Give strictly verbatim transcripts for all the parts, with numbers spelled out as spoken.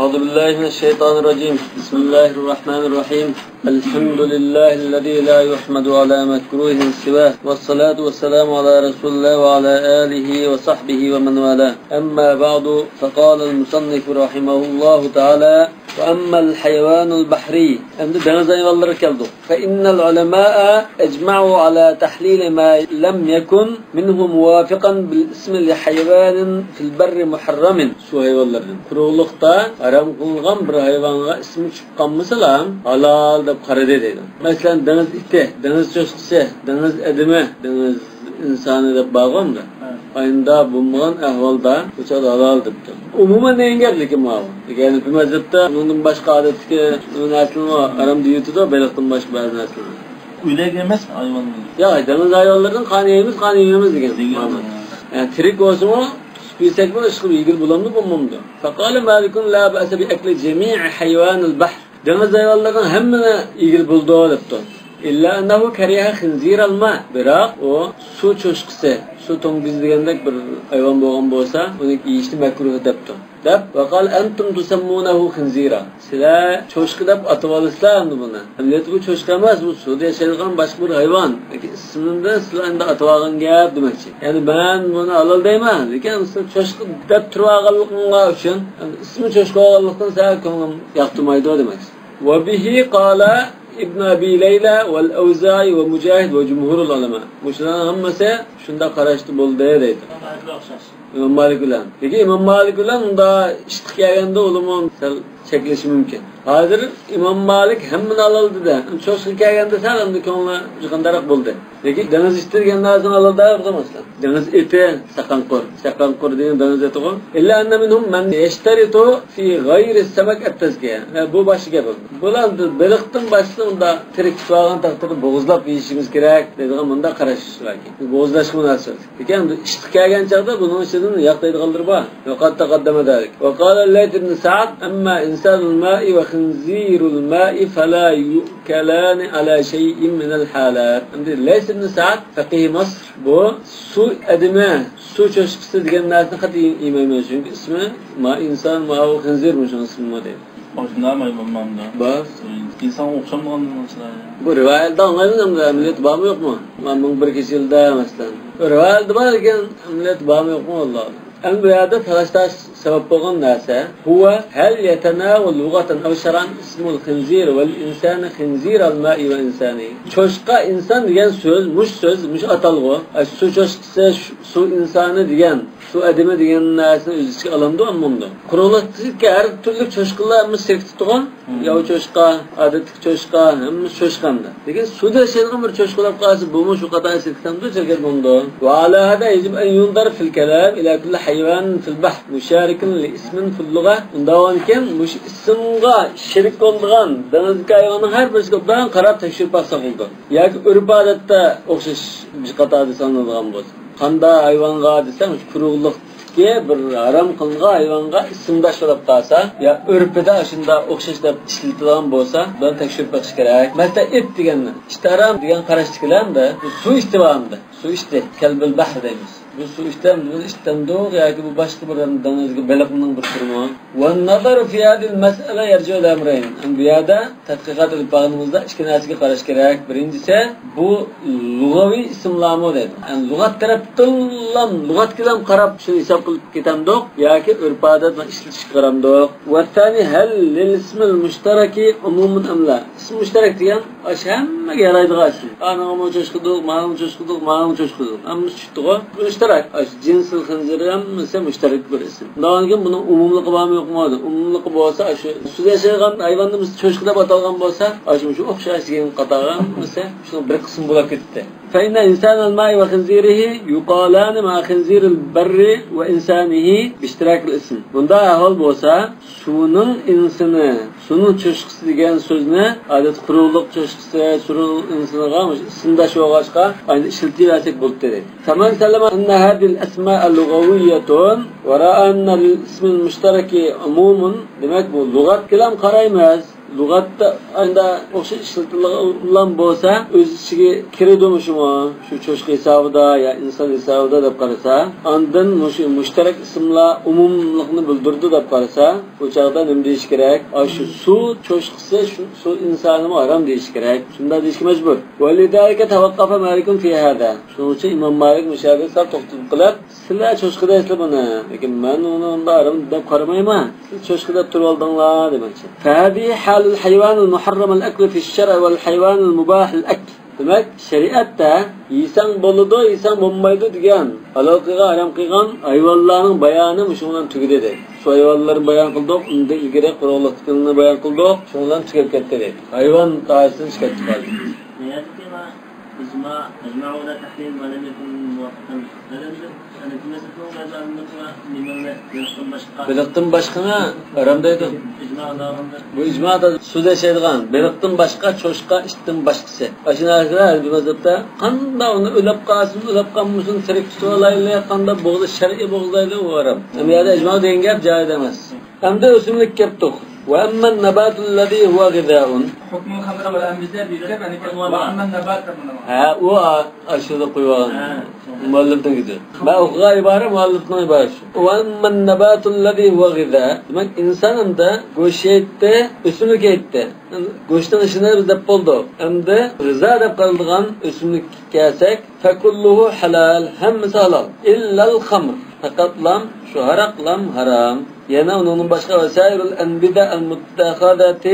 أعوذ بالله من الشيطان الرجيم. بسم الله الرحمن الرحيم. الحمد لله الذي لا يحمد على مكروه سواه، والصلاة والسلام على رسول الله وعلى آله وصحبه ومن والاه. أما بعد، فقال المصنف رحمه الله تعالى: وأما الحيوان البحري. ئەمدى دېڭىز ھايۋانلىرىغا كەلدۇق. فإن العلماء أجمعوا على تحليل ما لم يكن منه موافقا بالاسم لحيوان في البر محرم. سۇ ھايۋانلىرىدىن. قۇرۇقلۇقتا ھارام قىلىنغان بىر ھايۋانغا ئىسمى چۈشۈپ قالمىسىلا، ھالال دەپ قارىدى دەيدۇ. مەسىلەن، دېڭىز ئىتى، دېڭىز چوشقىسى، دېڭىز ئادىمى، دېڭىز ئىنسانى دەپ بارغۇ ئەمدى. ھە. ئاينىدا بولمىغان ئەھۋالدا بۇ چاغدا ھالال دەپتۇ. ئومۇمەن دېگەن گەپ، لېكىن ماۋۇ. دېگەن ھەنەفىي مەزھەپتە ئۇنىڭدىن باشقا ئادەتتىكى نەرسىلەرمۇ ھارام دېيىۋېتىدۇ، بېلىقتىن باشقا بەزى نەرسىلەر. ئۆلەك ئەمەس ھايۋان. ياق، دېڭىز ھايۋانلىرىدىن قان يەيمىز، قان يەيمەيمىز دېگەن. دېگەن مانا. يەنى تىرىك بولسىمۇ، تۇتۇپ يېسەكمۇ، ئىشقىلىپ يېگىلى بولامدۇ، بولمامدۇ؟ فقال مالك لا بأس بأكل جميع حيوان البحر. دېڭىز ھايۋانلىرىنىڭ ھەممىنى يېگىلى بولىدۇ دەپتۇ. إلا أنه كره خنزير الماء. بىراق ئۇ سۇ چوشقىسى، سۇ توڭگۇزى دېگەندەك بىر ھايۋان بولغان بولسا، ئۇنى يېيىشنى مەكرۇھ دەپتۇ. دەپ، وقال أنتم تسمونه خنزيرا. سىلەر چوشقا دەپ ئاتىۋالىسىلەر ئەمدى بۇنى. ئەمەلىيەتتە بۇ چوشقا ئەمەس، بۇ سۇدا ياشايدىغان باشقا بىر ھايۋان. لېكىن ئىسمىنى سىلەر ئەمدى ئاتىۋالغان گەپ دېمەكچى. يەنى مەن بۇنى ھالال دەيمەن، لېكىن سىلەر چوشقا دەپ تۇرۇۋالغانلىقىڭلار ئۈچۈن، يەنى ئىسمى چوشقا بولغانلىقتىن سەل كۆڭلۈم ياقتۇرمايدۇ دېمەكچى. وبه قال ابن أبي ليلى والأوزاعي ومجاهد وجمهور العلماء. مۇشۇلارنىڭ ھەممىسى شۇنداق قاراشتا بولدى دەيدۇ. ئىمام مالىك بىلەن. لېكىن ئىمام مالىك بىلەن ئۇندا ئىتقا كەلگەندە ئۇلىمۇ سەل چەكلىشى مۇمكىن. ھازىر ئىمام مالىك ھەممىنى ھالال دېدى. چوشقا كەلگەندە سەل ئەمدى كۆڭلى جىقىندىراق بولدى. لېكىن دېڭىز ئىتى دېگەن نەرسىنى ھالال دەۋاتىدۇ، مەسىلەن. دېڭىز ئىتى، سەقەنقۇر. سەقەنقۇر دېگەن دېڭىز ئىتىغۇ. إلا أن منهم من يشترط في غير السمك التزكية. ھە، بۇ باشقا گەپ. بۇلار بېلىقتىن باشقىسىنى ئۇنداق تىرىك تۇتۇۋالغان تەقدىردە بوغۇزلاپ يېيىشىمىز كېرەك دەيدىغان مۇنداق قاراش باركەن. بوغۇزلاشقا مۇناسىۋەتلىك. لېكىن ئەمدى ئىتقا كەلگەن چاغدا بۇنىڭ ئىچىدىن ياق دەيدىغانلىرى بار. وقد تقدم ذلك. وقال الليث بن سعد: أما إنسان الماء وخنزير الماء فلا يؤكلان على شيء من الحالات. ئەمدى لەيس ئىبن سەئد، فەقىھ مىسىر، بۇ سۇ ئادىمى، سۇ چوشقىسى دېگەن نەرسىنى قەتئىي يېمەيمەن، چۈنكى ئىسمى ما ئىنسان، ماۋۇ خىنزىر، مۇشۇنىڭ ئىسمى دەيدۇ. ئاشۇنداق ئىمام مامدا. بار. ئىنسانغا ئوخشامدىغان نەرسىلەر. بۇ رىۋايەتتە ئاڭلايمىز ئەمدى، ئەمەلىيەتتە بارمۇ يوقمۇ؟ ما مىڭ بىر كېچىلدە، مەسىلەن. رىۋايەتتە بار، لېكىن ئەمەلىيەتتە بارمۇ يوقمۇ، ئاللاھ ئالەم. ئەمدى بۇ يەردە تالاش-تارتىش سەۋەب بولغان نەرسە، هو هل يتناول لغة أو شرعا اسم الخنزير والإنسان خنزير الماء وإنسانه. چوشقا، ئىنسان دېگەن سۆز، مۇشۇ سۆز، مۇشۇ ئاتالغۇ، ئە، سۇ چوشقىسى، سۇ، سۇ ئىنسانى دېگەن، سۇ ئادىمى دېگەن نەرسىنى ئۆز ئىچىگە ئالامدۇ، ئالمامدۇ؟ قۇرۇقلۇقتىكى ھەر تۈرلۈك چوشقىلار ھەممىسى سىركىتىدىغۇ. ياۋا چوشقا، ئادەتتىكى چوشقا، ھەممىسى چوشقا ئەمدى. لېكىن سۇدا ياشايدىغان بىر چوشقا بولۇپ قالسا، بۇمۇ شۇ قاتارغا سىركىتەمدۇ، سىركىتمەمدۇ؟ وعلى هذا يجب أن ينظر في الكلام إلى كل حيوان في البحر مشارك لاسم في اللغة. ئۇنداق بولغانكىن، مۇشۇ ئىسىمغا شېرىك بولىدىغان دېڭىزدىكى ھايۋاننىڭ ھەر بىرسىگە ئوبدان قاراپ تەكشۈرۈپ باقساق بولىدۇ. ياكى ئۆرپ-ئادەتتە ئوخشاش بىر قاتاردا سانىلىدىغان بولسا. قانداق ھايۋانغا دېسەڭ، مۇشۇ قۇرۇقلۇق كى بىر ھارام قىلىنغان ھايۋانغا ئىسىمداش بولۇپ قالسا، يا ئۆرپىدە شۇنداق ئوخشاش دەپ ئىشلىتىلگەن بولسا، بۇنى تەكشۈرۈپ بېقىش كېرەك. مەسىلەن، ئىت دېگەننى، ئىت ھارام دېگەن قاراشتىكىلەر ئەمدى، بۇ سۇ ئىتى بار ئەمدى. سۇ ئىتى، كەلبىل بەھر دەيمىز. بۇ سۇ ئىتى ئەمدى، بۇ ئىت دەمدۇق ياكى بۇ باشقا بىر ئەمدى دېڭىزدىكى بېلىقنىڭ بىر تۈرىمۇ؟ والنظر في هذه المسألة يرجع إلى أمرين. ئەمدى بۇ يەردە تەتقىقات ئېلىپ بارغىنىمىزدا ئىككى نەرسىگە قاراش كېرەك. بىرىنچىسى، بۇ لۇغەۋىي ئىسىملارمۇ دەيدۇ. يەنى لۇغەت تەرەپتىنلا، لۇغەتكىلا قاراپ شۇنى ھېساب قىلىپ كېتەمدۇق ياكى ئۆرپ-ئادەت بىلەن ئىشلىتىشكە قارامدۇق؟ والثاني، هل للاسم المشترك عموم أم لا؟ ئىسىم مۇشتەرەك دېگەن ئاشۇ ھەممىگە يارايدىغان ئىسىم. ئانىڭغىمۇ چوشقىدۇق، ماڭىمۇ چوشقىدۇق، ماڭىمۇ چوشقىدۇق. ھەممىسى چۈشتىغۇ. مۇشتەرەك. ئاشۇ جىنسىل خىنزىر ھەممىسى مۇشتەرەك بىر ئىسىم. ئۇنداق بولغانكىن بۇنىڭ ئومۇملۇقى بارمۇ يوقمۇ؟ ئومۇملۇقى بولسا، ئاشۇ سۇدا ياشايدىغان ھايۋاندا بىز چوشقا دەپ ئاتالغان بولسا، ئاشۇ مۇشۇ ئوخشاش دېگەن قاتارغا ھەممىسى شۇنىڭ بىر قىسمى بولۇپ كېتىپتۇ. فإن إنسان الماء وخنزيره يقالان مع خنزير البر وإنسانه باشتراك الاسم. بۇنداق ئەھۋال بولسا، سۇنىڭ ئىنسىنى، سۇنىڭ چوشقىسى دېگەن سۆزنى، ئادەتتە قۇرۇقلۇق چوشقىسى، سۇنىڭ ئىنسىنىغا ئىسىمداش بولغاچقا، ئاينى ئىشلىتىۋەرسەك بولدى دەيدۇ. فمن سلم أن هذه الأسماء لغوية ورأى أن للاسم المشترك عموم، دېمەك، بۇ لۇغەتكىلا قارايمىز. لۇغەتتە ئانداق ئوخشاش ئىشلىتىلغان بولسا، ئۆز ئىچىگە كىرىدۇ مۇشۇمۇ؟ شۇ چوشقا ھېسابىدا يا ئىنسان ھېسابىدا دەپ قارىسا، ئاندىن مۇشۇ مۇشتەرەك ئىسىملار ئومۇملۇقنى بىلدۈرىدۇ دەپ قارىسا، بۇ چاغدا نېمە دېيىش كېرەك؟ ئاشۇ سۇ چوشقىسى، شۇ سۇ ئىنسانىمۇ ھارام دېيىش كېرەك. شۇنداق دېيىشكە مەجبۇر. ولذلك توقف مالك في هذا. شۇنىڭ ئۈچۈن ئىمام مالىك مۇشۇ يەردە سەل توختىلىپ قېلىپ، سىلەر چوشقا دەيسىلەر بۇنى، لېكىن مەن ئۇنى ئۇنداق ھارام دەپ قارىمايمەن. سىز چوشقا دەپ تۇرۇۋالدىڭلار دېمەكچى. فهذه حال الحيوان المحرم الأكل في الشرع والحيوان المباح الأكل. دېمەك، شەرىئەتتە يېسەڭ بولىدۇ، يېسەڭ بولمايدۇ دېگەن، ھالال قىلغان، ھارام قىلغان ھايۋانلارنىڭ بايانى مۇشۇ بىلەن تۈگىدى دەيدۇ. شۇ ھايۋانلارنى بايان قىلدۇق، ئۇندىن ئىلگىرى قۇرۇقلۇقتىكىنى بايان قىلدۇق، شۇنىڭ بىلەن تۈگەپ كەتتى دەيدۇ. ھايۋان دائىرىسىدىن چىقىپ كەتتى ھازىر. ئىجما، ئىجما ۋە تەھرىم ۋە لەم يەكۇن مۇۋاپىقەن. بەلكى مەزھەپنىڭ بەزى ئالىملىرى نېمىنى بېلىقتىن باشقا، بېلىقتىن باشقىنى ھارام دەيدۇ. ئىجما دەۋامىدا. بۇ ئىجمادا سۇدا ياشايدىغان بېلىقتىن باشقا، چوشقا، ئىتتىن باشقىسى. ئاشۇ نەرسىلەر ھەنەفىي مەزھەپتە قانداق ئۇنى ئۆلۈپ قالسۇن، ئۆلۈپ قالمىسۇن، تىرىك تۇتۇۋالايلى، قانداق بوغۇزى شەرئىي بوغۇزلايلى، ئۇ ھارام. ئەمما يەردە ئىجما دېگەن گەپ جايىز ئەمەس. ئەمدى ئۆسۈملۈك كەپتۇق. وأما النبات الذي هو غذاء. ھۆكمى خەمر ۋە ئەمدىزە دېيىلسە، يەنى ۋە ئەممەن نەبات دەپ مانا. ھە، ئۇ ئا-، ئاشۇدا قويۇۋالغان. ھە. مۇئەللىپنىڭكىدۇر. مەن ئوقۇغان ئىبارە مۇئەللىپنىڭ ئىبارىسى شۇ. وأما النبات الذي هو غذاء. دېمەك، ئىنسان ئەمدى گۆش يەيتتى، ئۆسۈملۈك يەيتتى. گۆشنىڭ ئىشىنى بىز دەپ بولدۇق. ئەمدى غىزا دەپ قارىلىدىغان ئۆسۈملۈككە كەلسەك، فكله حلال، ھەممىسى ھالال. إلا الخمر، پەقەتلام شۇ ھاراقلام ھارام. يەنە ئۇنىڭدىن باشقا، وسائر الأنبتة المتخذة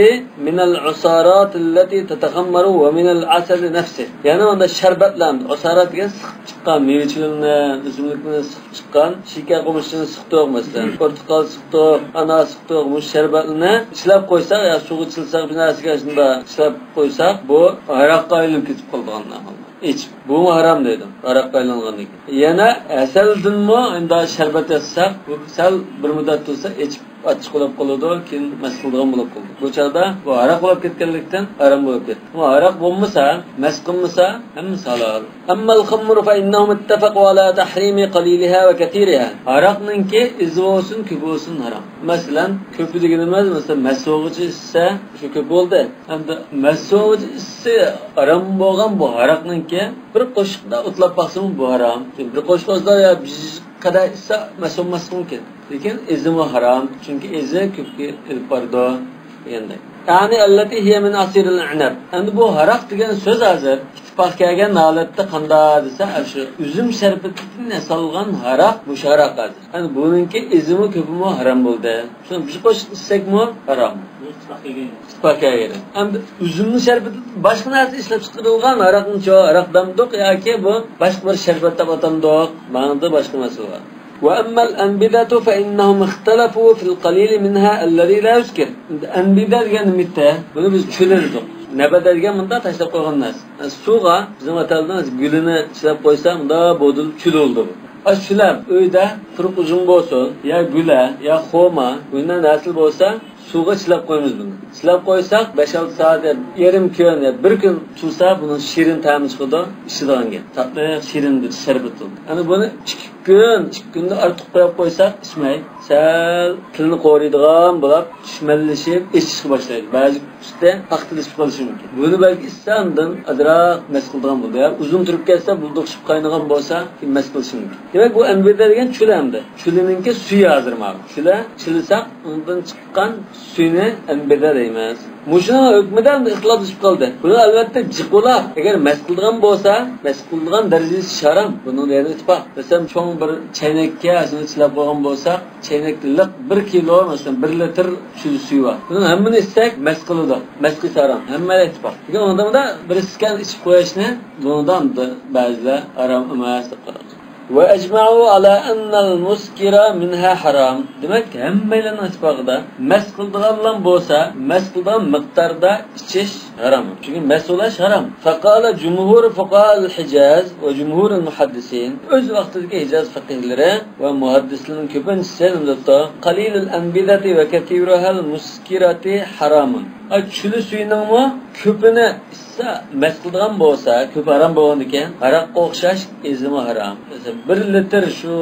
من العصارات التي تتخمر ومن العسل نفسه. يەنە ئۇنداق شەربەتلەر، ئۇسارات دېگەن سىقىپ چىققان مېۋە چىۋىننى، ئۆسۈملۈكنى سىقىپ چىققان، شېكەر قومۇشىنى سىقتۇق، مەسىلەن، پورتۇقال سىقتۇق، ئانار سىقتۇق، مۇشۇ شەربەتلىرىنى چىلاپ قويساق يا سۇغا چىلىساق، بىر نەرسىگە شۇنداق چىلاپ قويساق، بۇ ھاراققا ئايلىنىپ كېتىپ قالىدىغان ئەھۋال. ئىچىپ، بۇمۇ ھارام دەيدۇ، ھاراققا ئايلانغاندىن كېيىن. يەنە ھەسەلدىنمۇ ئەمدى شەربەت ياسىساق، بۇ سەل بىر مۇددەت تۇرسا ئىچىپ ئاچچىق بولۇپ قالىدۇ، كېيىن مەس قىلىدىغان بولۇپ قالىدۇ. بۇ چاغدا بۇ ھاراق بولۇپ كەتكەنلىكتىن ھارام بولۇپ كەتتى. ئەمما ھاراق بولمىسا، مەس قىلمىسا، ھەممىسى ھالال. أما الخمر فإنهم اتفقوا على تحريم قليلها وكثيرها. ھاراقنىڭكى ئېزى بولسۇن، كۆپى بولسۇن ھارام. مەسىلەن، كۆپى دېگىنىمىز، مەسىلەن، مەس بولغۇچە ئىچسە، شۇ كۆپ بولدى. ئەمدى مەس بولغۇچە ئىچسە ھارام بولغان بۇ ھاراقنىڭكى بىر قوشۇقتا ئوتلاپ باقسىمۇ بۇ ھارام. بىر قوشۇق ئوتلاپ يا بىر قەدەھ ئىچسە مەس بولماسلىقى مۇمكىن. لېكىن ئېزىمۇ ھارام، چۈنكى ئېزى كۆپكە ئېلىپ بارىدۇ دېگەندەك. يعني التي هي من عصير العنب. ئەمدى بۇ ھاراق دېگەن سۆز ھازىر ئىتتىپاق كەلگەن ھالەتتە قانداق دېسە، ئاشۇ ئۈزۈم شەربىتىدىن ياسالغان ھاراق، مۇشۇ ھاراق ھازىر. ئەمدى بۇنىڭكى ئېزىمۇ كۆپىمۇ ھارام بولدى. شۇنى بىر قوشۇق ئىچسەكمۇ ھارام. بۇ ئىتتىپاق كەلگەن. ئىتتىپاق كەلگەن. ئەمدى ئۈزۈم شەربىتى باشقا نەرسە ئىشلەپ چىقىرىلغان ھاراقنىچۇ، ھاراق دەمدۇق ياكى بۇ باشقا بىر شەربەت دەپ ئاتامدۇق؟ ماڭىدۇ باشقا مەسىلە بار. وأما الأنبذة فإنهم اختلفوا في القليل منها الذي لا يسكر. ئەنبىدە دېگەن نېمە؟ بۇنى بىز چۈلە دېدۇق. نەبەدە دېگەن مۇنداق تاشلاپ قويغان نەرسە. سۇغا، بىزنىڭ ۋەتەندە گۈلىنى چىلاپ قويسا، مۇنداق بودۇل چۈلە بولىدۇ بۇ. ئاشۇ چۈلە ئۆيدە قۇرۇق ئۈزۈم بولسۇن، يا گۈلە، يا خورما، بۇنداق نەرسىلەر بولسا، سۇغا چىلاپ قويىمىز بۇنى. چىلاپ قويساق، بەش-ئالتە سائەت يا يېرىم كۈن يا بىر كۈن تۇرسا، بۇنىڭ شېرىن تەمى چىقىدۇ، ئىچىدىغان گەپ. تاتلىق شېرىن بىر شەربەت بولىدۇ. ئەنە بۇنى ئىككى كۈن، ئىككى كۈندىن ئارتۇق قويۇپ قويساق، ئىچمەي، سەل تىلنى قورۇيدىغان بولۇپ، چۈشمەنلىشىپ، ئېچىشقا باشلايدۇ. بەزى ئۈستى پاختىلىشىپ قېلىشى مۇمكىن. بۇنى بەلكى ئىچسە، ئاندىن ئازراق مەس قىلىدىغان بولىدۇ. يا ئۇزۇن تۇرۇپ كەتسە، بۇلدۇقشىپ قاينىغان بولسا، كېيىن مەس قىلىشى مۇمكىن. دېمەك، بۇ ئەنبىدە دېگەن چۈلە ئەمدى. چۈلىنىڭكى سۈيى ھازىر ماۋۇ. چۈلە چىلىساق، ئۇنىڭدىن چىققان سۈيىنى ئەنبىدە دەيمىز. مۇشۇنىڭ ھۆكمىدە ئەمدى ئىختىلاپلىشىپ قالدى. بۇنى ئەلۋەتتە جىق بولا. ئەگەر مەس قىلىدىغان بولسا، مەس قىلىدىغان دەرىجىسى ھارام. بۇنىڭ يەنە ئىتتىپاق. مەسىلەن، چوڭ بىر چەينەككە شۇنى چىلاپ قويغان بولساق، چەينەكلىك بىر كىلو، مەسىلەن، بىر لىتىر چۈلە سۈيى بار. بۇنىڭ ھەممىنى ئىچسەك، مەس قىلىدۇ. مەس قىلسا ھارام. ھەممە ئىتتىپاق. لېكىن ئۇنىڭدا بىر ئىسكان ئىچىپ قويۇشنى بۇنىڭدا بەزىلەر ھارام ئەمەس دەپ قارايدۇ. وأجمعوا على أن المسكر منها حرام. دېمەك، ھەممەيلەننىڭ ئىتتىپاقىدا مەس قىلىدىغانلام بولسا، مەس قىلىدىغان مىقداردا ئىچىش ھارام. چۈنكى مەس بولۇش ھارام. فقال جمهور فقهاء الحجاز وجمهور المحدثين. ئۆز ۋاقتىدىكى ھىجاز فەقىھلىرى ۋە مۇھەددىسلىرىنىڭ كۆپىنچىسى نېمە دەپتۇ؟ قليل الأنبذة وكثيرها المسكرة حرام. ئا، چۈلە سۈيىنىڭمۇ كۆپىنى ئىچسە، مەس قىلىدىغان بولسا، كۆپى ھارام بولغاندىكىن، ھاراققا ئوخشاش ئېزىمۇ ھارام. مەسىلەن، بىر لىتىر شۇ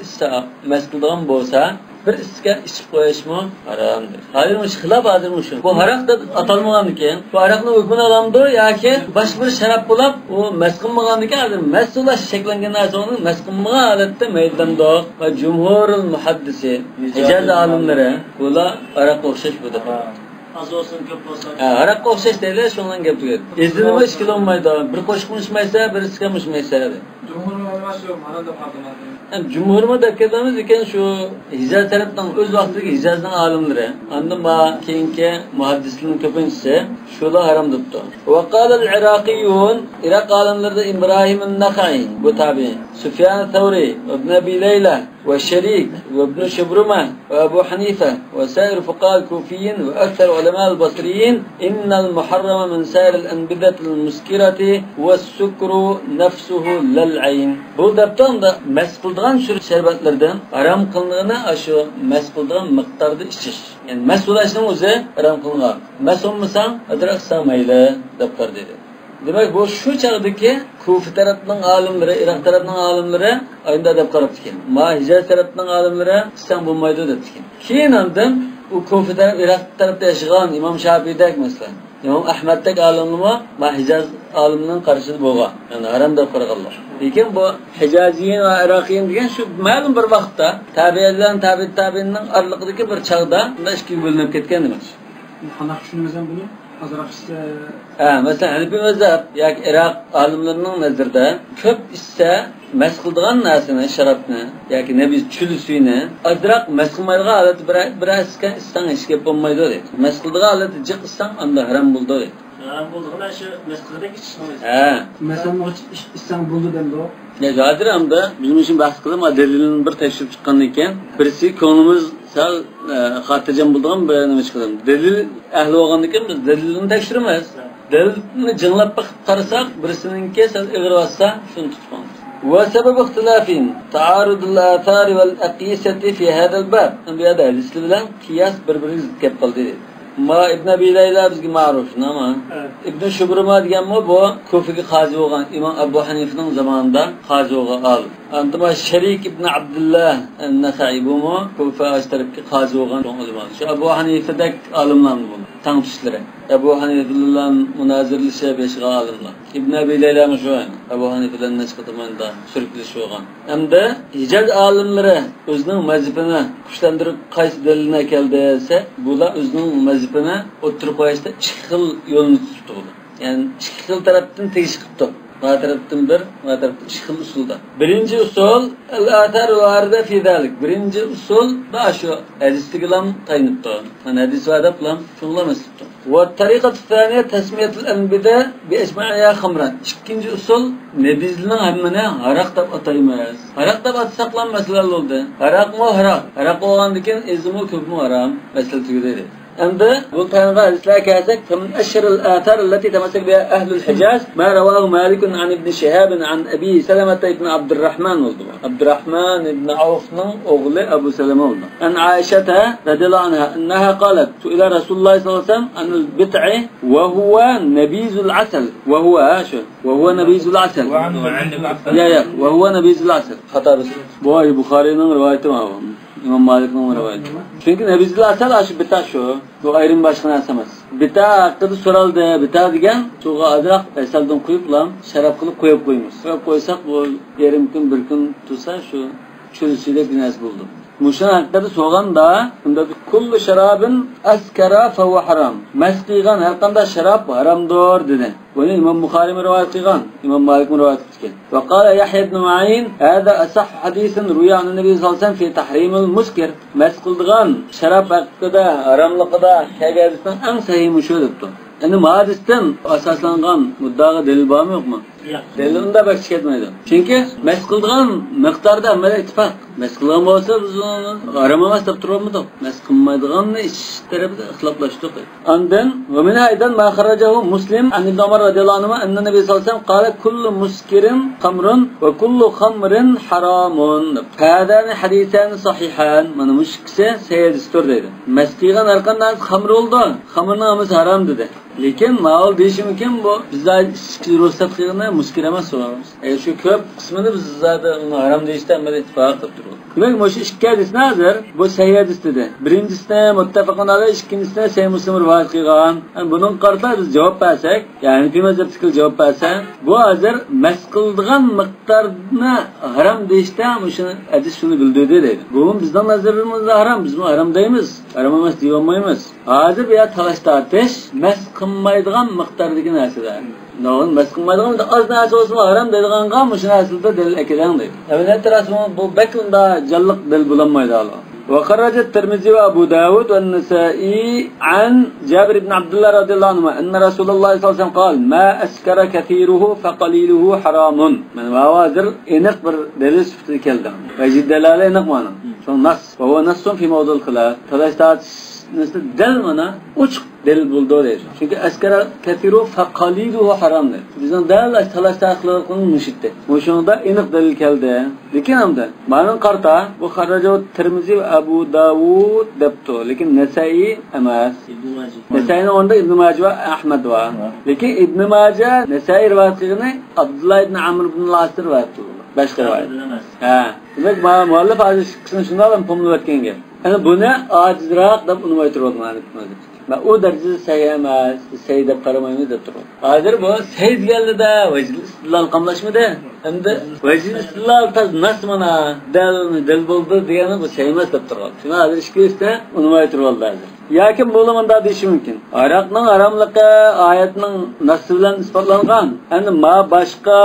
ئىچسە، مەس قىلىدىغان بولسا، بىر ئىسكە ئىچىپ قويۇشمۇ ھارامدۇر. ھازىر مۇشۇ خىلاپ، ھازىر مۇشۇ. بۇ ھاراق دەپ ئاتالمىغاندىكىن، بۇ ھاراقنىڭ ھۆكمىنى ئالامدۇ ياكى باشقا بىر شاراب بولاپ، ئۇ مەس قىلمىغاندىكىن، ھازىر مەس بولاش شەكلەنگەن نەرسە ئۇنى مەس قىلمىغان ھالەتتە مەيدىدەمدۇ؟ ۋە جۇمھۇرۇل مۇھەددىسى، ھىجاز ئالىملىرى، بۇلار ھاراققا ئوخشاش بۇ دەپ. ئاز بولسۇن، كۆپ بولسۇن. ھە، ھاراققا ئوخشاش دەيلى، شۇنىڭ گەپى تۈگەپ. ئىزدىنىمۇ ئىككىلا بولمايدۇ. بىر قوشۇقمۇ ئىچمەيسەن، بىر ئىسكەمۇ ئىچمەيسەن. جۇمھۇرمۇ ئەمەس، شۇ مانا دەپ قالدىم. ھەم جۇمھۇرمۇ دەپ كەتمەيمىز، لېكىن شۇ ھىجاز تەرەپنىڭ ئۆز ۋاقتىدىكى ھىجازنىڭ ئالىملىرى، ئاندىن ما-، كېيىنكى مۇھەددىسلىرىنىڭ كۆپىنچىسى شۇلار ھارام دەپتۇ. ۋەقالەل ئىراقىيۇن، ئىراق ئالىملىرىدىن ئىبراھىم نەخەئى، بۇ تابىئىي، سۇفيان سەۋرى، ئىبن ئەبى لەيلە، وشريك وابن شبرمة وأبو حنيفة وسائر فقهاء الكوفيين وأكثر علماء البصريين إن المحرم من سائر الأنبذة المسكرة هو السكر نفسه لا العين. بۇ دەپتۇ ئەمدى مەس قىلىدىغان شۇ شەربەتلەردىن ھارام قىلىنغىنى ئاشۇ مەس قىلىدىغان مىقداردا ئىچىش. يەنى مەس بولۇشنىڭ ئۆزى ھارام قىلىنغان. مەس بولمىساڭ ئازراق ئىچسەڭ مەيلى دەپ قارىدى. دېمەك، بۇ شۇ چاغدىكى كۇفا تەرەپنىڭ ئالىملىرى، ئىراق تەرەپنىڭ ئالىملىرى ئاينىدا دەپ قاراپتىكەن. ما ھىجاز تەرەپنىڭ ئالىملىرى ئىچسەڭ بولمايدۇ دەپتىكەن. كېيىن ئاندىن ئۇ كۇفا تەرەپ، ئىراق تەرەپتە ياشىغان ئىمام شاپىيدەك، مەسىلەن، ئىمام ئەھمەدتەك ئالىملىرىمۇ ما ھىجاز ئالىمنىڭ قارىشىدا بولغان. يەنى ھارام دەپ قارىغانلار. لېكىن بۇ ھىجازىيىن ۋە ئىراقىيىن دېگەن شۇ مەلۇم بىر ۋاقىتتا تابىئىيلەرنىڭ، تابىئىت تابىئىننىڭ ئارىلىقىدىكى بىر چاغدا بۇنداق ئىككىگە بۆلۈنۈپ كەتكەن دېمەكچى. قانداق چۈشىنىمىز ھەم بۇنى؟ ئازراق ئىچسە. ھە، مەسىلەن، ھەنىپىي مەزھەپ ياكى ئىراق ئالىملىرىنىڭ نەزىرىدە كۆپ ئىچسە مەس قىلىدىغان نەرسىنى، شارابنى ياكى نەبىز، چۈلە سۈيىنى ئازراق مەس قىلمايدىغان ھالەتتە بىر، بىر ئىچسەڭ ھېچ گەپ بولمايدۇ دەيدۇ. مەس قىلىدىغان ھالەتتە جىق ئىچسەڭ ئاندا ھارام بولىدۇ دەيدۇ. ھارام بولىدىغان شۇ مەس قىلغۇدەك ئىچىشنىڭ ئۆزى. ھە. مەسىلەن، ئىچ-، ئىچسەڭ بولىدۇ دەمدۇ. يا، ھازىر ئەمدى بىز مۇشۇ بەھس قىلىپ، دەلىلنى بىر تەكشۈرۈپ چىققاندىن كېيىن، بىرسى كۆڭلىمىز سەل، ئە، خاتىرجەم بولىدىغان بىر نېمە چىقىدۇ. دەلىل ئەھلى بولغاندىن كېيىن بىز دەلىلنى تەكشۈرىمىز. دەلىلنى جىڭلاپ بېقىپ قارىساق، بىرسىنىڭكى سەل ئېغىر باسسا، شۇنى تۇتۇپ قالىمىز. وسبب اختلافهم تعارض الآثار والأقيسة في هذا الباب. بۇ يەردە ھەدىسلەر بىلەن قىياس بىر-بىرىگە زىت كەپ قالدى. ما ئىبن ئەبى لەيلە بىزگە مەرۇف، ناما. ئىبن شۇبرىما دېگەنمۇ بۇ كۇفىگە قازى بولغان، ئىمام ئەبۇ ھەنىفىنىڭ زامانىدا قازى بولغان ئالىم. ئاندىن شەرىك ئىبن ئابدۇللا ئەن-نەخەئى، بۇمۇ كۇفە ئاشۇ تەرەپكە قازى بولغان چوڭ ئۆلىما. شۇ ئەبۇ ھەنىفىدەك ئالىملارمۇ بۇ، تەڭتۇشلىرى. ئەبۇ ھەنىفە بىلەن مۇنازىرىلىشىپ ياشىغان ئالىملار. ئىبن ئەبى لەيلەمۇ شۇ، ئەبۇ ھەنىفە بىلەن نەچچە قېتىم ئاندا سۈركىلىشىپ بولغان. ئەمدى ھىجاز ئالىملىرى ئۆزىنىڭ مەزھىپىنى كۈچلەندۈرۈپ قايسى دەلىلنى ئەكەلدى دېسە، بۇلار ئۆزىنىڭ مەزھىپىنى ئوتتۇرىغا قويۇشتا ئىككى خىل يولنى تۇتۇپتۇ بۇلار. يەنى ئىككى خىل تەرەپتىن تېگىش قىپتۇ. ما تەرەپتىن بىر، ما تەرەپتىن ئىككى خىل ئۇسۇلدا. بىرىنچى ئۇسۇل، الآثار الواردة في ذلك. بىرىنچى ئۇسۇل، شۇ ھەدىسكىلا تايىنىپتۇ. مانا ھەدىس بار دەپلا شۇنىلا مەسىلە. والطريقة الثانية تسمية الأنبذة بأجمعها خمرا. ئىككىنچى ئۇسۇل، نەبىزلىنىڭ ھەممىنى ھاراق دەپ ئاتايمىز. ھاراق دەپ ئاتىساقلا مەسىلە بولدى. ھاراقمۇ ھاراق. ھاراق بولغاندىكىن ئېزىمۇ كۆپمۇ ھارام. مەسىلە تۈگىدى. ئەمدى بۇ تايانغان ھەدىسلەرگە كەلسەك، فمن أشهر الآثار التي تمسك بها أهل الحجاز ما رواه مالك عن ابن شهاب عن أبي سلمة بن عبد الرحمن بولدى. ئابدۇراخمان ئىبن ئەۋفنىڭ ئوغلى ئەبۇ سەلەمە بولدى. عن عائشة رضي الله عنها أنها قالت: سئل رسول الله صلى الله عليه وسلم عن البتع وهو نبيذ العسل. وهو، ھە، شۇ. وهو نبيذ العسل. ياق، ياق. وهو نبيذ العسل. خاتا بىز. بۇ بۇخارىينىڭ رىۋايىتى ماۋۇ. ئىمام مالىكنىڭ رىۋايىتى. چۈنكى نەبىذ ئەسەل ئاشۇ بىتا شۇ. بۇ ئايرىم باشقا نەرسە ئەمەس. بىتا ھەققىدە سورالدى. بىتا دېگەن سۇغا ئازراق ئەسەلدىن قۇيۇپلا شاراب قىلىپ قويۇپ قويىمىز. قويۇپ قويساق، بۇ يېرىم كۈن، بىر كۈن تۇرسا، شۇ چۈلە سۈيىدەك بىر نەرسە بولىدۇ. مۇشۇنىڭ ھەققىدە سورىغاندا، ئۇندا كۇللۇ شارابىن ئەسكەرە فەھۇۋە ھارام. مەست قىلغان ھەر قانداق شاراب ھارامدۇر، دېدى. بۇنى ئىمام بۇخارىيمۇ رىۋايەت قىلغان، ئىمام مالىكمۇ رىۋايەت قىلغان. وقال يحيى بن معين: هذا أصح حديث روي عن النبي صلى الله عليه وسلم في تحريم المسكر. مەست قىلىدىغان شاراب ھەققىدە، ھاراملىقىدا كەلگەن ھەدىسنىڭ ئەڭ سەھىھى مۇشۇ، دەپتۇ. ئەمدى مۇھەددىستىن ئاساسلانغان مۇددىئاغا دەلىل بارمۇ، يوقمۇ؟ ياق. دەلىل ئۇنداق بەك چىقىپ كەتمەيدۇ. چۈنكى مەست قىلىدىغان مىقداردا ھەممىدە ئىتتىپاق. مەست قىلغان بولسا، بىز ئۇنى ھارام ئەمەس دەپ تۇرۇۋالمىدۇق. مەست قىلمايدىغاننى ئىچىش تەرىپىدە ئىختىلاپلاشتۇق. ئاندىن، ومنها أيضا ما خرجه مسلم عن ابن عمر رضي الله عنهما أن النبي صلى الله عليه وسلم قال: كل مسكر خمر وكل خمر حرام. فهذان حديثان صحيحان. مانا مۇشۇ ئىككىسى سەھىھ ھەدىستۇر دەيدۇ. مەست قىلغان ھەر قانداق خەمر بولىدۇ. خەمرنىڭ ھەممىسى ھارام دېدى. لېكىن ماۋۇ دېيىشى مۇمكىن، بۇ بىز ئىچىشكە رۇخسەت قىلغىنى مۇسكىر ئەمەس ئۇ. ئەگەر شۇ كۆپ قىسمىنى بىز زادى ئۇنى ھارام دېيىشتە ھەممىدە ئىتتىپاق قىلىپ تۇرىدۇ. دېمەك، مۇشۇ ئىككى ھەدىسنى ھازىر بۇ سەھىھ ھەدىس دېدى. بىرىنچىسىنى مۇتتەپەقۇن ئەلەيھ، ئىككىنچىسىنى سەھىھ مۇسلىم رىۋايەت قىلغان. يەنى بۇنىڭغا قارىتا بىز جاۋاب بەرسەك، يەنى ھەنىفىي مەزھەپتىكىلەر جاۋاب بەرسە، بۇ ھازىر مەس قىلىدىغان مىقدارنى ھارام دېيىشتە مۇشۇ ھەدىس شۇنى بىلدۈردى دەيدۇ. بۇمۇ بىزنىڭ نەزىرىمىزدە ھارام، بىزمۇ ھارام دەيمىز، ھارام ئەمەس دېيەلمەيمىز. ھازىر بۇ يەردە تالاش تارتىش مەس قىلمايدىغان مىقداردىكى نەرسىلەر. نوغۇن مەس قىلمايدىغان، ئاز نەرسە بولسىمۇ ھارام دەيدىغانغا مۇشۇ نەرسىلەردە دەلىل ئەكېلىڭ دەيدۇ. ئەمەلىيەتتە راستمۇ؟ بۇ بەك ئۇنداق جانلىق دەلىل بولالمايدۇ ھالا. وخرج الترمذي وأبو داود والنسائي عن جابر بن عبد الله رضي الله عنهما أن رسول الله صلى الله عليه وسلم قال: ما أسكر كثيره فقليله حرام. مانا ھازىر ئېنىق بىر دەلىل سۈپىتىدە كەلدى. ۋەجھى دەلالە ئېنىق مانا. شۇ نەس. وهو نص في موضع الخلاف. تالاش تارتىش نەرسە دەل مانا ئوچۇق دەلىل بولىدۇ دەيدۇ. چۈنكى ئەسكەرە كەسىرۇ فەقەلىلۇھۇ ھارام دەيدۇ. بىزنىڭ دەل تالاش تارتىشلىرىمىز مۇشۇ ئىدى. مۇشۇنىڭدا ئېنىق دەلىل كەلدى. لېكىن ئەمدى مانا قارىتا، بۇ خەررەجەھۇ تىرمىزى ۋە ئەبۇ داۋۇد دەپتۇ. لېكىن نەسەئىي ئەمەس. ئىبن ماجە. نەسەئىنىڭ ئورنىدا ئىبن ماجە ۋە ئەھمەد بار. ھە. لېكىن ئىبن ماجە، نەسەئىي رىۋايەت قىلغىنى ئابدۇللا ئىبن ئامر ئىبن ئاستىن رىۋايەت قىلغان. باشقا رىۋايەت. ئابدۇللا ئەمەس. ھە. دېمەك، ما-، مۇئەللىپ ھازىر ئىككىسىنى شۇنداق بىلەن پوملىۋەتكەن گەپ. يەنى بۇنى ئاجىزراق دەپ ئۇنىماي تۇرۇۋالدى مۇئەللىپ. مەن ئۇ دەرىجىدە سەھىھ ئەمەس، سەھىھ دەپ قارىمايمىز دەپ تۇرۇۋالدى. ھازىر بۇ سەھىھ دېگەنلىدە ۋەجھىل ئىستىدلال قاملاشمىدى. ئەمدى ۋەجھىل ئىستىدلال تاز نەس مانا، دەل، دەل بولدى دېگەننى بۇ سەھىھ ئەمەس دەپ تۇرۇۋالدى. شۇڭا ھازىر ئىككىلىسىدە ئۇنىماي تۇرۇۋالدى ھازىر. ياكى بولۇ مۇنداق دېيىشى مۇمكىن. ھاراقنىڭ ھاراملىقى ئايەتنىڭ نەسسى بىلەن ئىسپاتلانغان. ئەمدى ما باشقا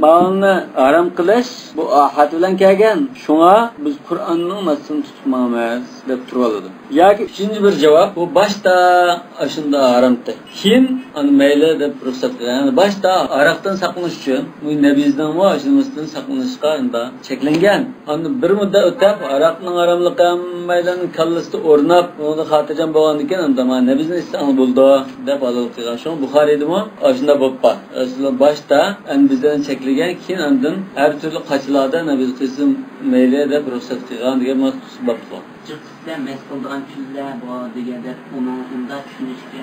مالنى ھارام قىلىش بۇ ئاھات بىلەن كەلگەن. شۇڭا بىز قۇرئاننىڭ نەسسىنى تۇتۇپ ماڭىمىز دەپ تۇرۇۋالىدۇ. ياكى ئۈچىنچى بىر جاۋاب، بۇ باشتا ئاشۇنداق ھارامتى. كېيىن ئانا مەيلى دەپ رۇخسەت قىلغان. يەنى باشتا ھاراقتىن ساقلىنىش ئۈچۈن، بۇ نەبىزنىڭمۇ ئاشۇنىڭ ئۈستىدىن ساقلىنىشقا ئۇنداق چەكلەنگەن. ئاندىن بىر مۇددەت ئۆتۈپ، ھاراقنىڭ ھاراملىقى ھەممەيلەننىڭ كاللىسىدا ئورناپ، ئۇنىڭدا خاتىرجەم بولغاندىن كېيىن، ئاندىن مانا نەبىزنى ئىچسەڭ بولىدۇ دەپ ھالال قىلغان. شۇڭا بۇخارىيدىمۇ ئاشۇنداق بولۇپ بار. ئەسلى باشتا ئەنە بىزلەرنى چەكلىگەن، كېيىن ئاندىن ھەر تۈرلۈك قاچىلاردا نەبىز قىلسا مەيلى دەپ رۇخسەت قىلغان دېگەن مەخسۇس باب بار. جىق سۈت بىلەن مەس قىلىدىغان چۆللەر بار دېگەن گەپ، ئۇنىڭ ئۇنداق چۈشىنىشكە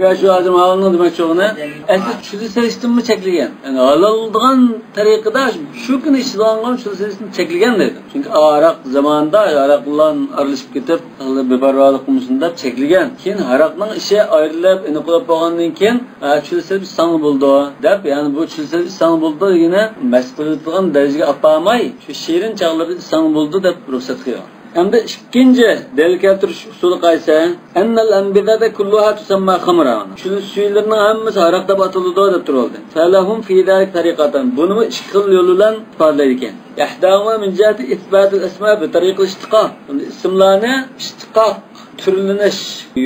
يا شۇ ھازىر ماۋۇنىڭ دېمەكچى بولغىنى، ئەسلى چۆللە سېلىشتىنمۇ چەكلىگەن. يەنى ھالال بولىدىغان تەرىقىدە شۇ كۈنى ئىچىدىغانغا چۆللە سېلىشتىن چەكلىگەن دەيدۇ. چۈنكى ھاراق زامانىدا ھاراق بىلەن ئارىلىشىپ كېتىپ، بىپەرۋالىق قىلمىسۇن دەپ چەكلىگەن. كېيىن ھاراقنىڭ ئىشى ئايرىلىپ، ئېنىقلاپ بولغاندىن كېيىن، ھە، چۆللە سېلىپ ئىچسەڭ بولىدۇ دەپ، يەنى بۇ چۆللە سېلىپ ئىچسەڭ بولىدۇ دېگىنى مەس قىلىدىغان دەرىجىگە ئاپارماي، شۇ شېرىن چاغلىرىدا ئىچسەڭ بولىدۇ دەپ رۇخسەت قىلغان. ئەمدى ئىككىنچى دەلىل كەلتۈرۈش ئۇسۇلى قايسى؟ أن الأنبذة كلها تسمى خمرا. چۆللە سۈيلىرىنىڭ ھەممىسى ھاراق دەپ ئاتىلىدۇ دەپ تۇرۇۋالدى. فلهم في ذلك طريقتان. بۇنىمۇ ئىككى خىل يولى بىلەن ئىپادىلەيدىكەن. إحداهما من جهة إثبات الأسماء بطريق الاشتقاق. ئىسىملارنى ئىشتىقاق، تۈرلىنىش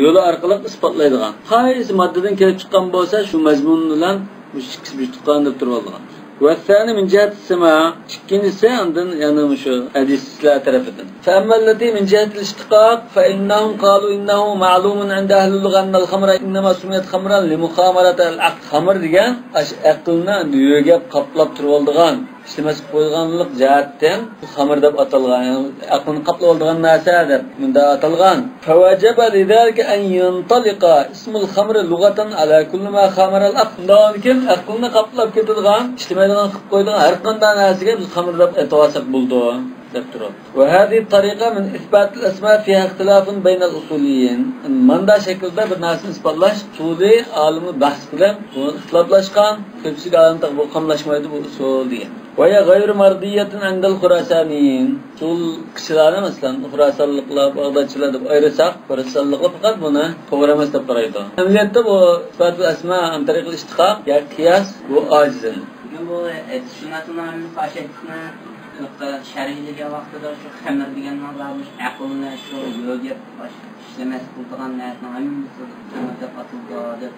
يولى ئارقىلىق ئىسپاتلايدىغان. قايسى ماددىدىن كېلىپ چىققان بولسا، شۇ مەزمۇن بىلەن مۇشۇ ئىككىسى بىر تۇتقان دەپ تۇرۇۋالىدىغان. والثاني من جهة السماع. ئىككىنچىسى ئاندىن يەنە مۇشۇ ھەدىسلەر تەرىپىدىن. فأما التي من جهة الاشتقاق فإنهم قالوا إنه معلوم عند أهل اللغة أن الخمر إنما سميت خمرا لمخامرة العقل. خەمر دېگەن ئاشۇ ئەقىلنى يۆگەپ قاپلاپ تۇرۇۋالىدىغان، ئىشلىمەسكە قويىدىغانلىق جەھەتتىن خەمر دەپ ئاتالغان، يەنى ئەقىلنى قاپلاۋالىدىغان نەرسە دەپ مۇنداق ئاتالغان. فوجب لذلك أن ينطلق اسم الخمر لغة على كل ما خامر العقل. شۇنداقتىن كېيىن ئەقىلنى قاپلاپ كېتىدىغان، ئىشلىمەيدىغان قىلىپ قويىدىغان ھەر قانداق نەرسىگە بىز خەمر دەپ ئېتىۋالساق بولىدۇ دەپ تۇرۇپ. وهذه الطريقة من إثبات الأسماء فيها اختلاف بين الأصوليين. مانداق شەكىلدە بىر نەرسىنى ئىسپاتلاش ئۇسۇلى ئالىملار بەھس قىلىپ، بۇ ئىختىلاپلاشقان، كۆپچىلىك ئالىم بۇ قاملاشمايدۇ بۇ ئۇسۇل دېگەن. وهي غير مرضية عند الخراسانيين. ئۇسۇلچىلارنى، مەسىلەن، خۇراسانلىقلار، باغدادچىلار دەپ ئايرىساق، خۇراسانلىقلار پەقەت بۇنى توغرا ئەمەس دەپ قارايدۇ. ئەمەلىيەتتە بۇ ئىسپاتۇل ئەسما ئەن تەرىقىل ئىشتىقاق ياكى قىياس بۇ ئاجىز ئەمەل. لېكىن بۇ ھەدىسشۇناسلارنىڭ ھەممىسى ئاشۇ ھەدىسنى شەرھلىگەن ۋاقتىدا شۇ خەمر دېگەننىڭ بار، مۇشۇ ئەقىلنى شۇ يۆگەپ ئىشلىمەس قىلىدىغان نەرسىنىڭ ھەممىسى خەمر دەپ ئاتىلىدۇ دەپ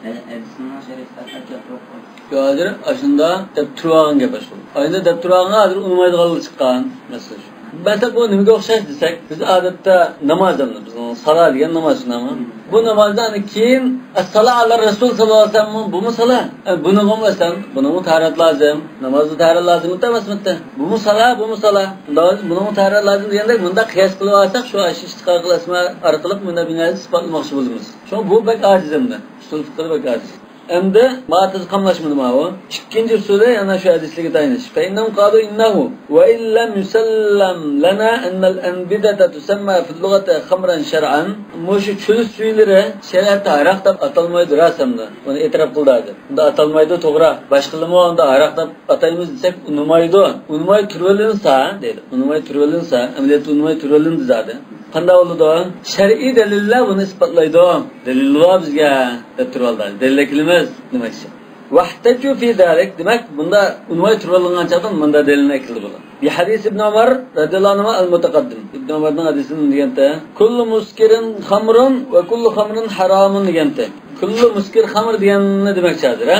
ھەدىسنىڭ شەرھىدە كەلتۈرۈپ قويدى. يا ھازىر ئاشۇنداق دەپ تۇرۇۋالغان گەپ ئاشۇ. ئاينى دەپ تۇرۇۋالغان ھازىر ئۇنىمايدىغانلىقى چىققان مەسىلە شۇ. مەسىلەن، بۇ نېمىگە ئوخشاش دېسەك، بىز ئادەتتە ناماز ئالىمىز. بىزنىڭ سالا دېگەن ناماز شۇنداقمۇ؟ بۇ نامازدا ئاندىن كېيىن ئەسسالا ئەلە رەسۇل ساللاللاھۇ ئەلەيھى ۋەسەللەم بۇمۇ سالا. ئە، بۇنىڭغىمۇ مەسىلەن، بۇنىڭغىمۇ تاھارەت لازىم. نامازدا تاھارەت لازىم ئەمەسمىتى؟ بۇمۇ سالا، بۇمۇ سالا. بۇنىڭغىمۇ تاھارەت لازىم دېگەندەك، مۇنداق قىياس قىلىۋالساق، شۇ ئىشتىقاقىل ئەسما ئارقىلىق مۇنداق بىر نەرسە ئىسپاتلىماقچى بولىمىز. شۇڭا بۇ بەك ئاجىز ئەمدى. ئۇسۇل فىقىدا بەك ئاجىز. ئەمدى ماڭا تېز قاملاشمىدى ماۋۇ. ئىككىنچى ئۇسۇلى يەنە شۇ ھەدىسلەرگە تايىنىش. فإنهم قالوا إنه وإن لم يسلم لنا أن الأنبذة تسمى في اللغة خمرا شرعا. مۇشۇ چۈلۈس سۈيلىرى شەرىئەتتە ھاراق دەپ ئاتالمايدۇ راست ئەمدى. بۇنى ئېتىراپ قىلدى ھازىر. بۇندا ئاتالمايدۇ توغرا. باشقىلىمۇ ئۇندا ھاراق دەپ ئاتايمىز دېسەك ئۇنىمايدۇ. ئۇنىماي تۇرۇۋېلىنسا دەيدۇ. ئۇنىماي تۇرۇۋېلىنسا، ئەمەلىيەتتە ئۇنىماي تۇرۇۋېلىندى زادى. قانداق بولىدۇ؟ شەرئىي دەلىللەر بۇنى ئىسپاتلايدۇ. دەلىل بار بىزگە دەپ تۇرۇۋالدى. دەلىل ئەكېلىمىز دېمەكچى. واحتجوا في ذلك، دېمەك، بۇندا ئۇنىماي تۇرۇۋېلىنغان چاغدا مۇندا دەلىلنى ئەكېلىدۇ بۇلار. بىھەدىسى ئىبن ئۆمەر رەزىياللاھۇ ئەنھۇما ئەل مۇتەقەددىم. ئىبن ئۆمەرنىڭ ھەدىسىدىن دېگەنتە، كل مسكر خمر وكل خمر حرام دېگەنتە. كل مسكر خمر دېگەننى دېمەكچى ھازىر، ھە؟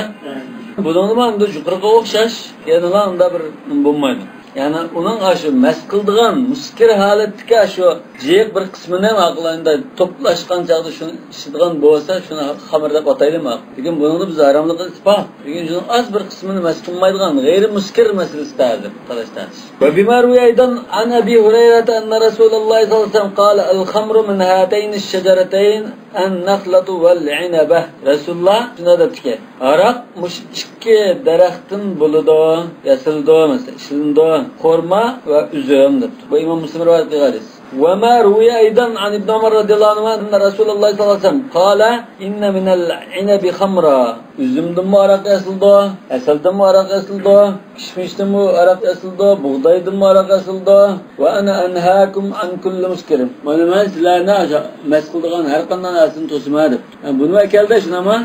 بۇنىڭدىمۇ ئەمدى يۇقىرىقىغا ئوخشاش، يەنىلا ئۇنداق بىر بولمايدۇ. يەنى ئۇنىڭ ئاشۇ مەست قىلىدىغان، مۇسكىر ھالەتتىكى ئاشۇ جىق بىر قىسمىنى ماقۇل ئەمدى توپلاشقان چاغدا شۇنى ئىچىدىغان بولسا، شۇنى خەمر دەپ ئاتايلى ماقۇل. لېكىن بۇنىڭدا بىز ھاراملىقى ئىسپات. لېكىن شۇنىڭ ئاز بىر قىسمىنى مەست قىلمايدىغان غەيرىي مۇسكىر مەسىلىسىدە ھازىر تالاش تارتىش. وبما روي أيضا عن أبي هريرة أن رسول الله صلى الله عليه وسلم قال: الخمر من هاتين الشجرتين النخلة والعنبة. رەسۇلۇللا شۇنداق دەپتىكەن، ھاراق مۇشۇ ئىككى دەرەختىن بولىدۇ، ياسىلىدۇ، مەسىلەن، ئىشلىنىدۇ، خورما ۋە ئۈزۈم دەپتۇ. بۇ ئىمام مۇسلىم رىۋايەت قىلغان ھەدىس. وما روي أيضا عن ابن عمر رضي الله عنهما أن رسول الله صلى الله عليه وسلم قال: إن من العنب خمرا. ئۈزۈمدىنمۇ ھاراق ياسىلىدۇ، ھەسەلدىنمۇ ھاراق ياسىلىدۇ، كىشمىشتىنمۇ ھاراق ياسىلىدۇ، بۇغدايدىنمۇ ھاراق ياسىلىدۇ. وأنا أنهاكم عن كل مسكر. مانا مەن سىلەرنى مەست قىلىدىغان ھەر قانداق نەرسىدىن توسىمەن دەپ. ھە، بۇنىمۇ ئەكەلدى شۇنداقمۇ؟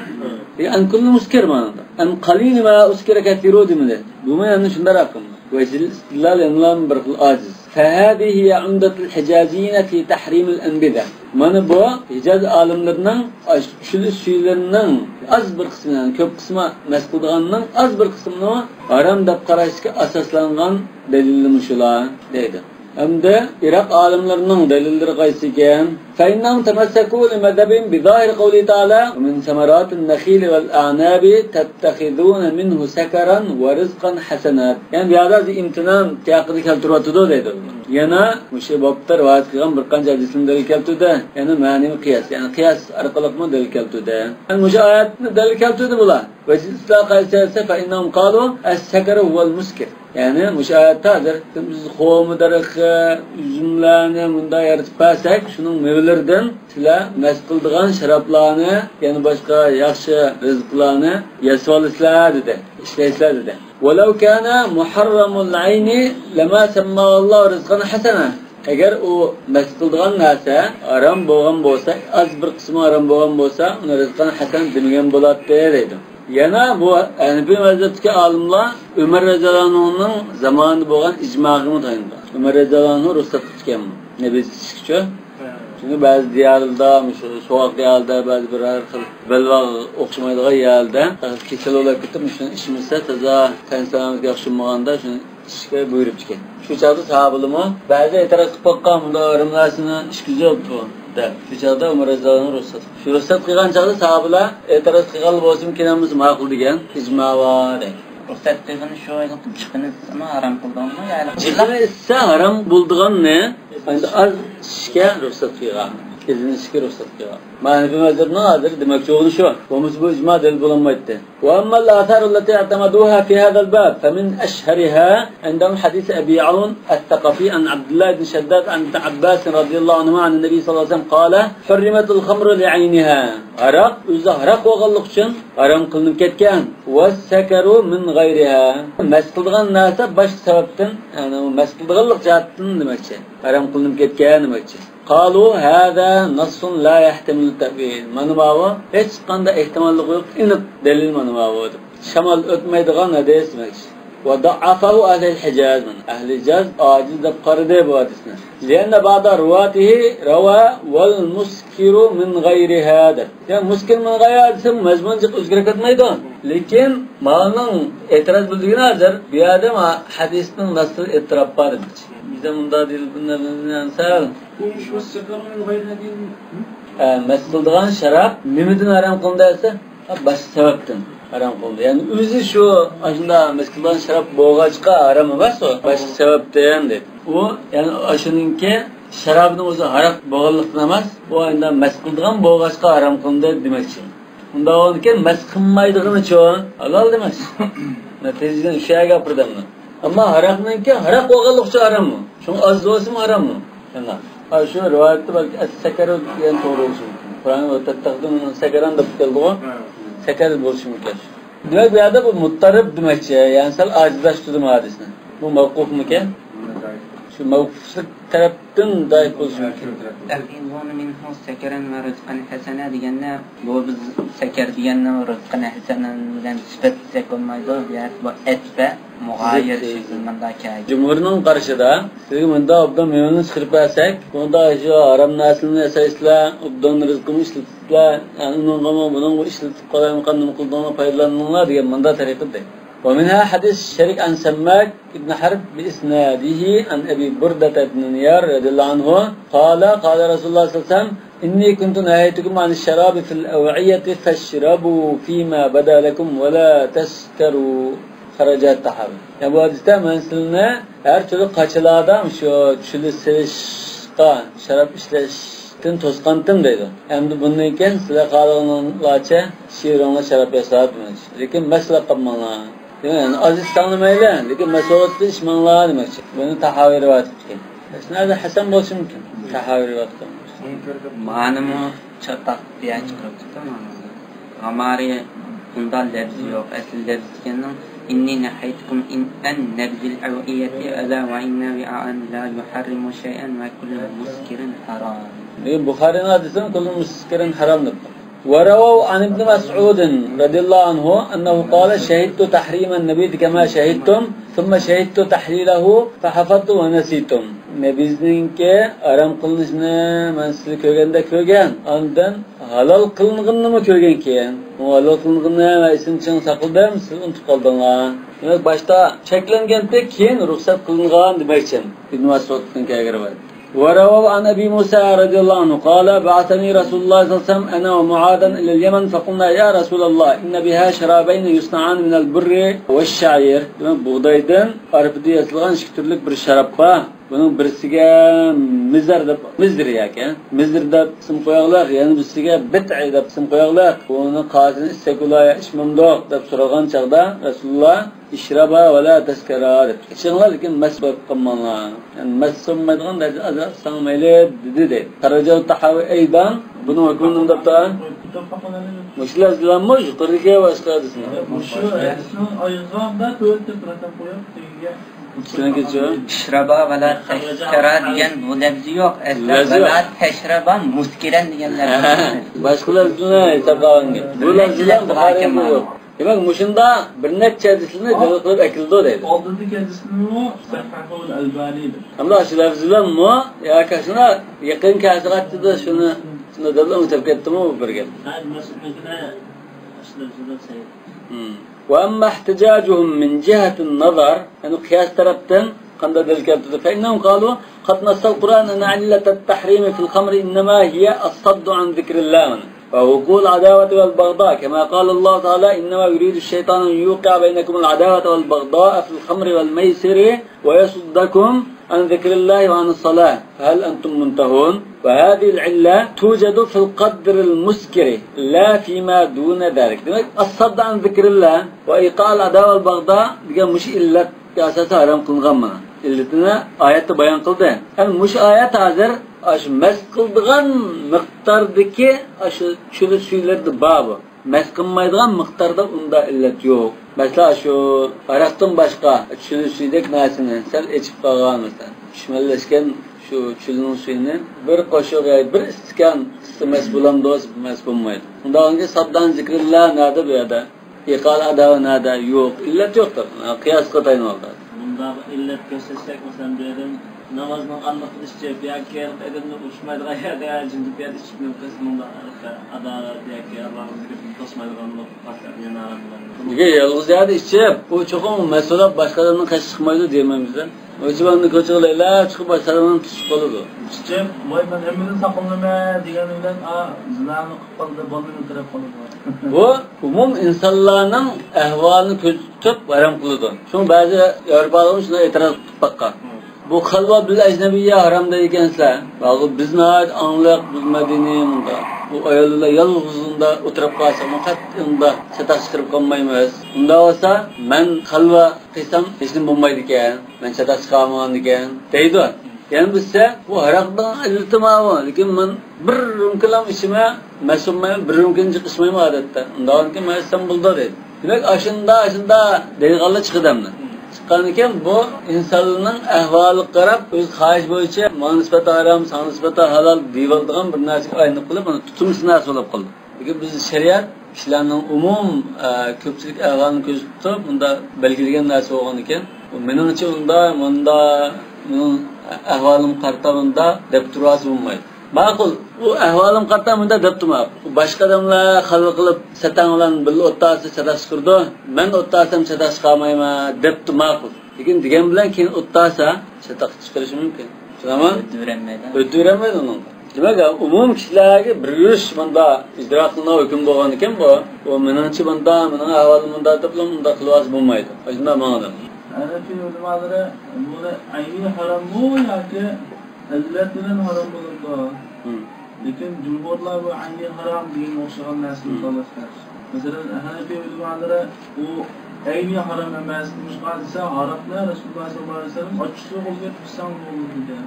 ئە، عن كل مسكر مانا. عن قليل ما أسكر كثيره دېمىدى. بۇمۇ يەنە شۇنداق رەقەم. وجه الاستدلال يەنىلا بىر خىل ئاجىز. فهذه هي عمدة الحجازيين في تحريم الأنبذة. مانا بۇ ھىجاز ئالىملىرىنىڭ ئاشۇ چۈلە سۈيلىرىنىڭ ئاز بىر قىسمى، يەنى كۆپ قىسمى مەست قىلىدىغاننىڭ ئاز بىر قىسمىنى ھارام دەپ قاراشتىكى ئاساسلانغان دەلىلى مۇشۇلار دەيدۇ. ئەمدى ئىراق ئالىملىرىنىڭ دەلىللىرى قايسى ئىكەن؟ فإنهم تمسكوا لمذهبهم بظاهر قوله تعالى: ومن ثمرات النخيل والأعناب تتخذون منه سكرا ورزقا حسنا. يەنى بۇ يەردە ھازىر ئىمتىنان سىياقىدا كەلتۈرۈۋاتىدۇ دەيدۇ. يەنە مۇشۇ بابتا رىۋايەت قىلغان بىر قانچە ھەدىسنى دەلىل كەلتۈردى. يەنى مەنىۋى قىياس، يەنى قىياس ئارقىلىقمۇ دەلىل كەلتۈردى. يەنى مۇشۇ ئايەتنى دەلىل كەلتۈردى بۇلار. ۋەجىدىسلار قايسى دېسە، فإنهم قالوا السكر هو المسكر. يەنى مۇشۇ ئايەتتە ھازىر بىز خورما دەرىخى، ئۈزۈملەرنى مۇنداق يارىتىپ بەرسەك، شۇنىڭ مېۋىلىرىدىن سىلەر مەست قىلىدىغان شارابلارنى، يەنە باشقا ياخشى رىزىقلارنى ياسىۋالىسىلەر دېدى، ئىشلەيسىلەر دېدى. ولو كان محرم العين لما سماه الله رزقا حسنا. ئەگەر ئۇ مەست قىلىدىغان نەرسە ھارام بولغان بولسا، ئاز بىر قىسمى ھارام بولغان بولسا، ئۇنى رىزقان ھەسەن دېمىگەن بولاتتى دەيدۇ. يەنە بۇ ھەنىفىي مەزھەپتىكى ئالىملار ئۆمەر رەزىياللاھۇ ئەنھۇنىڭ زامانىدا بولغان ئىجماغىمۇ تايىنىدۇ. ئۆمەر رەزىياللاھۇ ئەنھۇ رۇخسەت قىلىدىكەن نەبىز ئىچىشكىچۇ. چۈنكى بەزى دىيارلاردا، مۇشۇ سوغۇق دىيارلاردا، بەزى بىر ھەر خىل بەلباغ ئوخشىمايدىغان يەردە كېسەل بولۇپ كېتىپ، شۇنى ئىچمىسە تازا تەن سالامەتلىكى ياخشى بولمىغاندا شۇنى ئىچىشكە بۇيرۇپتىكەن. شۇ چاغدا ساھابىلىرمۇ بەزى ئېتىراز قىلىپ باققان، بۇنداق ھارام نەرسىنى ئىچكۈزۈپ دەپ. شۇ چاغدا ئۆمەر رەزىياللاھۇ ئەنھۇ رۇخسەت. شۇ رۇخسەت قىلغان چاغدا ساھابىلەر ئېتىراز قىلغانلا بولسىمۇ، كېلەلمىسە ماقۇل دېگەن ئىجما بار دەيدۇ. رۇخسەت قىلغىنى شۇ، چىقىنى ئىچسىمۇ ھارام قىلىدىغانمۇ يا؟ چىقىنى ئىچسە ھارام بولىدىغاننى ئەمدى ئاز ئىچىشكە رۇخسەت قىلغان. ئىزىنى ئىچىشكە رۇخسەت قىلغان. مەنىۋى مەزھەپنىڭ ھازىر دېمەكچى بولغىنى شۇ. بولمىسا بۇ ئىجما دەلىل بولالمايتتى. وأما الآثار التي اعتمدوها في هذا الباب فمن أشهرها عندهم حديث أبي عون الثقفي عن عبد الله بن شداد عن ابن عباس رضي الله عنهما عن النبي صلى الله عليه وسلم قال: حرمت الخمر لعينها. ھاراق ئۆزى ھاراق بولغانلىقى ئۈچۈن ھارام قىلىنىپ كەتكەن. والسكر من غيرها. مەست قىلىدىغان نەرسە باشقا سەۋەبتىن، يەنى ئۇ مەست قىلىدىغانلىق جەھەتتىن دېمەكچى. ھارام قىلىنىپ كەتكەن دېمەكچى. قالوا هذا نص لا يحتمل التأويل. مانا ماۋۇ ھېچقانداق ئېھتىماللىقى يوق، ئېنىق دەلىل مانا ماۋۇ دەپ. شامال ئۆتمەيدىغان ھەدىس دېمەكچى. وضعفه أهل الحجاز. مانا ئەھلى ھىجاز ئاجىز دەپ قارىدى بۇ ھەدىسنى. لأن بعض رواته روى والمسكر من غيرها دەپ. يا مۇسكىر مىن غەيرىھا دېسە مەزمۇن جىق ئۆزگىرىپ كەتمەيدۇ. لېكىن مانىڭ ئېتىراز بىلدۈرگىنى ھازىر بۇ يەردە ما ھەدىسنىڭ نەسسىدە ئېتىراپ بار دېمەكچى. بىزدە مۇنداق دېيىلىپ، بۇنداق دېيىلىپ، سەل. ئە، مەست قىلىدىغان شاراب نېمىدىن ھارام قىلىندى دېسە، باشقا سەۋەبتىن ھارام قىلىندى. يەنى ئۆزى شۇ ئاشۇنداق مەست قىلىدىغان شاراب بولغاچقا ھارام ئەمەس ئۇ، باشقا سەۋەبتىن دەيدۇ. ئۇ يەنى ئاشۇنىڭكى شارابىنىڭ ئۆزى ھاراق بولغانلىقتىن ئەمەس، ئۇ ئەمدى مەست قىلىدىغان بولغاچقا ھارام قىلىندى دېمەكچى. ئۇنداق بولغاندىكىن مەس قىلمايدىغىنىچۇ ھالال دېمەك. نەتىجىدىن شۇ يەرگە ئاپىرىدۇ ئەمدى. ئەمما ھاراقنىڭكى ھاراق بولغانلىقىچۇ ھاراممۇ؟ شۇڭا ئاز بولسىمۇ ھاراممۇ؟ شۇنداق. ھا، شۇ رىۋايەتتە بەلكى ئەس-سەكەر دېگەن توغرا بولۇشى مۇمكىن. قۇرئان ۋە تەتتەقدىم سەكەران دەپ كەلدىغۇ. سەكەر بولۇشى مۇمكىن. دېمەك، بۇ يەردە بۇ مۇتتەرىپ دېمەكچى، يەنى سەل ئاجىزلاشتۇردىم ھەدىسنى. بۇ مەۋقۇفمىكەن؟ شۇ مەۋقۇفلۇق تەرەپتىن زەئىف بولۇشى مۇمكىن. تستيقظون منه سكرا ورزقا حسنا دېگەندە، بۇ بىز سەكەر دېگەننى رىزقىن ھەسەنەن بىلەن سۈپەتلىسەك بولمايدۇ. بۇ يەردە بۇ ئەتپە مۇغايىر شەكلى مۇنداق كەلگەن. جۇمھۇرنىڭ قارىشىدا، سىزگە مۇنداق ئوبدان مېۋىنى چىقىرىپ بەرسەك، بۇندا شۇ ھارام نەرسىلەرنى ياسايسىلەر، ئوبدان رىزقىنى ئىشلىتىسىلەر، يەنى ئۇنىڭغىمۇ بۇنىڭغا ئىشلىتىپ قالايمىقان نېمە قىلدىڭلار، پايدىلاندىڭلار دېگەن مۇنداق تەرىقىدە. ومنها حديث شريك عن سماك بن حرب بإسناده عن أبي بردة بن نيار رضي الله عنه قال، قال رسول الله صلى الله عليه وسلم: إني كنت نهيتكم عن الشراب في الأوعية فاشربوا فيما بدا لكم ولا تسكروا. خرجه الطحاوي. يەنى بۇ ھەدىستە مەن سىلىنى ھەر تۈرلۈك قاچىلاردا شۇ چۈلە سېلىشقا، شاراب ئىشلەشتىن توسقانتىم دەيدۇ. ئەمدى بۇندىن كېيىن سىلەر خالىغىنىڭلارچە ئىچىۋېرىڭلار شاراب ياساپ، لېكىن مەسلەت قىلماڭلار. دېمەك، يەنى ئاز ئىچسەڭلار مەيلى، لېكىن مەسلەتتە ئىچمەڭلار دېمەكچى. بۇنى تاھاۋى رىۋايەت قىلغان. ئەسلىدە ھەسەن بولۇشى مۇمكىن. تاھاۋى رىۋايەت قىلغان. مانىمۇ چاتاق بىيان چىقىرىپ كېتىپتۇ مانا. غامارى بۇندا لەپزى يوق. ئەسلى لەپزى دېگەننىڭ إني نهيتكم عن نبذ الأوعية ألا وإن وعاء لا يحرم شيئا وكل مسكر حرام. بۇخارىنىڭ ھەدىسىدە كل مسكر حرام دەپ. ورووا عن ابن مسعود رضي الله عنه أنه قال: شهدت تحريم النبيذ كما شهدتم ثم شهدت تحليله فحفظت ونسيتم. نەبىزنىڭكى ھارام قىلىنىشىنى مەن سىلەر كۆرگەندەك كۆرگەن، ئاندىن ھالال قىلىنغىنىنىمۇ كۆرگەنكەن. ئۇ ھالال قىلىنغىنىنى مەن ئېسىمدە چىڭ ساقلىدىم، سىز ئۇنتۇپ قالدىڭلار. دېمەك، باشتا چەكلەنگەنتى، كېيىن رۇخسەت قىلىنغان دېمەكچى. ئىبن مەسئۇدتىن كەلگەن رىۋايەت. ورووا عن أبي موسى رضي الله عنه قال: بعثني رسول الله صلى الله عليه وسلم أنا ومعاذا إلى اليمن فقلنا: يا رسول الله، إن بها شرابين يصنعان من البر والشعير. دېمەك، بۇغدايدىن ئارپىدىن ياسالغان ئىككى تۈرلۈك بىر شاراب بار. بۇنىڭ بىرسىگە مىزەر دەپ، مىزر ياكى مىزر دەپ ئىسىم قوياغلىق، يەنە بىرسىگە بىتئى دەپ ئىسىم قوياغلىق. بۇنى قايسىنى ئىچسەك بولا يا ئىچمەمدۇق دەپ سورىغان چاغدا رەسۇلۇللا: اشربا ولا تسكرا دەپتۇ. ئىچىڭلار، لېكىن مەس بولۇپ قالماڭلار. يەنى مەس بولمايدىغان دەرىجىدە ئاز ئىچسەڭ مەيلى دېدى دەيدۇ. خرجه الطحاوي أيضا. بۇنىڭ ھۆكمىنى نېمە دەپتۇ؟ مۇشۇ لەپزلەرمۇ يۇقىرىدىكى باشقا ھەدىسنى. مۇشۇ ھەدىسنىڭ ئايىغىدا تۆۋەندە بىر رەقەم قويۇپ، تېگىگە. ئىككىنچىچۇ؟ اشربا ولا تسكرا دېگەن بۇ لەپزى يوق. ئەسلى لەپزى يوق. ولا تشربا مسكرا دېگەن لەپزى. باشقا لەپزىنى ھېسابقا ئالغان گەپ. بۇ لەپزىدە بۇخارىدىمۇ يوق. دېمەك، مۇشۇنداق بىر نەچچە ھەدىسنى دەلىل قىلىپ ئەكېلىدۇ دەيدۇ. ئالدىدىكى ھەدىسنىمۇ سەھھەھۇل ئەلبانى دەپ. ئەمما شۇ لەپزى بىلەنمۇ ياكى شۇنى يېقىن كەلسە قاچتىدا شۇنى، شۇنى دەلىل ئۇنتۇپ كەتتىمۇ بۇ بىر گەپ. ھە، مەسئۇلنىڭكىنى شۇ لەپزى بىلەن سەھىھ. مم. وأما احتجاجهم من جهة النظر، يەنى قىياس تەرەپتىن قانداق دەلىل كەلتۈردى؟ فإنهم قالوا: قد نص القرآن أن علة التحريم في الخمر إنما هي الصد عن ذكر الله، ووقوع العداوة والبغضاء، كما قال الله تعالى: إنما يريد الشيطان أن يوقع بينكم العداوة والبغضاء في الخمر والميسر ويصدكم عن ذكر الله وعن الصلاة، فهل أنتم منتهون؟ وهذه العلة توجد في القدر المسكر لا فيما دون ذلك. دېمەك، الصد عن ذكر الله وإيقاع العداوة والبغضاء دېگەن مۇشۇ ئىللەتكە ئاساسەن ھارام قىلىنغان مانا. ئىللىتىنى ئايەتتە بايان قىلدى. يەنى مۇشۇ ئايەت ھازىر ئاشۇ مەس قىلىدىغان مىقداردىكى ئاشۇ چۈلە سۈيلىرىدە بار بۇ. مەس قىلمايدىغان مىقداردا ئۇنداق ئىللەت يوق. مەسىلەن، شۇ ھاراقتىن باشقا چۈلە سۈيىدەك نەرسىنى سەل ئېچىپ قالغان، مەسىلەن، پىشمەنلەشكەن شۇ چۈلىنىڭ سۈيىنى بىر قوشۇق ياكى بىر ئىستىكان ئىچسە مەس بولامدۇ؟ مەس بولمايدۇ. ئۇنداقكەن ساددان زىكرىللا نەدە بۇ يەردە؟ ئىقال ئاداۋا نەدە؟ يوق. ئىللەت يوقتۇر. قىياسقا تايىنىۋالدى. بۇنداق ئىللەت كۆرسەتسەك، مەسىلەن، بۇ يەردىن نامازنىڭ ئالدىغا ئىچىپ ياكى ئادەمنى ئۇرۇشمايدىغان يەردە جىمجىت يەردە ئىچىپ نېمە قىلسا، مۇنداق ئاداۋەت ياكى ئاللاھنىڭ زىكرىنى توسمايدىغان بولۇپ قالسا، يەنە ھارام بولىدۇ. نېگە يالغۇز يەردە ئىچىپ، ئۇ چوقۇم مەسئۇلات باشقا ئادەمنىڭ قېشىغا چىقمايدۇ دېمەيمىز-دە. ئۇ ئىچىپ ئاندىن كوچىغا لەيلا چىقىپ باشقا ئادەمنىڭ تۇتۇشۇپ قالىدۇ. ئىچىپ، ۋاي، مەن ھەممىدىن ساقلىنىمەن دېگەنى بىلەن، ئا، زىنانى قىلىپ قالدى، بالىنى ئۆلتۈرۈپ قالىدۇ. بۇ ئومۇم ئىنسانلارنىڭ ئەھۋالىنى كۆزىتىپ ھارام قىلىدۇ. شۇڭا بەزى ياۋروپالىقلار شۇنداق ئېتىراز قىلىپ باققان. بۇ خەلۋە بىل ئەجنەبىيە ھارام دەيدىكەنسىلەر. بۇ بىز ناھايىتى ئاڭلىق، بىز مەدەنىي مۇنداق. بۇ ئاياللار يالغۇز ئۇندا ئولتۇرۇپ قالسا، قەتئىي ئۇندا چاتاق چىقىرىپ قالمايمىز. ئۇنداق بولسا، مەن خەلۋە قىلسام ھېچنېمە بولمايدىكەن، مەن چاتاق چىقارمىغاندىكەن دەيدۇ. يەنە بىرسى، بۇ ھاراقنىڭ ئىللىتى ماۋۇ، لېكىن مەن بىر رۇمكىلام ئىچىمەن، مەست بولمايمەن، بىر رۇمكىنى جىق ئىچمەيمەن ئادەتتە. ئۇنداقكەن مەن ئىچسەم بولىدۇ دەيدۇ. دېمەك، ئاشۇندا، ئاشۇندا دەيدىغانلار چىقىدۇ ئەمدى. چىققاندىكىن بۇ ئىنسانلارنىڭ ئەھۋالىغا قاراپ، ئۆز خاھىشى بويىچە ماڭا نىسبەتەن ھارام، ساڭا نىسبەتەن ھالال دېيىۋالىدىغان بىر نەرسىگە ئايلىنىپ قېلىپ، مانا تۇتۇمسىز نەرسە بولۇپ قالدى. لېكىن بىز شەرىئەت كىشىلەرنىڭ ئومۇم، ئە، كۆپچىلىك ئەھۋالىنى كۆزىتىپ تۇرۇپ، مۇنداق بەلگىلىگەن نەرسە بولغان ئىكەن. بۇ مېنىڭچە ئۇنداق، مۇنداق، مېنىڭ ئەھۋالىمغا قارىتا مۇنداق دەپ تۇرۇۋالسا بولمايدۇ. ماقۇل، ئۇ ئەھۋالىمغا قارىتا مۇنداق دەپتۇ ماقۇل. ئۇ باشقا ئادەملەر خەلۋە قىلىپ، سەتەڭ بىلەن بىللە ئولتۇرسا چاتاق چىقىرىدۇ، مەن ئولتۇرسام چاتاق چىقارمايمەن دەپتۇ ماقۇل. لېكىن دېگەن بىلەن كېيىن ئولتۇرسا چاتاق چىقىرىشى مۇمكىن. چۈشىنەمۇ؟ ھۆددە بېرەلمەيدۇ. ھۆددە بېرەلمەيدۇ ئۇنىڭغا. دېمەك، ئومۇم كىشىلەرگە بىر يۈرۈش مۇنداق ئىجرا قىلىنغان ھۆكۈم بولغانىكەن بۇ. ئۇ مېنىڭچە مۇنداق، مېنىڭ ئەھۋالىم مۇنداق دەپلا مۇنداق قىلىۋالسا بولمايدۇ. ئاشۇنداق ماڭىدۇ. ھەنەفىي ئۆلىمالىرى بۇنى ئەينىي ھاراممۇ ياكى ئىللەت بىلەن ھارام بولىدۇ؟ ھىم. لېكىن جۇمھۇرلار بۇ ئەينىي ھارام دېگەنگە ئوخشىغان نەرسىنى مم. تاللاش تەس. مەسىلەن، ھەنەفىي ئۆلىمالىرى بۇ ئەينىي ھارام ئەمەس، نېمىشقا دېسە، ھاراقنى رەسۇلۇللاھ سەللەللاھۇ ئەلەيھى ۋەسەللەم ئاچچىق سۇ قىلىپ ئىچسەڭ بولىدۇ دېگەن.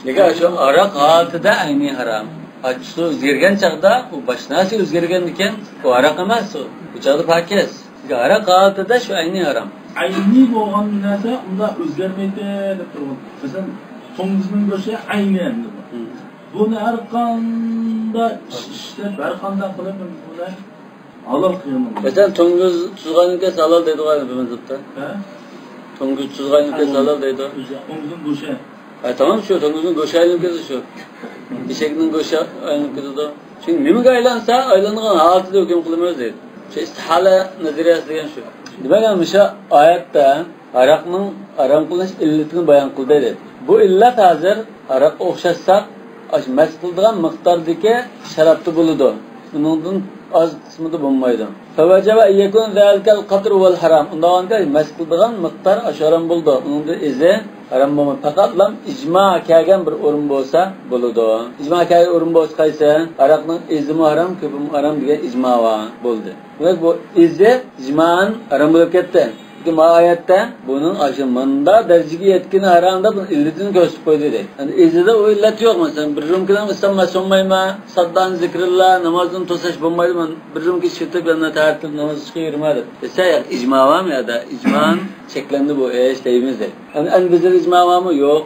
لېكىن شۇ ھاراق ھالىتىدە ئەينىي ھارام. ئاچچىق سۇ ئۆزگەرگەن چاغدا ئۇ باشقا نەرسە ئۆزگەرگەنىكەن، ئۇ ھاراق ئەمەس ئۇ. ئۇ چاغدا پاكىز. لېكىن ھاراق ھالىتىدە شۇ ئەينىي ھارام. ئەينىي بولغان نەرسە ئۇنداق ئۆزگەرمەيتتى دەپ تۇرغان. مەسىلەن، توڭگۇزنىڭ گۆشى ئەينى ئەمدى بۇ. مم. بۇنى ھەر قانداق ئىش ئىشلەپ، ھەر قانداق قىلىپ بۇنى ھالال قىلغان. مەسىلەن، توڭگۇز تۇزغاينىڭ كەلسە ھالال دەيدىغۇ بىر مەزھەپتە. ھە؟ توڭگۇز تۇزغاينىڭ كەلسە ھالال دەيدۇ. توڭگۇزنىڭ گۆشى. ھە، تامام شۇ، توڭگۇزنىڭ گۆشى ئايلىنىپ كېتىدۇ شۇ. ئېشەكنىڭ گۆشى ئايلىنىپ كېتىدۇ. چۈنكى نېمىگە ئايلانسا، ئايلانغان ھالىتىدە ھۆكۈم قىلىمىز دەيدۇ. شۇ ئىستىھالە نەزەرىيەسى دېگەن شۇ. دېمەك، مۇشۇ ئايەتتە ھاراقنىڭ ھارام قىلىنىش ئىللىتىنى بايان قىلدى دەيدۇ. بۇ ئىللەت ھازىر ھاراققا ئوخشاتساق، ئاشۇ مەست قىلىدىغان مىقداردىكى شارابتا بولىدۇ. ئۇنىڭدىن ئاز قىسمىدا بولمايدۇ. فوجب أن يكون ذلك القدر هو الحرام. ئۇنداق بولغاندا مەست قىلىدىغان مىقدار ئاشۇ ھارام بولىدۇ. ئۇنىڭدىن ئېزى ھارام بولمايدۇ. پەقەتلا ئىجما كەلگەن بىر ئورۇن بولسا بولىدۇ. ئىجما كەلگەن ئورۇن بولسا قايسى؟ ھاراقنىڭ ئېزىمۇ ھارام، كۆپىمۇ ھارام دېگەن ئىجما بار بولدى. دېمەك، بۇ ئېزى ئىجمان ھارام بولۇپ كەتتى. لېكىن ما ئايەتتە بۇنىڭ ئاشۇ مۇنداق دەرىجىگە يەتكىنى ھارام دەپ بۇنىڭ ئىللىتىنى كۆرسىتىپ قويدى دەيدۇ. يەنى ئېزىدا ئۇ ئىللەت يوق. مەسىلەن، بىر رۇمكىنىڭ ئىسسام مەس بولمايمەن، ساددان زىكرىللا، نامازدىن توساش بولمايدۇ، مەن بىر رۇمكا ئىچىپ كېتىپ يەنە تەھەررەت قىلىپ ناماز ئىچىشكە يۈرمە دەپ دېسە، ياق، ئىجما بارمۇ يەردە؟ ئىجمان چەكلەندى بۇ ئىش دەيمىز دەيدۇ. يەنى ئەنبىزىر ئىجما بارمۇ؟ يوق.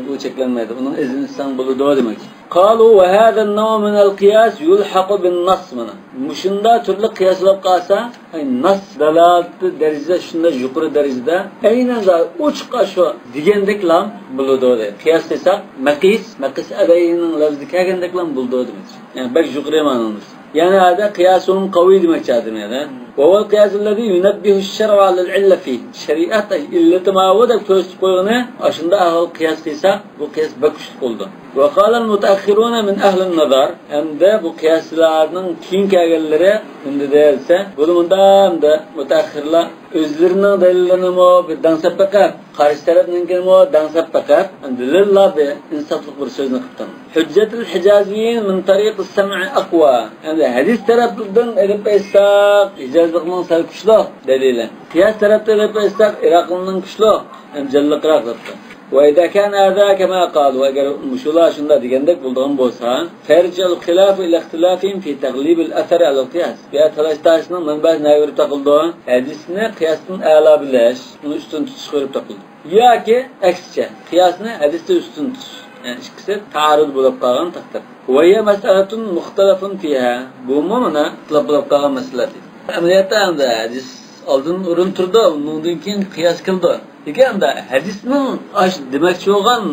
ئۇ چەكلەنمەيدۇ. ئۇنىڭ ئىزىنى ئىچسەڭ بولىدۇ دېمەكچى. قالوا وهذا النوع من القياس يلحق بالنص. مانا مۇشۇنداق تۈرلۈك قىياس بولۇپ قالسا، ئەي، نەس دالالىتى دەرىجىدە، شۇنداق يۇقىرى دەرىجىدە، ئەينەن ئوچۇق ئاشۇ دېگەندەكلا بولىدۇ دەيدۇ. قىياس قىلساق، مەقىس، مەقىس ئەلەيھىنىڭ لەۋزىدە كەلگەندەكلا بولىدۇ دېمەكچى. يەنى بەك يۇقىرى مەنىدە. يەنى ھەدە قىياسۇن قەۋىي دېمەكچى ئادەم يەنە. وهو القياس الذي ينبه الشرع على العلة فيه. شەرىئەت ئىللىتى ماۋۇ دەپ كۆرسىتىپ قويغىنى، ئاشۇنداق ئەھۋال قىياس قىلساق، بۇ قىياس بەك كۈچلۈك بولىدۇ. وقال المتأخرون من أهل النظر. ئەمدى بۇ قىياسچىلارنىڭ كېيىن كەلگەنلىرى نېمە دېدى دېسە، بۇنى مۇنداق ئەمدى مۇتەئەخخىرلار ئۆزلىرىنىڭ دەلىللىرىنىمۇ بىر دەڭسەپ بېقىپ، قارشى تەرەپنىڭكىنىمۇ دەڭسەپ بېقىپ، دېلىللا بىر ئىنسافلىق بىر سۆزنى قىپتۇ. حجة الحجازيين من طريق السمع أقوى. ئەمدى ھەدىس تەرەپتىن ئېلىپ ئېيتساق، ھىجازلىقنىڭ سەل كۈچلۈك دەلىلى. قىياس تەرەپتىن ئېلىپ ئېيتساق، ئىراقلىنىڭ كۈچلۈك، ھەم جانلىقراق دەپتۇ. وإذا كان هذا كما قالوا، ئەگەر مۇشۇلار شۇنداق دېگەندەك بولىدىغان بولسا، فيرجع الخلاف إلى اختلافهم في تغليب الأثر على القياس. بۇ يەردە تالاش تارتىشنىڭ مەنبەسى نەگە بېرىپ تاقىلىدۇ؟ ھەدىسنى قىياستىن ئەلا بىلىش، ئۇنى ئۈستۈن تۇتۇشقا بېرىپ تاقىلىدۇ. ياكى ئەكسىچە، قىياسنى ھەدىستىن ئۈستۈن تۇتۇش. يەنى ئىككىسى تەئارۇد بولۇپ قالغان تەقدىر. وهي مسألة مختلف فيها. بۇمۇ مانا ئىختىلاپ بولۇپ قالغان مەسىلە دېدى. ئەمەلىيەتتە ئەمدى ھەدىس ئالدىن ئورۇن تۇرىدۇ، ئۇنىڭدىن كېيىن قىياس كېلىدۇ. لېكىن ئەمدى ھەدىسنىڭ ئاش دېمەكچى بولغان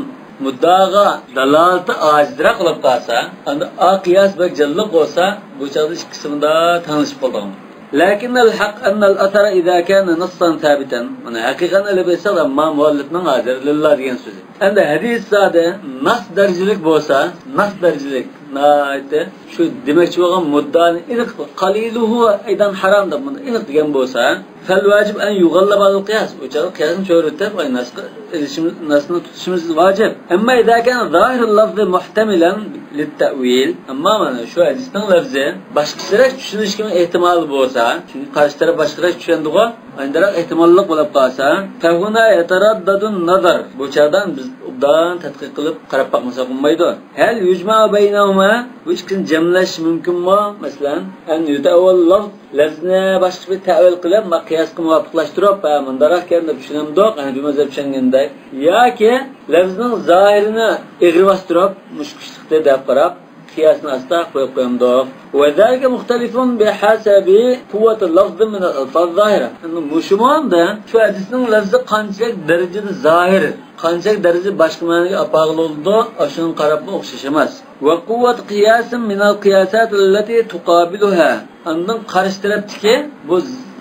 مۇددىئاغا دالالىتى ئاجىزراق بولۇپ قالسا، ئەمدى ئا قىياس بەك جانلىق بولسا، بۇ چاغدا ئىككىسى مۇنداق تەڭلىشىپ قالىدىغان. لكن الحق أن الأثر إذا كان نصا ثابتا. مانا ھەقىقەتنى ئېلىپ ئېيتساق، ما مۇئەللىپنىڭ ھازىر لىللا دېگەن سۆزى. ئەمدى ھەدىس زادى ناس دەرىجىلىك بولسا، ناس دەرىجىلىك، ناھايىتى شۇ دېمەكچى بولغان مۇددىئانى ئېنىق، قەلىلۇھۇ ئەيزەن ھارام دەپ مۇنداق ئېنىق دېگەن بولسا، فەل ۋاجىب ئەن يۇغەللەبە ئەلەل قىياس. ئۇ چاغدا قىياسنى چۆرۈتۈپ، ئاي، نەسقە ئېلىشىمىز، نەسنى تۇتۇشىمىز ۋاجىب. ئەمما ئىزا كان زاھىرۇل لەفزى مۇھتەمىلەن لىتتەئۋىل. ئەمما مانا شۇ ھەدىسنىڭ لەفزى باشقىچىرەك چۈشىنىشكىمۇ ئېھتىمالى بولسا، چۈنكى قارشى تەرەپ باشقىچىرەك چۈشەندىغۇ، ئاندىراق ئېھتىماللىق بولۇپ قالسا، فەھۇنا يەتەرەددەدۇن نەزەر. بۇ چاغدا بىز ئوبدان تەتقىق قىلىپ قاراپ باقمىساق بولمايدۇ. ھەل يۇجمەئۇ بەينەھۇما، بۇ ئىككىسىنى جەملەش مۇمكىنمۇ؟ مەسىلەن، ئەن يۇتەئەۋۋەل لەفز، لەفزنى باشقىچە بىر تەئۋىل قىلىپ، ما قىياسقا مۇۋاپىقلاشتۇرۇپ، ھە، مۇنداقراق ئىكەن دەپ چۈشىنەمدۇق، ھەنەفىي مەزھەپ چۈشەنگەندەك. ياكى لەفزنىڭ زاھىرىنى ئېغىر باستۇرۇپ، مۇشۇ كۈچلۈكتە دەپ قاراپ، قىياسنى ئاستا قويۇپ قويامدۇق. وذلك مختلف بحسب قوة اللفظ من الألفاظ الظاهرة. ئەمدى مۇشۇمۇ ئەمدى شۇ ھەدىسنىڭ لەفزى قانچىلىك دەرىجىدە زاھىر، قانچىلىك دەرىجىدە باشقا مەنىگە ئاپارغىلى بولىدۇ، ئاشۇنىڭغا قاراپمۇ ئوخشاش ئەمەس. وقوة قياس من القياسات التي تقابلها. ئاندىن قارشى تەرەپتىكى بۇ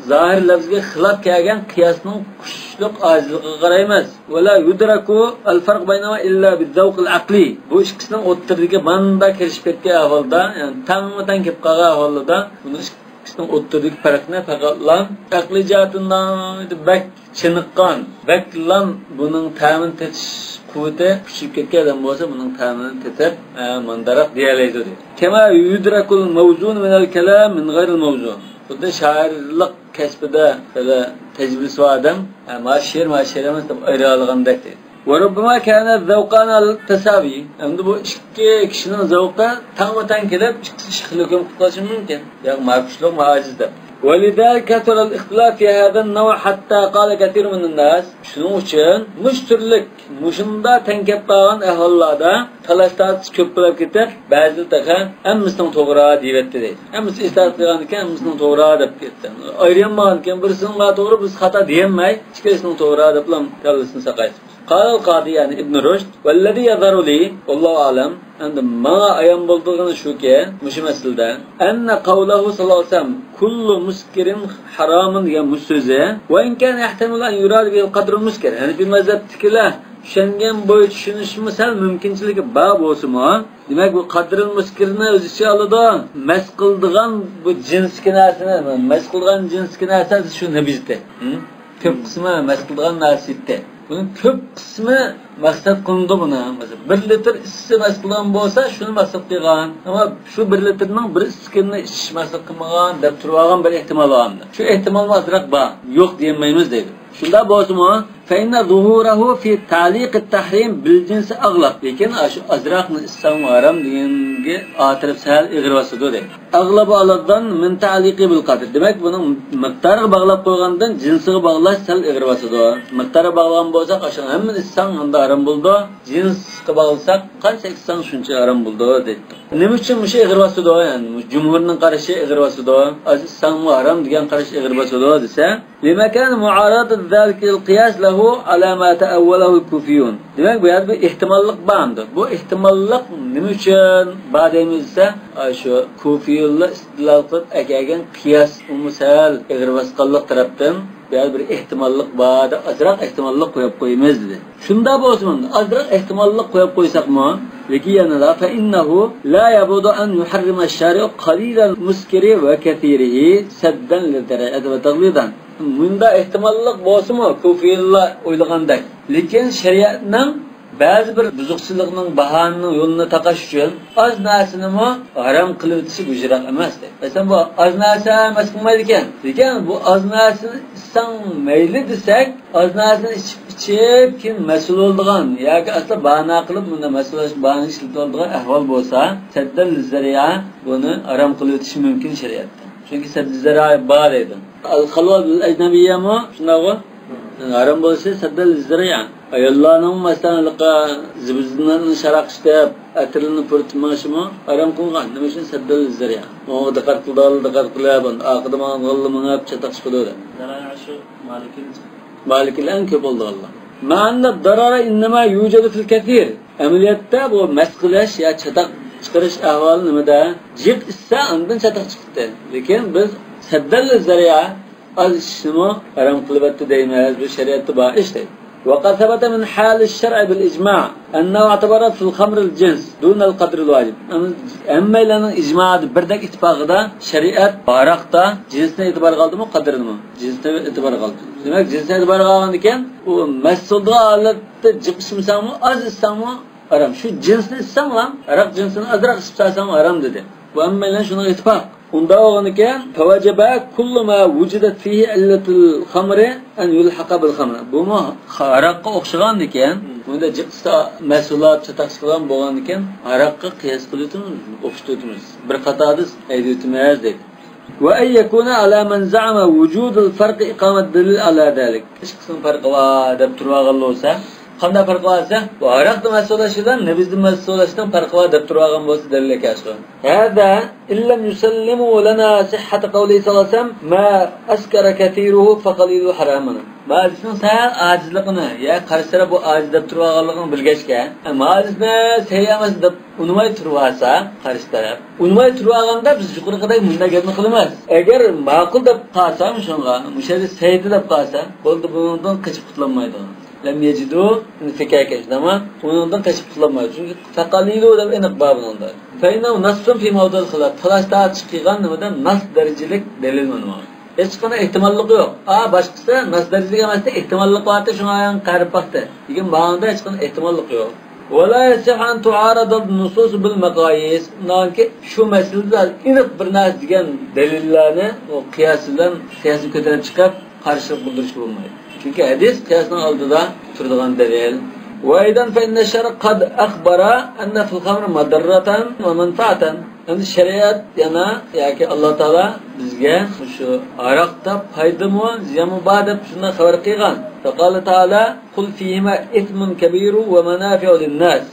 زاھىر لەفزگە خىلاپ كەلگەن قىياسنىڭ كۈچلۈك ئاجىزلىقىغا قارايمىز. ولا يدرك الفرق بينهما إلا بالذوق العقلي. بۇ ئىككىسىنىڭ ئوتتۇرىدىكى ماندا كىرىشىپ كەتكەن ئەھۋالدا، يەنى تەڭمۇ تەڭ كېلىپ قالغان ئەھۋالدا بۇنىڭ ئىككىسىنىڭ ئوتتۇرىدىكى پەرقنى پەقەتلا ئەقلىي جەھەتتىن بەك چېنىققان، بەكلا بۇنىڭ تەمىنى تېتىش قۇۋۋىتى كۈچىيىپ كەتكەن ئادەم بولسا، بۇنىڭ تەمىنى تېتىپ، ئە، مانداراق دېيەلەيدۇ، دەيدۇ. كما يدرك الموزون من الكلام من غير الموزون. خۇددى شائىرلىق كەسپىدە بىر تەجرىبىسى بار ئادەم، ئە، ما شېئىر، ما شېئىر ئەمەس دەپ ئايرىۋالغاندەك، دەيدۇ. وربما كان الذوقان على التساوي. ئەمدى بۇ ئىككى كىشىنىڭ زەۋقى تەڭمۇ تەڭ كېلىپ، ئىككىسى ئىشقىلىپ ھۆكۈم قىلىپ قېلىشى مۇمكىن. ياق، ما كۈچلۈك، ما ئاجىز دەپ. ولذلك كثر الاختلاف في هذا النوع حتى قال كثير من الناس. شۇنىڭ ئۈچۈن مۇشۇ تۈرلۈك، مۇشۇنداق تەڭ كەپ قالغان ئەھۋاللاردا تالاش-تارتىش كۆپ بولۇپ كېتىپ، بەزىلەر تېخى ھەممىسىنىڭ توغرا دېيىۋەتتى، دەيدۇ. ھەممىسى ئىجتىھات قىلغاندىكىن، ھەممىسىنىڭ توغرا دەپ كەتتى. ئايرىيالمىغاندىكىن، بىرسىنىڭ توغرا، بىرسى خاتا دېيەلمەي، ئىككىلىسىنىڭ توغرا دەپلا كاللىسىنى ساقايتىپتۇ. قال القاضي، يەنى ئىبن رۇشد، والذي يظهر لي، والله أعلم، ئەمدى ماڭا ئايان بولىدىغىنى شۇكى، مۇشۇ مەسىلىدە، أن قوله صلى الله عليه وسلم كل مسكر حرام دېگەن مۇشۇ سۆزى، وإن كان يحتمل أن يراد به القدر المسكر، ھەنەفىي مەزھەپتىكىلەر چۈشەنگەن بويىچە چۈشىنىشمۇ سەل مۇمكىنچىلىكى بار بولسىمۇ، دېمەك، بۇ قەدرىل مۇسكىرنى ئۆز ئىچىگە ئالىدۇ. مەس قىلىدىغان بۇ جىنسىكى نەرسىنى، مەس قىلىدىغان جىنسىكى نەرسە شۇ نەبىزتى. كۆپ قىسمى مەس قىلىدىغان نەرسە ئىدى. بۇنىڭ كۆپ قىسمى مەقسەت قىلىنىدۇ بۇنى. مەسىلەن، بىر لىتىر ئىسسى مەس قىلغان بولسا، شۇنى مەقسەت قىلغان. ئەمما شۇ بىر لىتىرنىڭ بىر ئىسسىكىنىنى ئىچىش مەقسەت قىلمىغان دەپ تۇرۇۋالغان بىر ئېھتىمال بار. شۇ ئېھتىمالمۇ ئازراق بار. يوق دېيەلمەيمىز دەيدۇ. شۇنداق بولسىمۇ، فإن ظهوره في تعليق التحريم بالجنس أغلب. لېكىن ئاشۇ ئازراقنى ئىچسەڭمۇ ھارام دېگەنگە ئاخىرى سەل ئېغىر باسىدۇ دەيدۇ. أغلب على الظن من تعليقه بالقدر. دېمەك، بۇنىڭ مىقدارىغا باغلاپ قويغاندىن جىنسىغا باغلاش سەل ئېغىر باسىدۇ. مىقدارغا باغلىغان بولساق، ئاشۇنى ھەممىنى ئىچسەڭ ئاندا ھارام بولىدۇ. جىنسقا باغلىساق، قانچە ئىچسەڭ شۇنچە ھارام بولىدۇ دەيدۇ. نېمە ئۈچۈن مۇشۇ ئېغىر باسىدۇ؟ يەنى جۇمھۇرنىڭ قارىشى ئېغىر باسىدۇ. ئاز ئىچسەڭمۇ ھارام دېگەن قاراش ئېغىر باسىدۇ دېسە، لما كان معارضة ذلك القياس له على ما تأوله الكوفيون. دېمەك، بۇ يەردە بىر ئېھتىماللىق بار ئەمدى. بۇ ئېھتىماللىق نېمە ئۈچۈن بار دەيمىز دېسە، ئاشۇ كوفىيونلار ئىستىدلال قىلىپ ئەكەلگەن قىياس ئۇمۇ سەل ئېغىر باسقانلىق تەرەپتىن بۇ يەردە بىر ئېھتىماللىق بار دەپ، ئازراق ئېھتىماللىق قويۇپ قويىمىز دېدى. شۇنداق بولسىمۇ، ئازراق ئېھتىماللىق قويۇپ قويساقمۇ، لېكىن يەنىلا، فإنه لا يبعد أن يحرم الشارع قليل المسكر وكثيره سدا للذريعة وتغليظا. مۇنداق ئېھتىماللىق بولسىمۇ، كوفىيلار ئويلىغاندەك. لېكىن شەرىئەتنىڭ بەزى بىر بۇزۇقچىلىقنىڭ، باھانىنىڭ يولىنى تاقاش ئۈچۈن ئاز نەرسىنىمۇ ھارام قىلىۋېتىشى گۈجراق ئەمەس، دەيدۇ. مەسىلەن، بۇ ئاز نەرسە مەس قىلمايدىكەن. لېكىن بۇ ئاز نەرسىنى ئىچسەڭ مەيلى دېسەك، ئاز نەرسىنى ئىچىپ، ئىچىپ، كېيىن مەسئۇل بولىدىغان ياكى ئەسلى باھانە قىلىپ، بۇنداق مەسئۇل بولۇش باھانىنى ئىشلىتىۋالىدىغان ئەھۋال بولسا، سەددەل لىززەرىئە بۇنى ھارام قىلىۋېتىشى مۇمكىن شەرىئەتتە. چۈنكى سەددىزەرىئە بار دەيدۇ. ئەل خەلۋەت بىل ئەجنەبىيەمۇ شۇنداقغۇ؟ ھارام بولۇشى سەددەل لىززەرىئە. ئاياللارنىڭ، مەسىلەن، ھېلىقى زىبۇزىنلارنى شاراق ئىشلەپ، ئەتىرىنى پۇرىتىپ مېڭىشىمۇ ھارام قىلغان. نېمە ئۈچۈن؟ سەددەل لىززەرىئە. ئۇنىڭغا دىققەت قىلىدىغانلار دىققەت قىلىپ، ئارقىدا ماڭىدىغانلار مېڭىپ چاتاق چىقىدۇ دەپ. زەرەئە شۇ مالىكىل. مالىكىل ئەڭ كۆپ بولىدىغانلار. مع أن الضرر إنما يوجد في الكثير. ئەمەلىيەتتە بۇ مەس قىلىش يا چاتاق چىقىرىش ئەھۋالى نېمىدە؟ جىق ئىچسە، ئاندىن چاتاق چىقتى. لېكىن بىز سەددەل لىززەرىئە، ئاز ئىچىشنىمۇ ھارام قىلىۋەتتى دەيمىز. بۇ شەرىئەتتە بار ئىش دەيدۇ. وقد ثبت من حال الشرع بالإجماع أنه اعتبر في الخمر الجنس دون القدر الواجب. ھەممەيلەننىڭ ئىجمائىدا بىردەك ئىتتىپاقىدا شەرىئەت ھاراقتا جىنسنى ئېتىبارغا ئالدىمۇ، قەدرىنىمۇ؟ جىنسنى ئېتىبارغا ئالدى. دېمەك، جىنسنى ئېتىبارغا ئالغاندىكىن، ئۇ مەست بولىدىغان ھالەتتە جىق ئىچمىسەڭمۇ، ئاز ئىچسەڭمۇ، ھارام. شۇ جىنسنى ئىچسەڭلا، ھاراق جىنسىنى ئازراق ئىچىپ سالساڭمۇ ھارام دېدى. بۇ ھەممەيلەن شۇنىڭغا ئىتتىپاق. ئۇنداق بولغانىكەن، فوجب كل ما وجدت فيه علة الخمر أن يلحق بالخمر. بۇمۇ ھاراققا ئوخشىغاندىكەن، بۇندا جىق ئىچسا مەست بولۇپ چاتاق چىقىدىغان بولغاندىكەن، ھاراققا قىياس قىلىۋېتىمىز، ئوخشىتىۋېتىمىز. بىر قاتاردا ھەيدىۋېتىمىز دەيدۇ. وأن يكون على من زعم وجود الفرق إقامة دليل على ذلك. ئىككىسىنىڭ پەرقى بار دەپ تۇرۇۋالغان بولسا، قانداق پەرقى بار دېسە، بۇ ھاراقتا مەست بولۇش بىلەن نەبىزدە مەست بولۇشنىڭ پەرقى بار دەپ تۇرۇۋالغان بولسا دەلىل ئەكەلسۇن. هذا إن لم يسلموا لنا صحة قوله صلى الله عليه وسلم: ما أسكر كثيره فقليله حرام. مانا بۇ ھەدىسنىڭ سەل ئاجىزلىقىنى، يا قارشى تەرەپ بۇ ئاجىز دەپ تۇرۇۋالغانلىقىنى بىلگەچكە، ھە، ماۋۇ ھەدىسنى سەھىھ ئەمەس دەپ ئۇنىماي تۇرۇۋالسا قارشى تەرەپ. ئۇنىماي تۇرۇۋالغاندا بىز يۇقىرىقىدەك مۇنداق گەپنى قىلىمىز. ئەگەر ماقۇل دەپ قالسا، مۇشۇنىڭغا، مۇشۇ ھەدىس سەھىھ دەپ قالسا، بولدى، بۇنىڭدىن قېچىپ قۇتۇلالمايدۇ. لم يجدوا، ئۇنى فىكاھكەن، شۇنداقمۇ؟ ئۇنىڭدىن قېچىپ قۇتۇلالمايدۇ. چۈنكى فقليلوا دەپ ئېنىق بار بۇنىڭدا. فإنه نص في موضع الخلاف. تالاش تارتىش قىلغان نېمىدە ناس دەرىجىلىك دەلىل مانا. ھېچقانداق ئېھتىماللىقى يوق. ئا، باشقىسى ناس دەرىجىلىك ئەمەستە، ئېھتىماللىقى بارتى، شۇڭا يەنە قارىپ باقتى. لېكىن ماڭىدا ھېچقانداق ئېھتىماللىق يوق. ولا يصح أن تعارض النصوص بالمقاييس. ئۇنداقكى شۇ مەسىلىدە ئېنىق بىر نەرسە دېگەن دەلىللەرنى ئۇ قىياس بىلەن، قىياسنى كۆتۈرۈپ چىقىپ، قارشىلىق بىلدۈرۈشكە بولمايدۇ. چۈنكى ھەدىس قىياسنىڭ ئالدىدا تۇرىدىغان دەلىل. وأيضا فإن الشرع قد أخبر أن في الخمر مضرة ومنفعة. ئەمدى شەرىئەت يەنە ياكى ئاللا تائالا بىزگە مۇشۇ ھاراقتا پايدىمۇ، زىيانمۇ بار دەپ شۇنداق خەۋەر قىلغان. فقال تعالى: قل فيهما إثم كبير ومنافع للناس.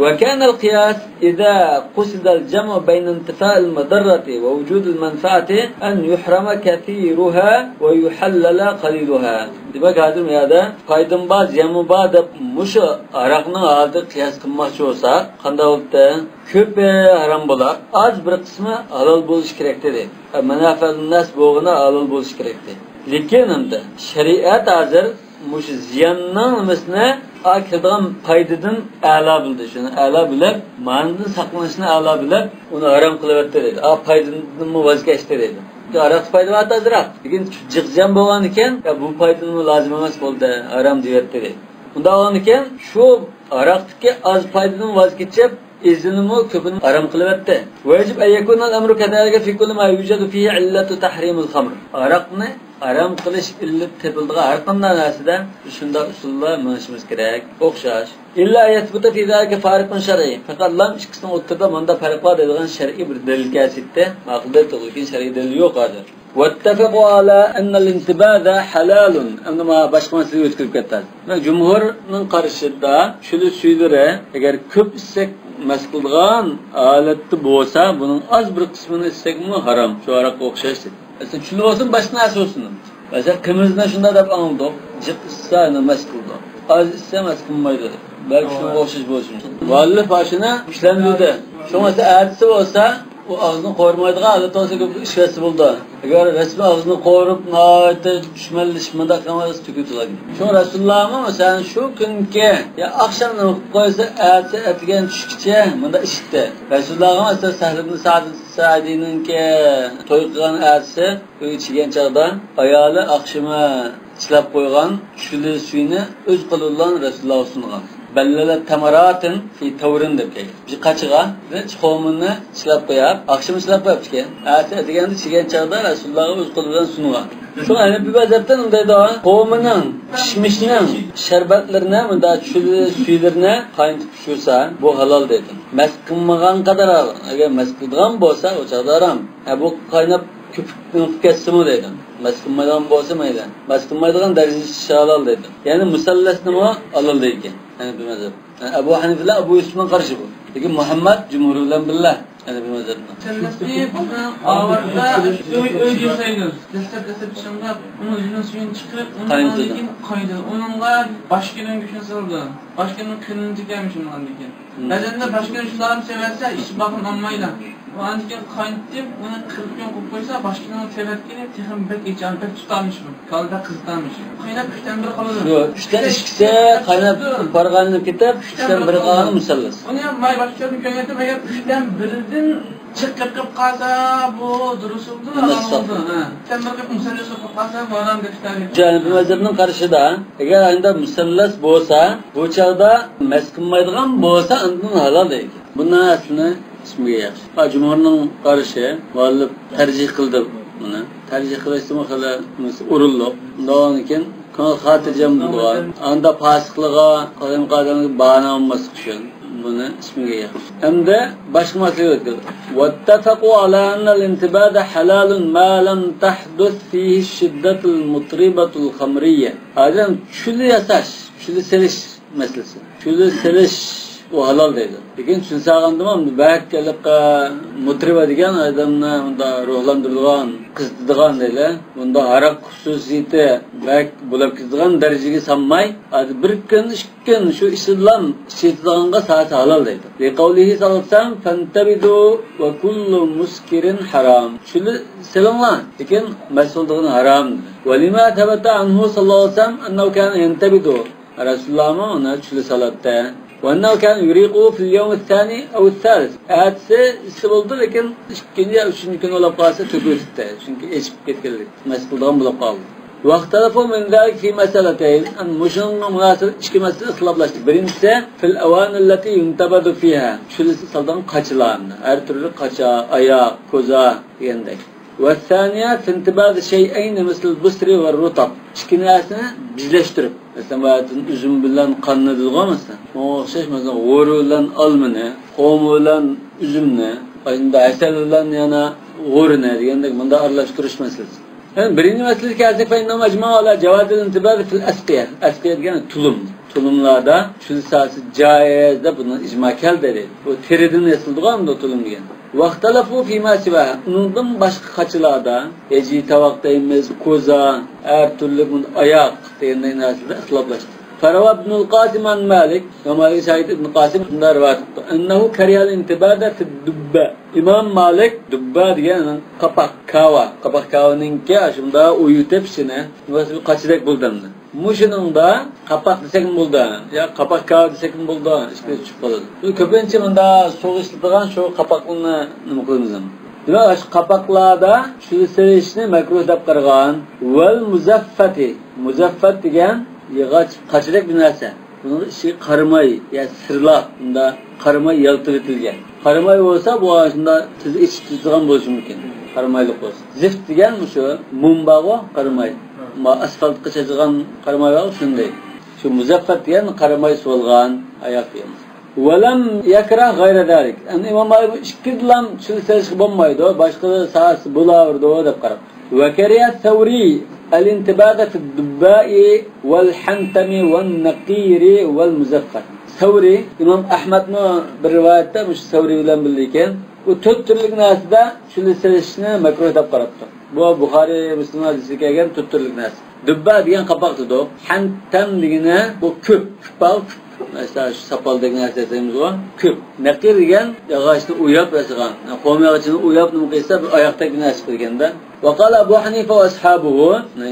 وكان القياس إذا قصد الجمع بين انتفاء المضرة ووجود المنفعة أن يحرم كثيرها ويحلل قليلها. دېمەك، ھازىر بۇ يەردە پايدىمۇ بار، زىيانمۇ بار دەپ مۇشۇ ھاراقنىڭ ھالىتىگە قىياس قىلماقچى بولساق، قانداق بولۇپتۇ؟ كۆپى ھارام بولۇپ، ئاز بىر قىسمى ھالال بولۇشى كېرەكتى دەيدۇ. مانافەئۇلناس بولغىنى ھالال بولۇشى كېرەكتى. لېكىن ئەمدى شەرىئەت ھازىر مۇشۇ زىياننىڭ نېمىسىنى، ئا، كېلىدىغان پايدىدىن ئەلا بىلدى. شۇنى ئەلا بىلىپ، مانىدىن ساقلىنىشنى ئەلا بىلىپ، ئۇنى ھارام قىلىۋەتتى دەيدۇ. ئا، پايدىدىنمۇ ۋاز كەچتى دەيدۇ. ھاراقتا پايدا بار ئازراق. لېكىن جىق زىيان بولغاندىكىن، يا، بۇ پايدىنىمۇ لازىم ئەمەس، بولدى، ھارام دېيىۋەتتى دەيدۇ. ئۇنداق بولغاندىكىن، شۇ ھاراقتىكى ئاز پايدىدىن ۋاز كېچىپ، ئېزىنىمۇ، كۆپىنىمۇ ھارام قىلىۋەتتى. ويجب أن يكون الأمر كذلك في كل ما يوجد فيه علة تحريم الخمر. ھاراقنى ھارام قىلىش ئىللىتى تېپىلىدىغان ھەر قانداق نەرسىدە شۇنداق ئۇسۇلدا مېڭىشىمىز كېرەك. ئوخشاش. إلا أن يثبت في ذلك فارق شرعي. پەقەتلا ئىككىسىنىڭ ئوتتۇرىدا مۇنداق پەرق بار دەيدىغان شەرئىي بىر دەلىل كەلسە ئىدى، ماقۇل دەيتتۇق، لېكىن شەرئىي دەلىل يوق ھازىر. واتفقوا على أن الانتباذ حلال. ئەمدى مانا باشقا مەسىلىگە ئۆتۈپ كىرىپ كەتتى. جۇمھۇرنىڭ قارىشىدا چۈلە سۈيلىرى ئەگەر كۆپ ئىچسەك مەست قىلىدىغان ھالەتتە بولسا، بۇنىڭ ئاز بىر قىسمىنى ئىچسەكمۇ ھارام، شۇ ھاراققا ئوخشاش دېدى. مەسىلەن، چۈلە بولسۇن، باشقا نەرسە بولسۇن. مەسىلەن، قىمىزنى شۇنداق دەپ ئاڭلىدۇق، جىق ئىچسە مەست قىلىدۇ، ئاز ئىچسە مەست قىلمايدۇ. بەلكى شۇنىڭغا ئوخشاش بولۇشى مۇمكىن. مۇئەللىپ ئاشۇنى كۈچلەندۈردى. شۇڭا ئەتىسى بولسا، ئۇ ئاغزىنى قورۇمايدىغان ھالەت بولسا، كۆپ ئىچىۋەتسە بولىدۇ. ئەگەر رەسمىي ئاغزىنى قورۇپ، ناھايىتى چۈشمەنلىشىپ مۇنداق قىلمىسا، تۆكۈلۈپ تۇرىدۇ. شۇڭا رەسۇلۇللامۇ، مەسىلەن، شۇ كۈنكى، يا ئاخشامدىن قىلىپ قويسا، ئەتىسى ئەتىگەن چۈشكىچە مۇنداق ئىچتى. رەسۇلۇللاغا، مەسىلەن، سەھل ئىبن سەئد سەئدىنىڭكى توي قىلغان ئەتىسى ئۆيگە چىقكەن چاغدا ئايالى ئاخشىمى چىلاپ قويغان چۈلە سۈيىنى ئۆز قولى بىلەن رەسۇلۇللاغا سۇنغان. بەللەلە تەمراتىن فى تەۋرىن دەپ كەلگەن. بىر قاچىغا بىر قومىنى چىلاپ قويۇپ، ئاخشىمى چىلاپ قويۇپتىكەن. ئەتە ئەتىگەندە چىگەن چاغدا رەسۇلۇللاغا ئۆز قولى بىلەن سۇنغان. شۇ ھەنەپىي مەزھەپتە مۇنداق دەيدۇ، قومىنىڭ كىشمىشنىڭ شەربەتلىرىنى، مۇنداق چۈلە سۈيلىرىنى قاينىتىپ ئىچۈرسە، بۇ ھالال دەيدۇ. مەست قىلمىغان قەدەر ھالال. ئەگەر مەست قىلىدىغان بولسا، ئۇ چاغدا ھارام. ھە، بۇ قايناپ كۆپۈپ ئېقىپ كەتسىمۇ دەيدۇ. مەست قىلمايدىغان بولسا مەيلى. مەست قىلمايدىغان دەرىجىسى ھالال دەيدۇ. يەنى مۇسەللەسنىمۇ ھالال دەيدىكەن ھەنەپىي مەزھەپ. يەنى ئەبۇ ھەنىفە بىلەن ئەبۇ يۈسۈفنىڭ قارىشى بۇ. لېكىن مۇھەممەد جۇمھۇر بىلەن بىللە ھەنەپىي مەزھەپنىڭ. مۇسەللەسنى بىزنىڭ ئاۋاردا ئۆي، ئۆيدە ياسايدۇ. دەسلەپ، دەسلەپ چىققاندا ئۇنىڭ ئۆزىنىڭ سۈيىنى چىقىرىپ، ئۇنىڭ قاينىتىدۇ. كېيىن قاينىتىدۇ. ئۇنىڭغا باشقىنىڭ گۆشىنى سالىدۇ. باشقىنىڭ قېنىنى تېگەرمىش ئۇنىڭدىن كېيىن. بەزەندە باشقىنى شۇلارنى سېۋەتسە، ئىچىپ باققىنى ئالمايدۇ. ئاندىن كېيىن قاينىتىپ، ئۇنى قىرىق كۈن قىلىپ قويسا، باشقا كۈنى تېرىپ كېلىپ، تېخىمۇ بەك ئېچىلىپ، بەك تۇتامىش بۇ. كالىدا قىزىتامىش. قايناپ ئۈچتىن بىر قالىدۇ. شۇ ئۈچتىن ئىككىسى قايناپ بارغاندىن كېتىپ، ئۈچتىن بىر قالغان مۇسەللەس. ئۇنى ھەم ماي باشقا كۈنى كۆرگەندىم، ئەگەر ئۈچتىن بىرىدىن جىق قىلىپ قالسا، بۇ دۇرۇس بولدى، ھالال بولدى. ھە. ئۈچتىن بىر قىلىپ مۇسەللەس قىلىپ قالسا، بۇ ھارام دەپ كىتابى. جانىبىي مەزھەپنىڭ قارىشىدا، ئەگەر ئاينىدا مۇسەللەس بولسا، بۇ چاغدا مەس قىلمايدىغان بولسا، ئاندىن ھالال دەيدۇ. بۇ نەرسىنى ئىچمىگە ياخشى. ھا، جۇمھۇرنىڭ قارىشى، مۇئەللىپ تەرجىھ قىلدى بۇنى. تەرجىھ قىلىشتىمۇ خېلى ئورۇنلۇق. ئۇنداقتىن كېيىن كۆڭۈل خاتىرجەم بولىدىغان، ئاندا پاسىقلىقىغا، قالايمىقان ئادەمگە باھانە بولماسلىق ئۈچۈن بۇنى ئىچمىگە ياخشى. ئەمدى باشقا مەسىلىگە ئۆتكەندۇق. واتفقوا على أن الانتباذ حلال ما لم تحدث فيه الشدة المطربة الخمرية. ھازىر چۈلە ياساش، چۈلە سېلىش مەسىلىسى. چۈلە سېلىش ئۇ ھالال دەيدۇ. لېكىن چۈلە سالغاندىمۇ بەك ھېلىقى مۇترىبا دېگەن ئادەمنى مۇنداق روھلاندۇرىدىغان، قىزىتىدىغان دەيلى. بۇنداق ھاراق خۇسۇسىيىتى بەك بولۇپ كېتىدىغان دەرىجىگە سالماي، ھازىر بىر كۈن، ئىككى كۈن شۇ ئىچىدىلا ئىچىدىغانغا سالسا ھالال دەيدۇ. لقوله صلى الله عليه وسلم، فانتبذوا وكل مسكر حرام. چۈلە سېلىڭلار، لېكىن مەست بولىدىغىنى ھارام. ولما ثبت عنه صلى الله عليه وسلم أنه كان ينتبذ. رەسۇلۇللاھمۇ ئۇنى چۈلە سالاتتى. وأنه كان يريقه في اليوم الثاني أو الثالث. ئەتىسى ئىسسى بولدى، لېكىن ئىككىنچى يا ئۈچىنچى كۈنى بولۇپ قالسا تۆكۈۋېتىپتۇ. چۈنكى ئېچىپ كەتكەنلىك، مەست قىلىدىغان بولۇپ قالدى. واختلفوا من ذلك في مسألتين. مۇشۇنىڭغا مۇناسىۋەت ئىككى مەسىلىدە ئىختىلاپلاشتى. بىرىنچىسى، في الأواني التي ينتبذ فيها. چۈلە سالىدىغان قاچىلار. ھەر تۈرلۈك قاچا، ئاياق، كوزا دېگەندەك. والثانية في انتباذ شيئين مثل البسر والرطب. ئىككى نەرسىنى بىرلەشتۈرۈپ، مەسىلەن، بۇ يەردىن ئۈزۈم بىلەن قاننى دېدىغۇ، مەسىلەن. شۇنىڭغا ئوخشاش، مەسىلەن، غورا بىلەن ئالمىنى، خورما بىلەن ئۈزۈمنى، ئاندىن ھەسەل بىلەن يەنە غورىنى دېگەندەك، مۇنداق ئارىلاشتۇرۇش مەسىلىسى. يەنى بىرىنچى مەسىلىگە كەلسەك، فإنهم أجمعوا على جواز الانتباذ في الأسقية. ئەسقىيە دېگەن تۇلۇم. تۇلۇملاردا چۈلە سالسا جائىز دەپ بۇنىڭ ئىجما كەلدى دەيدۇ. بۇ تېرىدىن ياسىلىدىغان بۇ تۇلۇم دېگەن. واختلفوا فيما سواها. ئۇنىڭدىن باشقا قاچىلاردا، ھېجى تاۋاق دەيمىز، كوزا، ھەر تۈرلۈك بۇ ئاياق دېگەندەك نەرسىلەردە ئىختىلاپلاشتى. فروى ابن القاسم عن مالك. ئىمام مالىك شاگىرتى ئىبن قاسىم شۇنداق رىۋايەت قىپتۇ. أنه كره الانتباذ في الدباء. ئىمام مالىك دۇببا دېگەن قاپاق كاۋا. قاپاق كاۋىنىڭكى شۇنداق ئويۇتۇپ ئىچىنى، قاچىدەك بولدى ئەمدى. مۇشۇنىڭدا قاپاق دېسەكمۇ بولىدۇ، يا قاپاق كاۋا دېسەكمۇ بولىدۇ، ئىككىسى چۈشۈپ قالىدۇ. كۆپىنچە مۇندا سۇغا ئىشلىتىدىغان شۇ قاپاقنى نېمە قىلىمىز ئەمدى. دېمەك، شۇ قاپاقلاردا چۈلە سېلىشنى مەكرۇھ دەپ قارىغان. ۋەل مۇزەففەتى. مۇزەففەت دېگەن ياغاچ قاچىدەك بىر نەرسە. بۇنىڭ ئىچى قاراماي، يا سىرلاق، بۇندا قاراماي يالتىۋېتىلگەن. قاراماي بولسا، بۇ شۇندا تېز ئېچىپ تۇتىدىغان بولۇشى مۇمكىن. قارامايلىق بولسا. زىفت دېگەن مۇشۇ مۇم بارغۇ، قاراماي. ما ئاسفالتقا چاچىدىغان قاراماي بارغۇ، شۇنداق. شۇ مۇزەففەت دېگەن قاراماي سولغان ئاياق دېگەن. ۋەلەم يەكرەھ غەيرە زالىك. ئەمدى ئىمام مالىك بۇ ئىككىدىنلا چۈلە سېلىشقا بولمايدۇ، باشقا سالسا بولاۋېرىدۇ دەپ قاراپتۇ. وكره الثوري الانتباذ في الدباء والحنتم والنقير والمزفت. سەۋرى، ئىمام ئەھمەدمۇ بىر رىۋايەتتە مۇشۇ سەۋرى بىلەن بىللە ئىكەن. ئۇ تۆت تۈرلۈك نەرسىدە چۈلە سېلىشنى مەكرۇھ دەپ قاراپتۇ. بۇ بۇخارىي، مۇسلىم ھەدىسىگە كەلگەن تۆت تۈرلۈك نەرسە. دۇببا دېگەن قاپاق دېدۇق. ھەنتەم دېگىنى بۇ كۈپ، كۈپ بار، كۈپ. مەسىلەن، شۇ ساپالدەك نەرسە دەيمىزغۇ، كۈپ. نەقىر دېگەن ياغاچنى ئوياپ ياسىغان. خورما ياغىچىنى ئوياپ نېمە قىلسا، بىر ئاياقتەك بىر نەرسە قىلگەندە. وقال أبو حنيفة وأصحابه،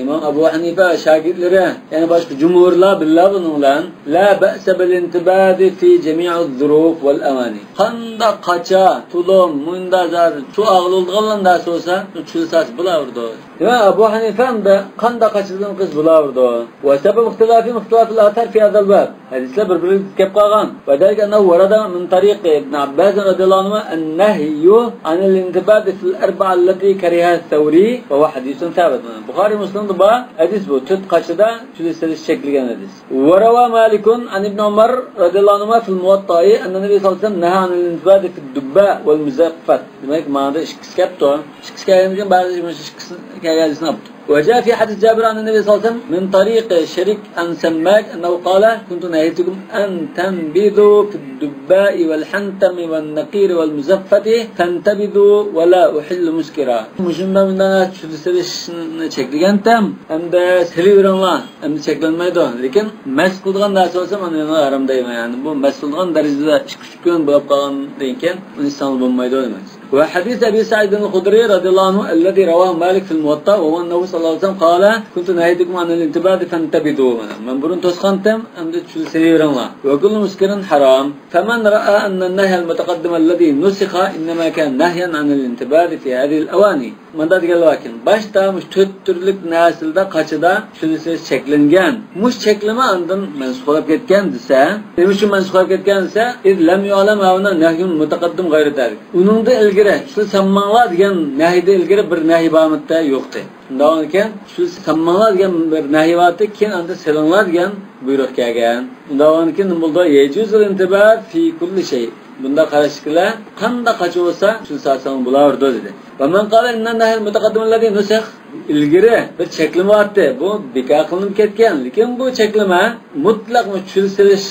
ئىمام ئەبۇ ھەنىفە شاگىرتلىرى، يەنى باشقا جۇمھۇرلار بىللە بۇنىڭ بىلەن، لا بەئسە بىل ئىنتىبازى في جميع الظروف والأواني. قانداق قاچا، تۇلۇم، مۇنداق زادى، سۇ ئاغلىلىدىغانلار نەرسە بولسا، چۈلە سالسا بولاۋېرىدۇ. دېمەك، ئەبۇ ھەنىفە ئەمدى قانداق قاچىدىن قىلسا بولاۋېرىدۇ. وسبب اختلافهم اختلاف الآثار في هذا الباب. ھەدىسلەر بىر-بىرىگە كەپ قالغان. وذلك أنه ورد من طريق ابن عباس رضي الله عنهما النهي عن الانتباذ في الأربعة التي كرهها الثوري وهو حديث ثابت. بۇخارىي، مۇسلىمدا بار ھەدىس بۇ. تۆت قاچىدا چۈلە سېلىش چەكلىگەن ھەدىس. وروى مالك عن ابن عمر رضي الله عنهما في الموطأ أن النبي صلى الله عليه وسلم نهى عن الانتباذ في الدباء والمزفت. دېمەك، ماڭىدا ئىككىسى كەپتۇ. ئىككىسى كەلگەندىن كېيىن بەزى مۇشۇ ئىككىسى كەلگەن ھەدىسنى ئاپتۇ. وجاء في حديث جابر عن النبي صلى الله عليه وسلم من طريق شريك عن سماك أنه قال: كنت نهيتكم أن تنبذوا في الدباء والحنتم والنقير والمزفت فانتبذوا ولا أحل مسكرا. مۇشۇنداق مۇنداق چۈلە سېلىشنى چەكلىگەنتىم. ئەمدى سېلىۋېرىڭلار. ئەمدى چەكلەنمەيدۇ. لېكىن مەس قىلىدىغان نەرسە بولسا، مانا مېنى ھارام دەيمەن. يەنى بۇ مەس قىلىدىغان دەرىجىدە ئىككى ئۈچ كۈن بولۇپ قالغاندىن كېيىن ئۇنى ئىچسەڭلار بولمايدۇ دېمەكچى. وحديث أبي سعيد الخدري رضي الله عنه الذي رواه مالك في الموطأ، وهو أنه صلى الله عليه وسلم قال: كنت نهيتكم عن الانتباذ فانتبذوا. مانا، مەن بۇرۇن توسقانتىم، ئەمدى چۈل سېلىۋېرىڭلار. وكل مسكر حرام. فمن رأى أن النهي المتقدم الذي نسخ إنما كان نهيا عن الانتباذ في هذه الأواني. مۇندا دېگەنلەر باركەن، باشتا مۇشۇ تۆت تۈرلۈك نەرسىلەردە قاچىدا چۈل سېلىش چەكلەنگەن. مۇشۇ چەكلىمە ئاندىن مەنسۇخ بولۇپ كەتكەن دېسە، نېمە ئۈچۈن مەنسۇخ بولۇپ كەتكەن دېسە، إذ لم يعلم هنا نهي متقدم غير ذلك. ئۇنىڭدىن ئىلگىرى چۈل سالماڭلار دېگەن نەھيدىن ئىلگىرى بىر نەھي بارمىدى؟ يوقتى. شۇنداق بولغاندىكىن، چۈل سالماڭلار دېگەن بىر نەھي بارتى، كېيىن ئاندىن سېلىڭلار دېگەن بۇيرۇق كەلگەن. شۇنداق بولغاندىكىن نېمە بولىدۇ؟ يجوز الانتباذ في كل شيء. بۇنداق قاراشتىكىلەر قانداق قاچا بولسا چۈل سالساڭ بولۇۋېرىدۇ دېدى. ومن قال إن النهي المتقدم الذي نسخ، ئىلگىرى بىر چەكلىمە بارتى، بۇ بىكار قىلىنىپ كەتكەن، لېكىن بۇ چەكلىمە مۇتلەق چۈل سېلىش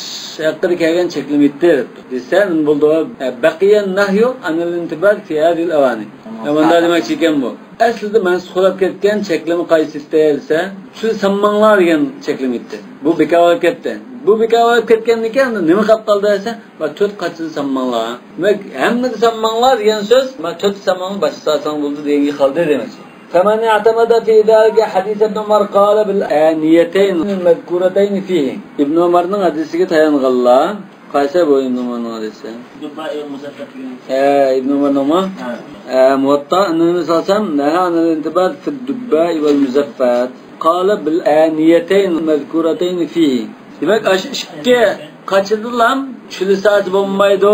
ھەققىدە كەلگەن چەكلىمە ئىدى دەپتۇ دېسە، نېمە بولىدۇ؟ بقي النهي عن الانتباذ في هذه الأواني. مۇنداق دېمەكچى ئىكەن بۇ. ئەسلىدە مەنسۇخ بولۇپ كەتكەن چەكلىمە قايسى ئىدى دېسە، چۈل سالماڭلار دېگەن چەكلىمە ئىدى. بۇ بىكار بولۇپ كەتتى. بۇ بىكار بولۇپ كەتكەندىن كېيىن نېمە قېلىپ قالدى دېسە، مانا تۆت قاچىدا سالماڭلار. دېمەك، ھەممىدە سالماڭلار دېگەن سۆز، مانا تۆتتە سالماڭلار، باشقا سالساڭ بولدى دېگەنگە قالدى دېمەكچى. فمن اعتمد في ذلك حديث ابن عمر قال بالآنيتين المذكورتين فيه. ئىبن ئۆمەرنىڭ ھەدىسىگە تايانغانلار، قايسى بۇ ئىبن ئۆمەرنىڭ ھەدىسى؟ دۇببائى ۋە مۇزەففەت دېگەن. ھە، ئىبن ئۆمەرنىڭمۇ؟ ھە. ھە، مۇۋەتتا، ئىننى سالسام، نەھا ئانىل ئىنتىباز فىد دۇببائى ۋەل مۇزەففەت. قالە بىل ئەنىيەتەين مەزكۇرەتەين فىھى. دېمەك، ئاشۇ ئىككى قاچىدىلا چۈل سالسا بولمايدۇ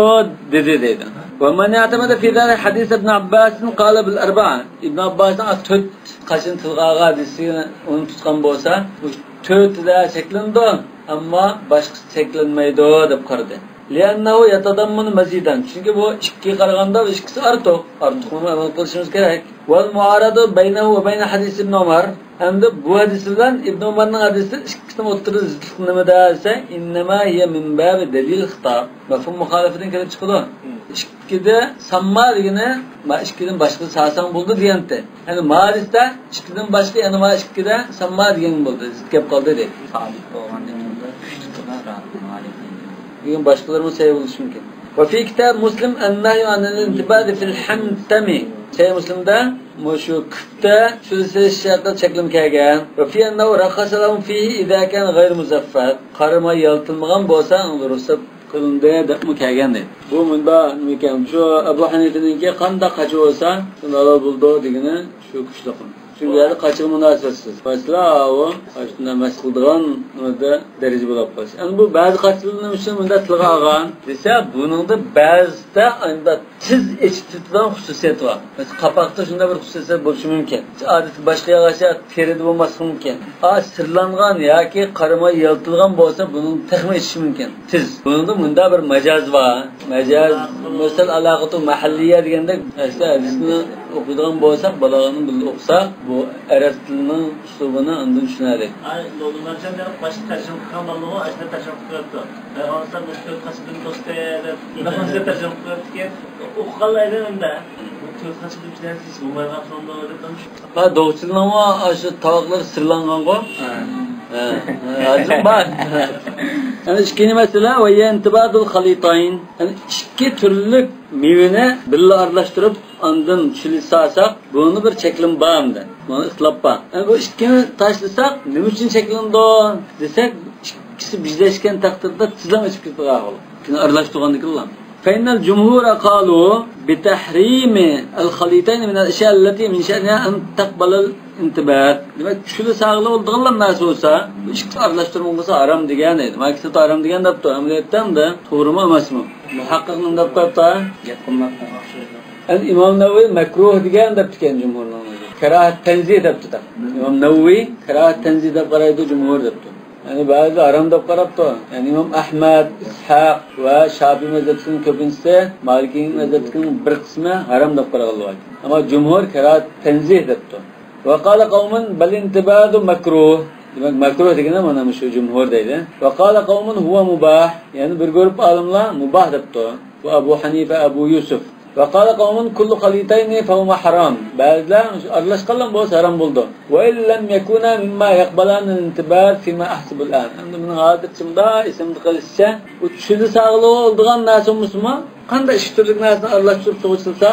دېدى دەيدۇ. ۋە مەن ئەتەمەدە فى زالىكە ھەدىس ئىبن ئابباسىن قالە بىل ئەربەئە. ئىبن ئابباسنىڭ تۆت قاچىنى تىلغا ئالغان ھەدىسى ئۇنى تۇتقان بولسا، بۇ تۆتىدە چەكلىنىدۇ، ئەمما باشقىسى چەكلەنمەيدۇ دەپ قارىدى. لىئەننەھۇ يەتەزەممەنۇ مەزىدەن. چۈنكى بۇ ئىككىگە قارىغاندا بۇ ئىككىسى ئارتۇق. ئارتۇقلىرىمۇ ئەمەل قىلىشىمىز كېرەك. ۋەل مۇئارەدۇ بەينەھۇ ۋە بەينە ھەدىس ئىبن ئۆمەر. ئەمدى بۇ ھەدىس بىلەن ئىبن ئۆمەرنىڭ ھەدىسى ئىككىسىنىڭ ئوتتۇرىدا زىتلىق نېمىدە دېسە، ئىننەما ھىيە مىن بابى دەلىل خىتاب. مەفھۇم مۇخالىفىدىن كېلىپ چىقىدۇ. ئىككىدە سالما دېگىنى، ما ئىككىدىن باشقىسى سالساڭ بولدى دېگەنتى. يەنى ما ھەدىستە ئىككىدىن باشقا يەنە ما ئىككىدە سالما دېگەن بولدى. زىت كەپ قالدى دەيدۇ. سابىت بولغاندىن كېيىن ئۈچ تۇتۇلۇپ تۇرىدۇ. بۈگۈن باشقىلىرىمۇ سەھىھ بولۇشى مۇمكىن. وفي كتاب مسلم النهي عن الانتباذ في الحنتم. سەھىھ مۇسلىمدا مۇشۇ كۈپتە چۈل سېلىش ھەققىدە چەكلىمە كەلگەن. وفي أنه رخص لهم فيه إذا كان غير مزفت. قارىماي يالتىلمىغان بولسا، ئۇنىڭغا رۇخسەت قىلىندى دەپمۇ كەلگەن دەيدۇ. بۇ مۇنداق نېمىكەن، شۇ ئەبۇ ھەنىفىنىڭكى قانداق قاچا بولسا، شۇنداق بولىدۇ دېگىنى شۇ كۈچلۈك. چۈنكى بۇ يەردە قاچىغا مۇناسىۋەتسىز. مەسىلەن، ئاۋۇ ئاشۇنداق مەس قىلىدىغان دەرىجە بولۇپ قالسا. ئەمدى بۇ بەزى قاچىلار نېمە ئۈچۈن مۇنداق تىلغا ئالغان دېسە، بۇنىڭدا بەزىدە ئانداق تېز ئېچىپ كېتىدىغان خۇسۇسىيەت بار. مەسىلەن، قاپاقتا شۇنداق بىر خۇسۇسىيەت بولۇشى مۇمكىن. ئادەتتە باشقا ياغاچ تېرىدە بولماسلىقى مۇمكىن. ئا، سىرلانغان ياكى قارىماي يالتىلىغان بولسا، بۇنىڭ تېخىمۇ ئېچىشى مۇمكىن. تېز. بۇنىڭدا مۇنداق بىر مەجاز بار. مەجاز، مۇرسەل ئالاقىتۇ مەھەللىيە دېگەندەك، مەسىلەن، ھەدىسنى ئوقۇيدىغان بولساق، بالاغەتنى بىللە ئوقۇساق، بۇ ئەرەب تىلىنىڭ ئۇسلۇبىنى ئاندىن چۈشىنەلىك. ئاي، لولىمەرجان دەپ باشقا تەرجىمە قىلغان بالىلىغۇ ئاشۇنداق تەرجىمە قىلىپ قويۇپتۇ. پەيغەمبەر مۇشۇ تۆت قاچىدىن توستى دەپ، نەق مۇشۇ تەرجىمە قىلىپ قويۇپتىكەن. ئوقۇغانلار ئەيلەن ئەمدى. بۇ تۆت قاچىدىن بىر نەرسە ھېس بولمايدىغان سوڭدا دەپ. ھە، دوغچىلىنىڭمۇ ئاشۇ تاۋاقلىرى سىرلانغانغۇ؟ ھە. ھە، ھە، ھازىر بار. يەنە ئىككىنچى مەسىلە، ۋە يەنتىبادۇل خەلىتاين. يەنى ئىككى تۈرلۈك مېۋىنى بىللە ئارىلاشتۇرۇپ، ئاندىن چۈل سالساق، بۇنىڭدا بىر چەكلىمە بار ئەمدى. بۇنىڭدا ئىختىلاپ بار. يەنى بۇ ئىككىنى تاشلىساق، نېمە ئۈچۈن چەكلىنىدۇ دېسەك، ئىككىسى بىزلەشكەن تەقدىردە تېزلا ئېچىپ كېتىدىغان ئەھۋال. ئىككىنى ئارىلاشتۇرغاندىن كېيىنلا. فإن الجمهور قالوا بتحريم الخليطين من الأشياء التي من شأنها أن تقبل الانتباذ. دېمەك، چۈل سالغىلى بولىدىغانلا نەرسە بولسا، بۇ ئىككىسى ئارىلاشتۇرما بولسا ھارام دېگەن ئىدى. مانا ئىككىسى ھارام دېگەن دەپتۇ. ئەمەلىيەتتە ئەمدى توغرىمۇ ئەمەسمۇ؟ مۇھەققىقنىڭ دەپ قويۇپتۇ. گەپ قىلماپتۇ. ئەمدى ئىمام نەۋەۋى مەكرۇھ دېگەن دەپتىكەن جۇمھۇرنىڭ ئۆزى. كاراھەت تەنزىھ دەپتۇ-دە. ئىمام نەۋەۋى كاراھەت تەنزىھ دەپ قارايدۇ، جۇمھۇر دەپتۇ. يەنى بەزىلەر ھارام دەپ قاراپتۇ. يەنى ئىمام ئەھمەد، ئىسھاق ۋە شافىئى مەزھەپتىكىنىڭ كۆپىنچىسى، مالىكىي مەزھەپتىكىنىڭ بىر قىسمى ھارام دەپ قارىغانلار بار. ئەمما جۇمھۇر كاراھەت تەنزىھ دەپتۇ. وقال قوم بل الانتباذ مكروه. دېمەك، مەكرۇھ دېگىنى مانا مۇشۇ جۇمھۇر دەيدۇ. وقال قوم هو مباح. يەنە بىر گۇرۇپ ئالىملار مۇباھ دەپتۇ. ۋە ئەبۇ ھەنىفە، ئەبۇ يۈسۈف. وقال قوم كل خليطين فهما حرام. بەزىلەر ئارىلاشقانلا بولسا ھارام بولىدۇ. وإن لم يكونا مما يقبلان الانتباذ فيما أحسب الآن. ئەمدى مېنىڭ ھازىرچە مۇنداق ئېسىمدە قېلىشىچە، بۇ چۈل سالغىلى بولىدىغان نەرسە بولمىسىمۇ، قانداق ئىككى تۈرلۈك نەرسىنى ئارىلاشتۇرۇپ سۇغا چۈلسە،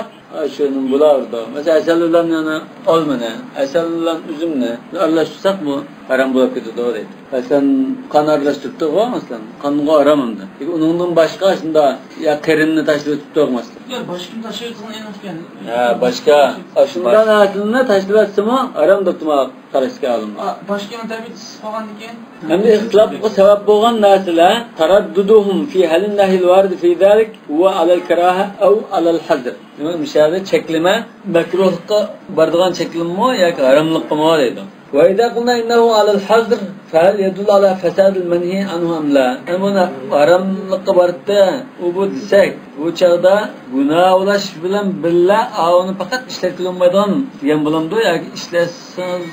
شۇنى بۇلار ئۇرىدۇ. مەسىلەن، ھەسەل بىلەن يەنە ئالمىنى، ھەسەل بىلەن ئۈزۈمنى ئارىلاشتۇرساق، بۇ ھارام بولۇپ كېتىدۇ دەيدۇ. مەسىلەن، قان ئارىلاشتۇرۇپتۇغۇ، مەسىلەن، قانغا ھارام ئەمدى. لېكىن ئۇنىڭدىن باشقا شۇنداق يا قېرىننى تاشلىۋېتىپتۇغۇ، مەسىلەن. يا باشقىنى تاشلىۋېتىدىغان ئېنىق ئىكەن. ھە، باشقا. ئاشۇنداق نەرسىلەرنى تاشلىۋەتسىمۇ ھارام دەپتۇ ماڭا قاراشتىكى ئالىملار. ئا، باشقىنىڭ تەبىئىتى ئىسسىق بولغاندىن كېيىن. ئەمدى ئىختىلاپقا سەۋەب بولغان نەرسىلەر، تەرەددۇدۇھۇم فى ھەلىن نەھيىل ۋارىد فى زالىك ھۇۋە ئەلەل كاراھە ئەۋ ئەلەل ھەزر. دېمەك، مۇشۇ يەردە چەكلىمە مەكرۇھلۇققا بارىدىغان چەكلىمىمۇ ياكى ھاراملىققىمۇ دەيدۇ. ۋە ئىزا قۇلنا ئىننەھۇ ئەلەل ھەزر فەھەل يەدۇللۇ ئەلا فەسادىل مەنھى ئەنھۇ ئەم لا. ئەمدى بۇنى ھاراملىققا بارتتى، ئۇ بۇ دېسەك، بۇ چاغدا گۇناھ ئۇلاش بىلەن بىللە ئاۋۇنى پەقەت ئىشلەتكىلى بولمايدىغان دېگەن بولامدۇ ياكى ئىشلەتسىڭىز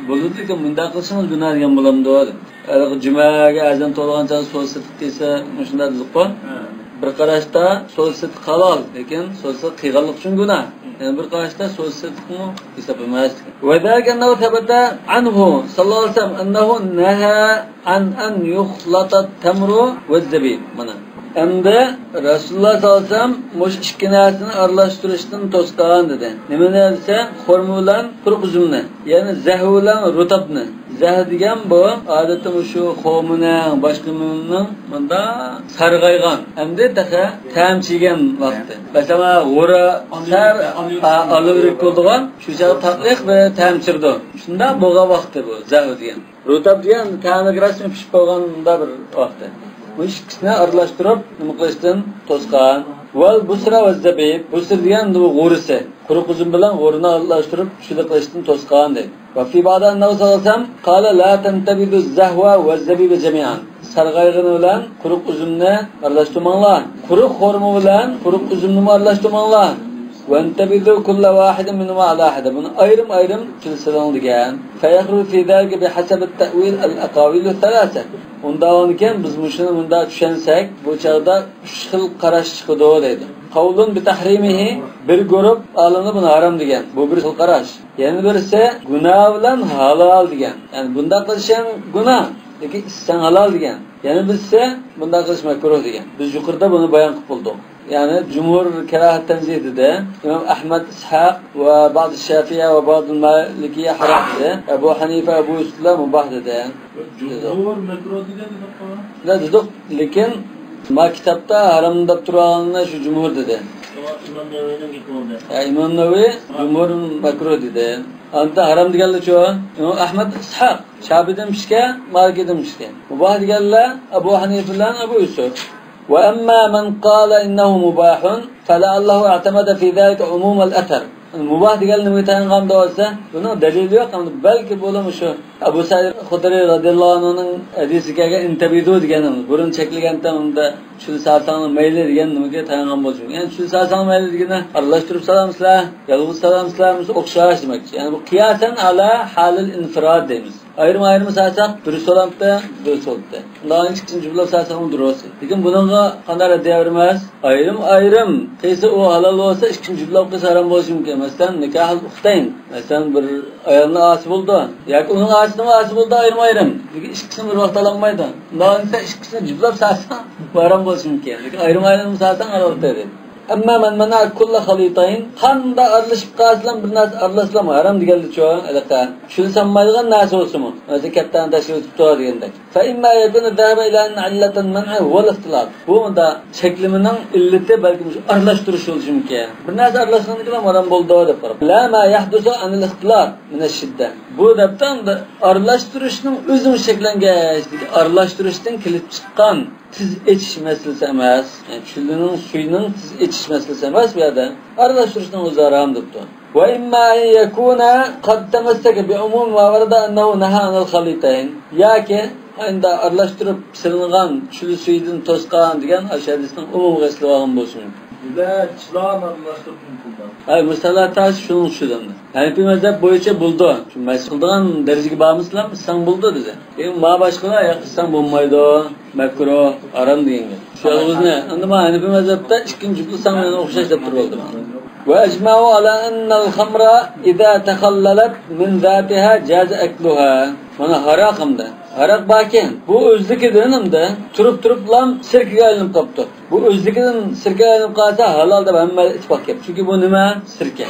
بولىدۇ، لېكىن مۇنداق قىلسىڭىز گۇناھ دېگەن بولامدۇ؟ ھېلىقى جۈمەگە ئەزان توۋلىغان چاغدا سودا سېتىق قىلسا مۇشۇنداق دېدۇققۇ. ھە. بىر قاراشتا سودا سېتىق ھالال، لېكىن سودا سېتىق قىلغانلىقى ئۈچۈن گۇناھ. ھە. يەنە بىر قاراشتا سودا سېتىقمۇ ھېساب ئەمەس. ۋە زالىكە ئەننەھۇ سەبەتە ئەنھۇ ساللاللاھۇ ئەلەيھى ۋەسەللەم ئەننەھۇ نەھا عن أن يخلط التمر والزبيب. مانا. ئەمدى رەسۇلۇللاھ ساللاللاھۇ ئەلەيھى ۋەسەللەم مۇشۇ ئىككى نەرسىنى ئارىلاشتۇرۇشتىن توسقان دېدى. نېمىنى دېسە، خورما بىلەن قۇرۇق ئۈزۈمنى، يەنى زەھۋە بىلەن رۇتابنى. زەھۋە دېگەن بۇ، ئادەتتە مۇشۇ خورمىنىڭ، باشقا مېۋىنىڭ مۇنداق سارغايغان، ئەمدى تېخى تەم چىگەن ۋاقتى. مەسىلەن، غورا سەل، ئا، ئالىۋرەك بولىدىغان، شۇ چاغدا تاتلىق بىر تەم چىقىدۇ. شۇنداق بولغان ۋاقتى بۇ، زەھۋە دېگەن. رۇتاب دېگەن تەملىك رەسمىي پىشىپ بولغان مۇنداق بىر ۋاقتى. بۇ ئىككىسىنى ئارىلاشتۇرۇپ نېمە قىلىشتىن توسقان. ۋەل بۇسرا ۋە زەبىب. بۇسرا دېگەن بۇ غورىسى. قۇرۇق ئۈزۈم بىلەن غورىنى ئارىلاشتۇرۇپ شۇنداق قىلىشتىن توسقان دەيدۇ. ۋە فى بەئزى ئەننەھۇ سەللەللاھۇ ئەلەيھى ۋەسەللەم قالە لا تەنتەبىزۇ زەھۋە ۋە زەبىبە جەمىئەن. سارغايغىنى بىلەن قۇرۇق ئۈزۈمنى ئارىلاشتۇرماڭلار. قۇرۇق خورما بىلەن قۇرۇق ئۈزۈمنىمۇ ئارىلاشتۇرماڭلار. ۋەنتەبىزۇ كۇللە ۋاھىدىن مىنھۇما ئەلا ھەدە. بۇنى ئايرىم-ئايرىم چۈل سېلىڭ دېگەن. فەيەخرۇجۇ فى زالىكە بىھەسەبىت تەئۋىل ئەل ئەقاۋىلۇ سەلاسە. ئۇنداق بولغاندىكىن بىز مۇشۇنى مۇنداق چۈشەنسەك، بۇ چاغدا ئۈچ خىل قاراش چىقىدۇ دەيدۇ. قەۋلۇن بىتەھرىمىھى، بىر گۇرۇپ ئالىملار بۇنى ھارام دېگەن. بۇ بىر خىل قاراش. يەنە بىرسى گۇناھ بىلەن ھالال دېگەن. يەنى بۇنداق قىلىشىڭ گۇناھ، لېكىن ئىچسەڭ ھالال دېگەن. يەنە بىرسى بۇنداق قىلىش مەكرۇھ دېگەن. بىز يۇقىرىدا بۇنى بايان قىلىپ بولدۇق. يەنى جۇمھۇر كاراھەت تەنزىھ دېدى. ئىمام ئەھمەد، ئىسھاق ۋە بەزى شافىئىيە ۋە بەزى مالىكىيە ھارام دېدى. ئەبۇ ھەنىفە، ئەبۇ يۈسۈفلەر مۇباھ دېدى. جۇمھۇر مەكرۇھ دېگەن دېدۇققۇ. لا دېدۇق، لېكىن ما كىتابتا ھارام دەپ تۇرغانلىرى شۇ جۇمھۇر دېدى. ئىمام نەۋەۋىنىڭ گېپى بولدى. ھە، ئىمام نەۋەۋى جۇمھۇر مەكرۇھ دېدى. ئاندا ھارام دېگەنلەر شۇ. ئىمام ئەھمەد، ئىسھاق، شافىئىدىن پىشكەن، مالىكىدىن پىشكەن. مۇباھ دېگەنلەر ئەبۇ ھەنىفە بىلەن ئەبۇ يۈسۈف. وأما من قال إنه مباح فلعله اعتمد في ذلك عموم الأثر. مۇباھ دېگەن نېمىگە تايانغان دېسە، بۇنىڭ دەلىلى يوق. ئەمدى بەلكى بۇلار شۇ ئەبۇ سەئىد خۇدرى رەزىياللاھۇ ئەنھۇنىڭ ھەدىسىگە كەلگەن ئىنتەبىزۇ دېگەن، بۇرۇن چەكلىگەنتى، ئۇندا چۈل سالساڭلار مەيلى دېگەن نېمىگە تايانغان بولسۇن. يەنى چۈل سالساڭلار مەيلى دېگىنى ئارىلاشتۇرۇپ سالامسىلەر، يالغۇز سالامسىلەر، ئوخشاش دېمەكچى. يەنى بۇ قىياسەن ئەلا ھالىل ئىنفىراد دەيمىز. ئايرىم-ئايرىم سالساق دۇرۇس بولامتى؟ دۇرۇس بولدى. ئۇنداق ئىككىنچى جۈپلەپ سالساقمۇ دۇرۇس. لېكىن بۇنىڭغا قانداق رەددىيە بېرىمىز؟ ئايرىم-ئايرىم قىلسا ئۇ ھالال بولسا، ئىككىنچى جۈپلەپ قىلسا ھارام بولۇشى مۇمكىن. مەسىلەن، نىكاھۇل ئۇختەين. مەسىلەن، بىر ئايالنىڭ ئاھىسى بولىدۇ. ياكى ئۇنىڭ ئاھىسىنىڭ ئاھىسى بولىدۇ، ئايرىم-ئايرىم. لېكىن ئىككىسىنى بىر ۋاقىتتا ئالالمايدۇ. ئۇنداق دېسە، ئىككىسىنى جۈپلەپ سالساڭ ھارام بولۇشى مۇمكىن. لېكىن ئايرىم-ئايرىم سالساڭ ھالال دەيدۇ. ئەمما مەن مەنئە كۇللە خەلىتەين، قانداق ئارىلىشىپ قالسىلا بىر نەرسە ئارىلاشسىلا ھارام دېگەنلىكى شۇ، ھېلىقى چۈل سالمايدىغان نەرسە بولسىمۇ، مەسىلەن، كەپتەرنى تاشلىۋېتىپتۇ دېگەندەك. فإما أن يكون ذهب إلى أن علة المنع هو الاختلاط. بۇ مۇنداق چەكلىمىنىڭ ئىللىتى بەلكىم شۇ ئارىلاشتۇرۇش بولۇشى مۇمكىن. بىر نەرسە ئارىلاشقاندىن كېيىن ھارام بولىدۇ دەپ قاراپ. لا ما يحدث عن الاختلاط من الشدة. بۇ دەپتە ئارىلاشتۇرۇشنىڭ ئۆزىمۇ شەكلەنگەچ، ئارىلاشتۇرۇشتىن كېلىپ چىققان تېز ئېچىش مەسىلىسى ئەمەس. يەنى چۈلىنىڭ سۈيىنىڭ تېز ئېچىش مەسىلىسى ئەمەس بۇ يەردە. ئارىلاشتۇرۇشنىڭ ئۆزى ھارام دەپتۇ. وإما أن يكون قد تمسك بعموم ما ورد أنه نهى عن الخليطين. ياكى ئەمدى ئارىلاشتۇرۇپ سېلىنغان چۈل سۈيىدىن توسقان دېگەن ئاشۇ ھەدىسنىڭ ئومۇمىغا ئېسىلىۋالغان بولۇشى مۇمكىن. بىلەن چىلان ئارىلاشتۇرۇپ مۇمكىن. ھەي، مۇسەللەتاسى شۇنىڭ ئۈچۈن ئەمدى. ھەنىپىي مەزھەپ بويىچە بولىدۇ. شۇ مەس قىلىدىغان دەرىجىگە بارمىسىلا، ئىچسەڭ بولىدۇ دېدى. لېكىن ما باشقىلار ياق، ئىچسەڭ بولمايدۇ، مەكرۇھ، ھارام دېگەن گەپ. شۇ يالغۇزنى، ئەمدى ما ھەنىپىي مەزھەپتە ئىككىنچى جۈپلىسەڭ مەن ئوخشاش دەپ تۇرۇۋالدىم. وأجمعوا على أن الخمر إذا تخللت من ذاتها جاز أكلها. مانا ھاراق ئەمدى. ھاراق باركەن، بۇ ئۆزلۈكىدىن ئەمدى تۇرۇپ تۇرۇپلا سىركىگە ئايلىنىپ قاپتۇ. بۇ ئۆزلۈكىدىن سىركىگە ئايلىنىپ قالسا ھالال دەپ ھەممە ئىتتىپاق گەپ. چۈنكى بۇ نېمە؟ سىركە.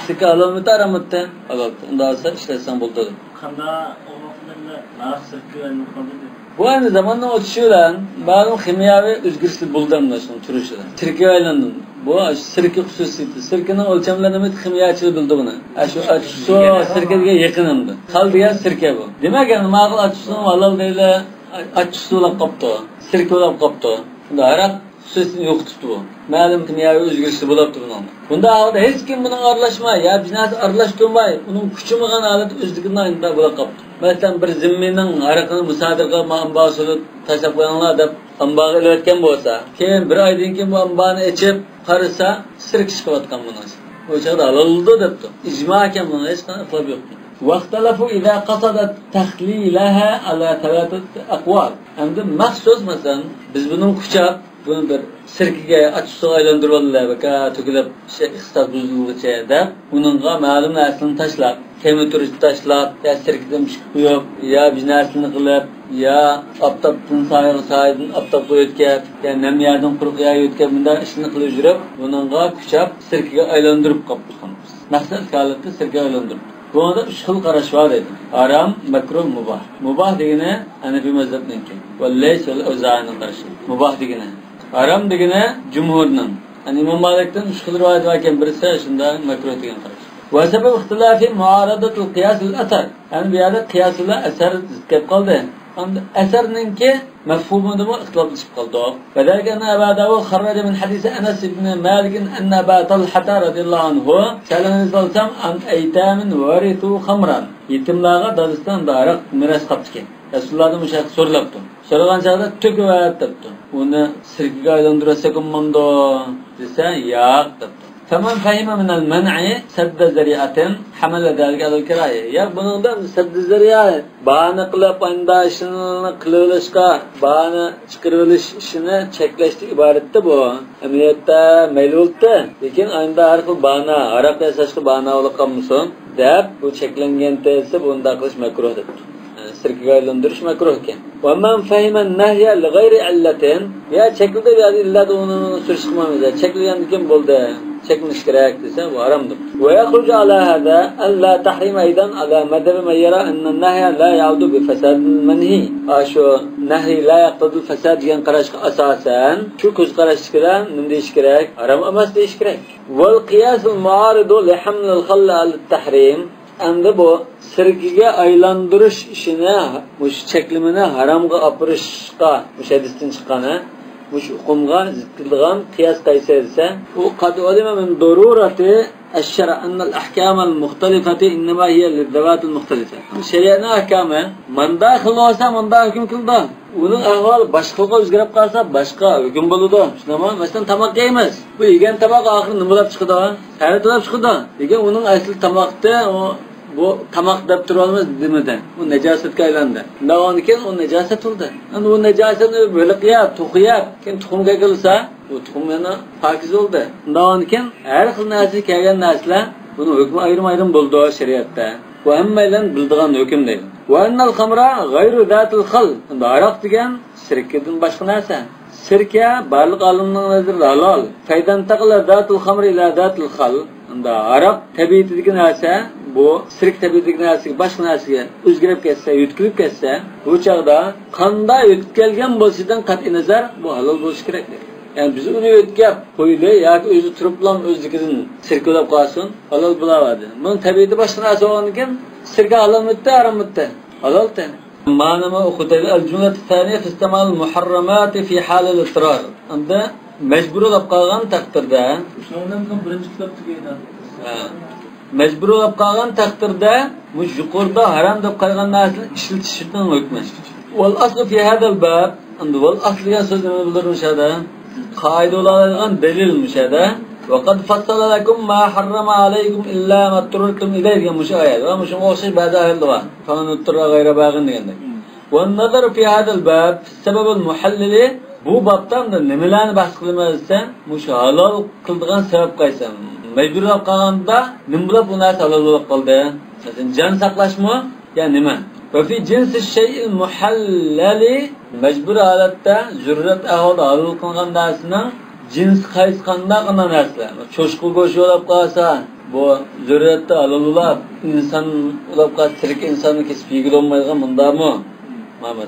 سىركە ھالالمىتى، ھاراممىتى؟ ھالال. ئۇنداق بولسا ئىشلەتسەڭ بولىدۇ. قاندا ئوغۇل بىلەن ناھەق سىركىگە ئايلىنىپ قالدى دېدى. بۇ ئەمدى زاماننىڭ ئۆتۈشى بىلەن مەلۇم خىمىيەۋى ئۆزگىرىشلەر بولدى ئەمدى شۇنىڭ تۇرۇشىدا. سىركىگە ئايلاندى. بۇ سىركە خۇسۇسىيىتى. سىركىنىڭ ئۆلچەملىرى نېمە؟ خىمىيەچىلەر بىلىدۇ بۇنى. ئە، شۇ ئاچچىقسۇ سىركىگە يېقىن ئەمدى. خال دېگەن سىركە بۇ. دېمەك، ئەمدى ماقۇل ئاچچىقسۇنى ھالال دەيلى. ئاچچىقسۇ بولاپ قاپتۇ. سىركە بولاپ قاپتۇ. ئەمدى ھاراق خۇسۇسىيىتىنى يوقىتىپتۇ بۇ. مەلۇم كىمياۋى ئۆزگىرىشلەر بولاپتۇ بۇنىڭدا. بۇنداق ھالدا ھېچكىم بۇنىڭغا ئارىلاشماي، يا بىر نەرسە ئارىلاشتۇرماي، ئۇنىڭ كۈچىمىغان ھالەتتە ئۆزلۈكىدىن ئايلىنىپ بولاپ قاپتۇ. مەسىلەن، بىر زىممىينىڭ ھاراقىنى مۇسادىرە قىلىپ، ما ئامبارغا سولىدى، تاشلاپ قويۇڭلار دەپ ئامبارغا ئېلىۋەتكەن بولسا، كېيىن بىر ئايدىن كېيىن بۇ ئامبارنى ئېچىپ قارىسا، سىركە چىقىۋاتقان بۇنىڭ ئىچىدىن. ئۇ چاغدا ھالال بولىدۇ دەپتۇ. ئىجما ئىكەن، بۇنىڭغا ھېچقانداق ئىختىلاپ يوق. واختلفوا إذا قصدت تخليلها على ثلاثة أقوال. ئەمدى مەخسۇس، مەسىلەن، بىز بۇنىڭ قۇچاپ، بۇنى بىر سىركىگە، ئاچچىقسۇغا ئايلاندۇرۇۋالدى، بەكا تۆكۈلۈپ، شەي ئىقتىساد بۇزۇلغۇچە دەپ، ئۇنىڭغا مەلۇم نەرسىلەرنى تاشلاپ، تېمىتۇرۇچ تاشلاپ، يا سىركىدىن پىشقا قويۇپ، يا بىر نەرسىلەرنى قىلىپ، يا ئاپتاپتىن سايىغا، سايىدىن ئاپتاپقا ئۆتكەپ، يا نەم يەردىن قۇرۇق يەرگە ئۆتكەپ، مۇنداق ئىشلارنى قىلىپ يۈرۈپ، بۇنىڭغا قۇچاپ سىركىگە ئايلاندۇرۇپ قاپتۇ. مەخسۇس ھالەتتە سىركىگە ئايلاندۇرۇپتۇ. بۇنىڭدا ئۈچ خىل قاراش بار دېدى. ھارام، مەكرۇھ، مۇباھ. مۇباھ دېگىنى ھەنەفىي مەزھەپنىڭكى. ۋە لەيس ۋە ئەۋزائىنىڭ قارىشى. مۇباھ دېگىنى. ھارام دېگىنى جۇمھۇرنىڭ. يەنى ئىمام مالىكتىن ئۈچ خىل رىۋايەت باركەن، بىرسى شۇنداق مەكرۇھ دېگەن قاراش. ۋە سەبەب ئىختىلاف مۇئارادەتۇل قىياس لىل ئەسەر. يەنى بۇ يەردە قىياس بىلەن ئەسەر زىت كەپ قالدى. ئەمدى ئەسەرنىڭكى مەفھۇمىدىمۇ ئىختىلاپلىشىپ قالدۇق. وذلك أن أبا داود خرج من حديث أنس بن مالك أن أبا طلحة رضي الله عنه سأل النبي صلى الله عليه وسلم عن أيتام ورثوا خمرا. يېتىملارغا دادىسىدىن ھاراق مىراس قاپتىكەن. رەسۇلۇللاھتىن مۇشۇ ھەقتە سورىلاپتۇ. سورىغان چاغدا تۆكۈۋەت دەپتۇ. ئۇنى سىركىگە ئايلاندۇرۇۋەتسەك بولمامدۇ دېسە، ياق دەپتۇ. فمن فهم من المنع سد ذريعة حمل ذلك على الكراهة. يا بۇنىڭدا سەددى زەرىئە، باھانە قىلىپ ئانداق ئىشنى قىلىۋېلىشقا، باھانە چىقىرىۋېلىش ئىشىنى چەكلەشتىن ئىبارەتتە بۇ. ئەمەلىيەتتە مەيلى بولۇپتۇ، لېكىن ئاينىدا ھەر خىل باھانە، ھاراق ياساشقا باھانە بولۇپ قالمىسۇن دەپ، بۇ چەكلەنگەن تېزىسى بۇنداق قىلىش مەكرۇھ دەپتۇ. سىركىگە ئايلاندۇرۇش مەكرۇھ ئىكەن. ومن فهم النهي لغير علة. يا چەكلىدى، يا ئىللەت ئۇنى سۈرۈشتۈرمەيمىز. چەكلىگەندىن كېيىن بولدى، چەكلىنىش كېرەك دېسە، بۇ ھارامدۇر. ويخرج على هذا أن لا تحريم أيضا على مذهب من يرى أن النهي لا يعود بفساد المنهي. ئاشۇ نەھي لا يقتضي الفساد دېگەن قاراشقا ئاساسەن، شۇ كۆز قاراشتىكىلەر نېمە دېيىش كېرەك؟ ھارام ئەمەس دېيىش كېرەك. والقياس المعارض لحمل الخل على التحريم. ئەمدى بۇ سىركىگە ئايلاندۇرۇش ئىشىنى، مۇشۇ چەكلىمىنى ھارامغا ئاپىرىشقا، مۇشۇ ھەدىستىن چىققان، ھە، مۇشۇ ئۇقۇمغا زىت كېلىدىغان قىياس قايسى دېسە، ئۇ قد علم من ضرورة الشرع أن الأحكام المختلفة إنما هي للذوات المختلفة. شەرىئەتنىڭ ئەھكامى مۇنداق خىل بولسا، مۇنداق ھۆكۈم قىلىدۇ. ئۇنىڭ ئەھۋالى باشقىغا ئۆزگىرىپ قالسا، باشقا ھۆكۈم بولىدۇ. شۇنداقمۇ؟ مەسىلەن، تاماق يەيمىز. بۇ يېگەن تاماق ئاخىرى نېمە بولۇپ چىقىدۇ؟ تەرەت بولۇپ چىقىدۇ. لېكىن ئۇنىڭ ئەسلى تاماقتى، ئۇ، بۇ تاماق دەپ تۇرالمايمىز دېمىدى. ئۇ ناجاسەتكە ئايلاندى. شۇنداق بولغاندىكىن ئۇ ناجاسەت بولدى. ئەمدى ئۇ ناجاسەتنى بېلىق يەپ، توخۇ يەپ، كېيىن تۇخۇمغا كىرسە، ئۇ تۇخۇم يەنە پاكىز بولدى. شۇنداق بولغاندىكىن ھەر خىل نەرسىگە كەلگەن نەرسىلەر، بۇنىڭ ھۆكمى ئايرىم-ئايرىم بولىدۇ شەرىئەتتە. بۇ ھەممەيلەن بىلىدىغان ھۆكۈم دەيدۇ. وأن الخمر غير ذات الخل. ئەمدى ھاراق دېگەن سىركىدىن باشقا نەرسە. سىركە بارلىق ئالىمنىڭ نەزىرىدە ھالال. فإذا انتقل ذات الخمر إلى ذات الخل. ئەمدى ھاراق تەبىئىتىدىكى نەرسە، بۇ سىركە تەبىئىتىدىكى نەرسىگە، باشقا نەرسىگە ئۆزگىرىپ كەتسە، يۆتكىلىپ كەتسە، بۇ چاغدا قاندا يۆتكەلگەن بولۇشىدىن قەتئىي نەزەر، بۇ ھالال بولۇشى كېرەك دەيدۇ. يەنى بىز ئۇنى يۆتكەپ قويىلى ياكى ئۆزى تۇرۇپلا ئۆزلۈكىدىن سىركە بولۇپ قالسۇن، ھالال بولاۋەردى. بۇنىڭ تەبىئىتى باشقا نەرسە بولغاندىكىن، سىركە ھالالمىتى، ھاراممىتى؟ ھالالتى. مانا ما ئوقۇتايلى. الجملة الثانية في استعمال المحرمات في حال الاضطرار. ئەمدى مەجبۇر بولۇپ قالغان تەقدىردە. شۇنىڭ بىلەن بىرىنچى كىتاب تۈگەيدۇ. ھە. مەجبۇر بولۇپ قالغان تەقدىردە، مۇشۇ يۇقىرىدا ھارام دەپ قارىغان نەرسىنى ئىشلىتىشنىڭ ھۆكمى. والأصل في هذا الباب. ئەمدى ۋەل ئەسلى دېگەن سۆز نېمە بىلدۈرىدۇ مۇشۇ يەردە؟ قائىدە بولالايدىغان دەلىل مۇشۇ يەردە. وقد فصل لكم ما حرم عليكم إلا ما اضطررتم إليه دېگەن مۇشۇ ئايەت. ۋە مۇشۇنىڭغا ئوخشاش بەزى ئايەتلەر بار. فمن اضطر غير باغ دېگەندەك. والنظر في هذا الباب في السبب المحلل. بۇ بابتا ئەمدى نېمىلەرنى بەھس قىلىمىز دېسە، مۇشۇ ھالال قىلىدىغان سەۋەب قايسى؟ مەجبۇرلاپ قالغاندا نېمە بولۇپ بۇ نەرسە ھالال بولۇپ قالدى؟ مەسىلەن، جان ساقلاشمۇ يا نېمە؟ وفي جنس الشيء المحلل، مەجبۇر ھالەتتە زۆرۈرەت ئەھۋالدا ھالال قىلغان نەرسىنىڭ جىنسى قايسى، قانداق، قانداق نەرسىلەر؟ چوشقا گۆشى بولۇپ قالسا، بۇ زۆرۈرەتتە ھالال بولۇپ، ئىنسان بولۇپ قالسا، تىرىك ئىنساننى كېسىپ يېگىلى بولمايدىغان مۇنداقمۇ؟ مانا.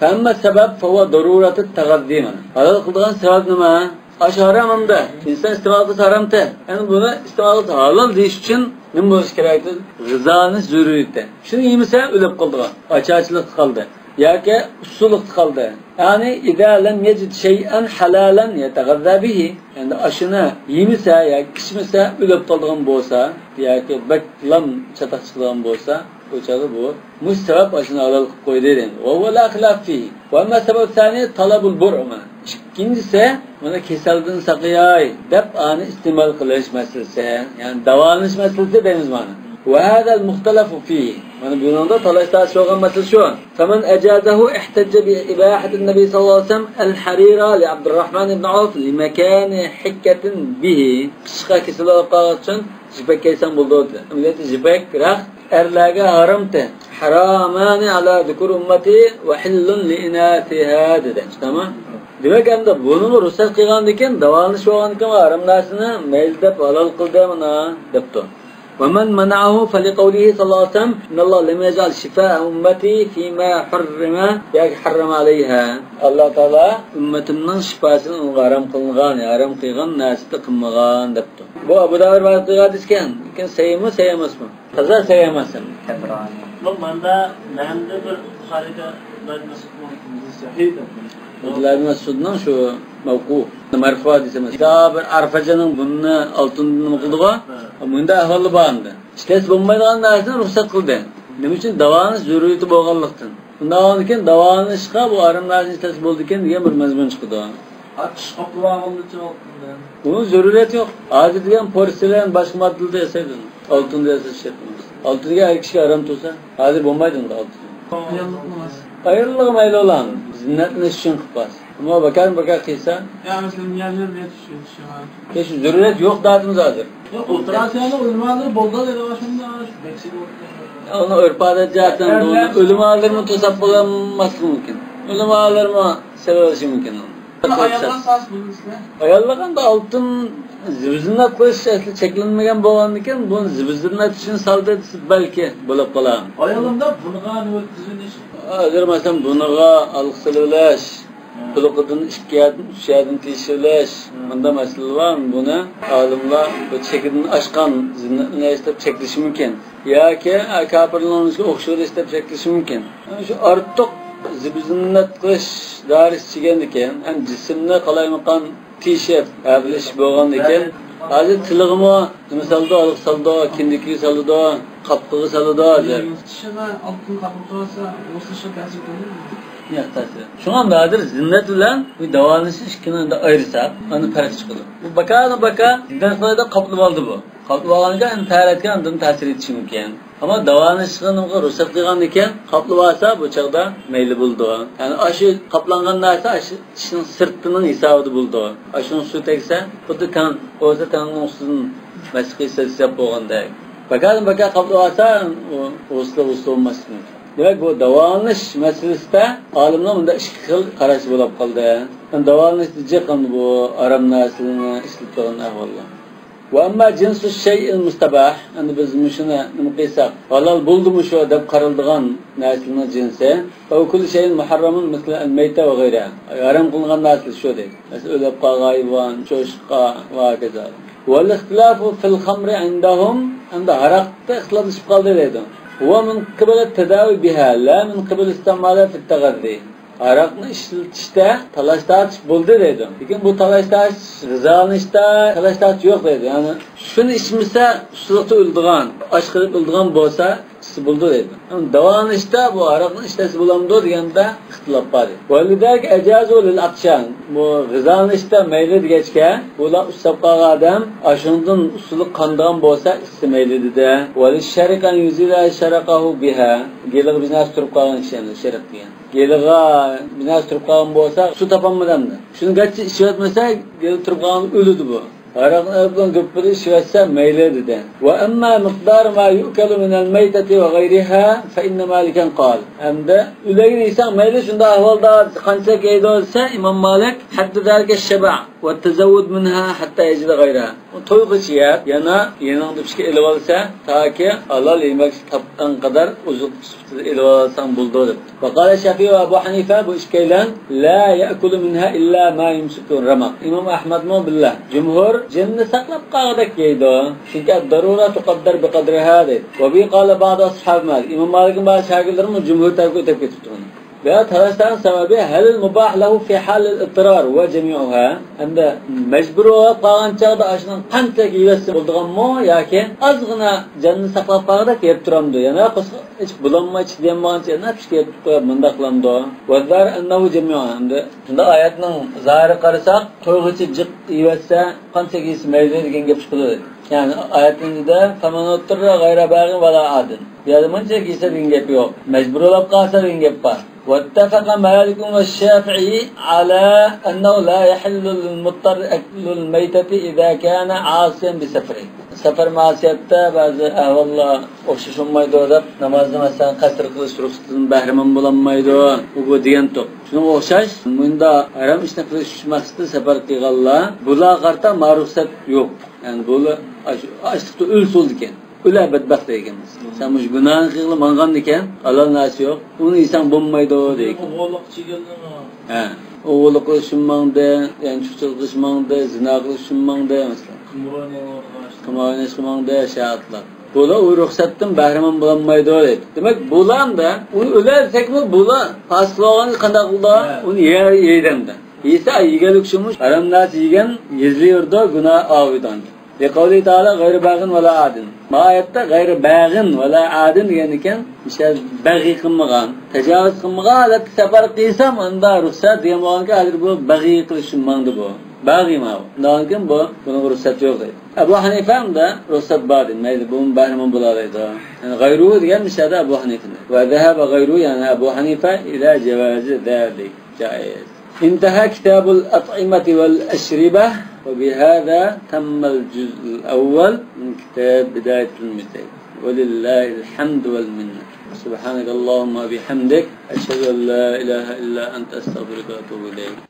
فأما السبب فهو ضرورة التغذي. ھالال قىلىدىغان سەۋەب نېمە؟ ئاش ھارام ئەمدى. ئىنسان ئىستېمال قىلسا ھارامتى. ئەمدى بۇنى ئىستېمال قىلسا ھالال دېيىش ئۈچۈن نېمە بولۇشى كېرەك؟ غىزالىنىش زۆرۈرىيىتى. شۇنى يېمىسە ئۆلۈپ قالىدىغان. ئاچارچىلىقتا قالدى. ياكى ئۇسسۇللۇقتا قالدى. يەنى إذا لم يجد شيئا حلالا يتغذى به. ئەمدى ئاشۇنى يېمىسە ياكى ئىچمىسە ئۆلۈپ قالىدىغان بولسا، ياكى بەك لام چاتاق چىقىدىغان بولسا، ئۇ چاغدا بۇ مۇشۇ سەۋەب ئاشۇنى ھالال قىلىپ قويدى دەيمىز. وهو لا خلاف فيه. وأما السبب الثاني طلب البرء. مانا ئىككىنچىسى، مانا كېسەلدىن ساقىياي دەپ ئانى ئىستېمال قىلىش مەسىلىسى، يەنى داۋالىنىش مەسىلىسى دەيمىز مانا. وهذا المختلف فيه. مانا بۇنىڭدا تالاش-تارتىش بولغان مەسىلە شۇ. فمن أجازه احتج بإباحة النبي صلى الله عليه وسلم الحرير لعبد الرحمن بن عوف لمكان حكة به. قىشقا كېسەل بولۇپ قالغان ئۈچۈن يىپەك كىيسەڭ بولىدۇ دېدى. ئەمەلىيەتتە يىپەك رەخت ئەرلەرگە ھارامتى. حرامان على ذكور أمتي وحل لإناثها دېدى. تامام. دېمەك، ئەمدى بۇنىمۇ رۇخسەت قىلغاندىكىن، داۋالىنىش بولغاندىكىن، ھارام نەرسىنى مەيلى دەپ ھالال قىلدى مانا دەپتۇ. ومن منعه فلقوله صلى الله عليه وسلم إن الله لم يجعل شفاء أمتي فيما حرم ياكى حرم عليها. ئاللا تائالا ئۈممىتىمنىڭ شىپاسىنى ئۇنىڭغا ھارام قىلغان، ھارام قىلغان نەرسىدە قىلمىغان دەپتۇ. بۇ ئەبۇ داۋۇد رىۋايەت قىلغان ھەدىس ئىكەن. لېكىن سەھىھمۇ، سەھىھ ئەمەسمۇ؟ تازا سەھىھ ئەمەس. ياق، ماندا مەندە بىر بۇخارىدا ئابدۇللا ئىبن مەسئۇدنىڭ سەھىھ دەپ قويۇش. ئابدۇللا ئىبن مەسئۇدنىڭ شۇ مەۋقۇ، مەرفۇ دېسەم، يا بىر ئارپا جاننىڭ بۇننى ئالتۇندىن نېمە قىلدىغۇ؟ ھە. مۇنداق ئەھۋالدا بار ئەمدى. ئىشلەتسە بولمايدىغان نەرسىنى رۇخسەت قىلدى. نېمە ئۈچۈن؟ داۋالىنىش زۆرۈرىيىتى بولغانلىقتىن. ئۇنداق بولغاندىكىن داۋالىنىشقا بۇ ھارام نەرسىنى ئىشلەتسە بولىدىكەن دېگەن بىر مەزمۇن چىقىدۇ. ئاچچىق قاپلىۋالغانلىچە ئالتۇندىن. بۇنىڭ زۆرۈرىيىتى يوق. ھازىر دېگەن پورسېلېن، باشقا ماددىلاردا ياسايدۇ. ئالتۇندا ياساش شەرت ئەمەس. ئالتۇن دېگەن ئەر كىشىگە ھارام تۇرسا، ھازىر بولمايدۇ ئۇنداق ئالتۇن. ئاياللىق ئەمەس. ئاياللىق مەيلى ئۇلار. زىننەتلىنىش ئۈچۈن قىلىپ قالسا. ئەمما بىكارمۇ بىكار قىلسا. يا مەسىلەن، نىيازلىرىم يېتىش ئۈچۈن. ھېچ زۆرۈرىيەت يوق دادىمىز ھازىر. يوق، ئوپېراتسىيەنى ئۆلىمالىرى بولدى دەيدۇ، شۇنداق. ئۇنى ئۆرپ-ئادەت جەھەتتىن ئۆلىمالىرىمۇ توساپ بولالماسلىقى مۇمكىن. ئۆلىمالىرىمۇ سېلىۋېلىشى مۇمكىن ئۇنى. ئاياللار ساز بولىسىلەر. ئاياللار ئەمدى ئالتۇن زىبۇ-زىننەت قىلىش ئەسلى چەكلەنمىگەن بولغاندىكىن، بۇنى زىبۇ-زىننەت ئۈچۈن سالدى دېسە، بەلكى بولۇپ قالار. ئاياللاردا بۇنىغا نېمە تىزىۋېلىش؟ ھازىر مەسىلەن، بۇنىغا ھالقا سېلىۋېلىش، قۇلىقىدىن ئىككى يەردىن، ئۈچ يەردىن تېشىۋېلىش، مۇنداق مەسىلىلەر بار. بۇنى ئالىملار بۇ چېكىدىن ئاشقان زىننەتنى دەپ چەكلىشى مۇمكىن. ياكى كاپىرلارنىڭ ئۆزىگە ئوخشىۋېلىش دەپ چەكلىشى مۇمكىن. شۇ ئارتۇق زىبۇ-زىننەت قىلىش دائىرىسى چىگەندىكىن، ھەم جىسىمنى قالايمىقان تىيىشىپ، ھەپىلىشىش بولغاندىكىن، ھازىر تىلىغىمۇ نېمە سالىدۇ، ھالقا سالىدۇ، كىندىكىگە سالىدۇ، قاپىقىغا سالىدۇ ھازىر. چىشىغا ئالتۇن قاپىقى سالسا، مۇسلىشىغا تەسىر قىلىدۇ. ياق، تەسىر. شۇڭا ئەمدى ھازىر زىننەت بىلەن بۇ داۋالىنىش ئىككىنى ئەمدى ئايرىساق، ئاندىن پەرق چىقىدۇ. بۇ باكانى باكا زىننەت قىلاي دەپ قاپلىۋالدى بۇ. قاپلىۋالغانكەن، ئەمدى تەھارەتكە ئاندىن تەسىر يېتىشى مۇمكىن. ئەمما داۋالىنىشقا رۇخسەت قىلغاندىكىن، قاپلىۋالسا بۇ چاغدا مەيلى بولىدۇ. يەنى ئاشۇ قاپلانغان نەرسە ئاشۇ ئىشنىڭ سىرتىنىڭ ھېسابىدا بولىدۇ. ئاشۇنىڭ سۇ تەگسە، خۇددى تەڭ بولسا تەڭنىڭ ئۈستىدىن مەسخ قىلسا ھېساب بولغاندەك. باكادىن باكا قاپلىۋالسا، ئۇ غۇسلى غۇسلى بولماسلىقى مۇمكىن. دېمەك، بۇ داۋالىنىش مەسىلىسىدە ئالىملار مۇنداق ئىككى خىل قاراش بولۇپ قالدى. داۋالىنىشتا جىق ئەمدى بۇ ھارام نەرسىلەرنى ئىشلىتىدىغان ئەھۋاللار. وأما جنس الشيء المستباح، ئەمدى بىز مۇشۇنى نېمە قىلساق، ھالال بولدىمۇ شۇ دەپ قارىلىدىغان نەرسىنىڭ جىنسى. أو كل شيء محرم مثل الميتة وغيرها. ھارام قىلىنغان نەرسە شۇ دەيدۇ. مەسىلەن، ئۆلۈپ قالغان ھايۋان، چوشقا ۋە ھاكازا. والاختلاف في الخمر عندهم، ئەمدى ھاراقتا ئىختىلاپلىشىپ قالدى دەيدۇ. هو من قبل التداوي بها لا من قبل استعمالها في التغذي. ھاراقنى ئىشلىتىشتە تالاش-تارتىش بولدى دەيدۇ. لېكىن بۇ تالاش-تارتىش غىزالىنىشتا تالاش-تارتىش يوق دەيدۇ. يەنى شۇنى ئىچمىسە، ئۇسسۇلۇقتا ئۆلىدىغان، ئاچ قېلىپ ئۆلىدىغان بولسا، ئىچسە بولىدۇ دەيدۇ. ئەمما داۋالىنىشتا بۇ ھاراقنى ئىشلەتسە بولامدۇ دېگەندە ئىختىلاپ بار دەيدۇ. ولذلك أجازوا للعطشان. بۇ غىزالىنىشتا مەيلى دېگەچكە، بۇلار ئۇسساپ قالغان ئادەم ئاشۇنىڭدىن ئۇسسۇلۇق قانىدىغان بولسا ئىچسە مەيلى دېدى. وللشارق أن يزيل شرقه بها. گېلىغا بىر نەرسە تۇرۇپ قالغان كىشى، شەرق دېگەن. گېلىغا بىر نەرسە تۇرۇپ قالغان بولسا، سۇ تاپالمىدى ئەمدى. شۇنى گەرچە ئىچىۋەتمىسە، گېلى تۇرۇپ قالغان ئۆلىدۇ بۇ. ھاراقنى ئېلىپ گۈپپىدە ئىچىۋەتسە مەيلى دېدى. وأما مقدار ما يؤكل من الميتة وغيرها فإن مالكا قال. ئەمدى ئۆلۈكنى يېسەڭ مەيلى شۇنداق ئەھۋالدا، قانچىلىك يەيدۇ دېسە، ئىمام مالىك: حد ذلك الشبع والتزود منها حتى يجد غيرها. تويغۇچە يەپ، يەنە يېنىڭدا پىشكە ئېلىۋالسا، تاكى ھالال يېمەكلىك تاپقان قەدەر ئوزۇق سۈپىتىدە ئېلىۋالساڭ بولىدۇ، دەپتۇ. وقال الشافعي وأبو حنيفة، بۇ ئىككىيلەن، لا يأكل منها إلا ما يمسك الرمق. ئىمام ئەھمەدمۇ بىللە. جۇمھۇر جېنىنى ساقلاپ قالغۇدەك يەيدۇ. چۈنكى الضرورة تقدر بقدرها دەيدۇ. وبه قال بعض أصحاب مالك. ئىمام مالىكنىڭ بەزى شاگىرتلىرىمۇ جۇمھۇر تەرەپكە ئۆتۈپ كېتىپتۇ. بۇ تالاشلارنىڭ سەۋەبى، هل المباح له في حال الاضطرار وجميعها؟ ئەمدى مەجبۇر بولۇپ قالغان چاغدا ئاشۇنىڭ قانچە يېسە بولىدىغانمۇ ياكى ئازغىنا جېنىنى ساقلاپ قالغۇدەك يەپ تۇرامدۇ؟ يەنە قورسىقى ئېچىپ بولالماي، چىدىيالمىغانچە يەنە پىشكە يەپ قويۇپ مۇنداق قىلامدۇ؟ والظاھر أنه جميعها. ئەمدى شۇنداق ئايەتنىڭ زاھىرىغا قارىساق، تويغۇچە جىق يېۋەتسە قانچە يېسە مەيلى دېگەن گەپ چىقىدۇ. يەنى ئايەتنىڭ ئىچىدە فمن اضطر غير باغ ولا عاد. بۇ يەردە مۇنچە يېسە دېگەن گەپ يوق. مەجبۇر بولۇپ قالسا دېگەن گەپ بار. واتفق مالك والشافعي على أنه لا يحل للمضطر أكل الميتة إذا كان عاصيا بسفره. سەپەر مەسىيەتتە بەزى ئەھۋاللار ئوخشاش بولمايدۇ دەپ، نامازنى مەسىلەن قەسىر قىلىش رۇخسىتىدىن بەھرىمەن بولالمايدۇ. ئۇ بۇ دېگەن توق. شۇنىڭغا ئوخشاش، مۇنداق ھارام ئىشنى قىلىش مەقسىتىدە سەپەر قىلغانلار، بۇلارغا قارىتا ما رۇخسەت يوق. يەنى بۇلار ئاچ-، ئاچلىقتا ئۆلسە بولىدىكەن. ئۆلە بەتبەخت دەيدىكەن. سەن مۇشۇ گۇناھنى قىلغىلى ماڭغاندىكەن، ھالال نەرسە يوق. ئۇنى يېسەڭ بولمايدۇ دەيدىكەن. غوللۇق چىگىلدىمۇ؟ ھە. ئوغرىلىق قىلىشمۇ ماڭدى، يانچۇقچىلىق قىلىشمۇ ماڭدى، زىنا قىلىشمۇ ماڭدى، مەسىلەن. قىمار ئويناش. قىمار ئويناشقا ماڭدى، شائىتلار. بۇلار ئۇ رۇخسەتتىن بەھرىمەن بولالمايدۇ دەيدۇ. دېمەك، بۇلار ئەمدى ئۇنى ئۆلە دېسەكمۇ، بۇلار پاسىق بولغاندا قانداق قىلىدۇ؟ ھە. ئۇنى يەر يەيدۇ ئەمدى. يېسە، يېگەنلىك ئۈچۈنمۇ ھارام نەرسە يېگەن يېزىلىۋېرىدۇ، گۇناھ ئاغىۋېرىدۇ ئەمدى. لقوله تعالى غير باغ ولا عاد. ما ئايەتتە غير باغ ولا عاد دېگەن ئىكەن، مۇشۇ بەغى قىلمىغان، تاجاۋۇز قىلمىغان ھالەتتە سەپەر قىلسام، ئاندا رۇخسەت دېگەن بولغانكەن، ھازىر بۇ بەغى قىلىش ئۈچۈن ماڭدى بۇ. باغى ماۋۇ. ئۇنداقكەن بۇ، بۇنىڭغا رۇخسەت يوق دەيدۇ. ئەبۇ ھەنىفەمدە رۇخسەت بار دەيدۇ. مەيلى، بۇمۇ بەھرىمەن بولالايدۇ. يەنى غەيرۇ دېگەن مۇشۇ يەردە ئەبۇ ھەنىفە. وذهب غيره، يەنى ئەبۇ ھەنىفە، إلى جواز ذلك، جائز. انتهى كتاب الأطعمة والأشربة، وبهذا تم الجزء الأول من كتاب بداية المجتهد. ولله الحمد والمنة. سبحانك اللهم وبحمدك، أشهد أن لا إله إلا أنت، أستغفرك وأتوب إليك.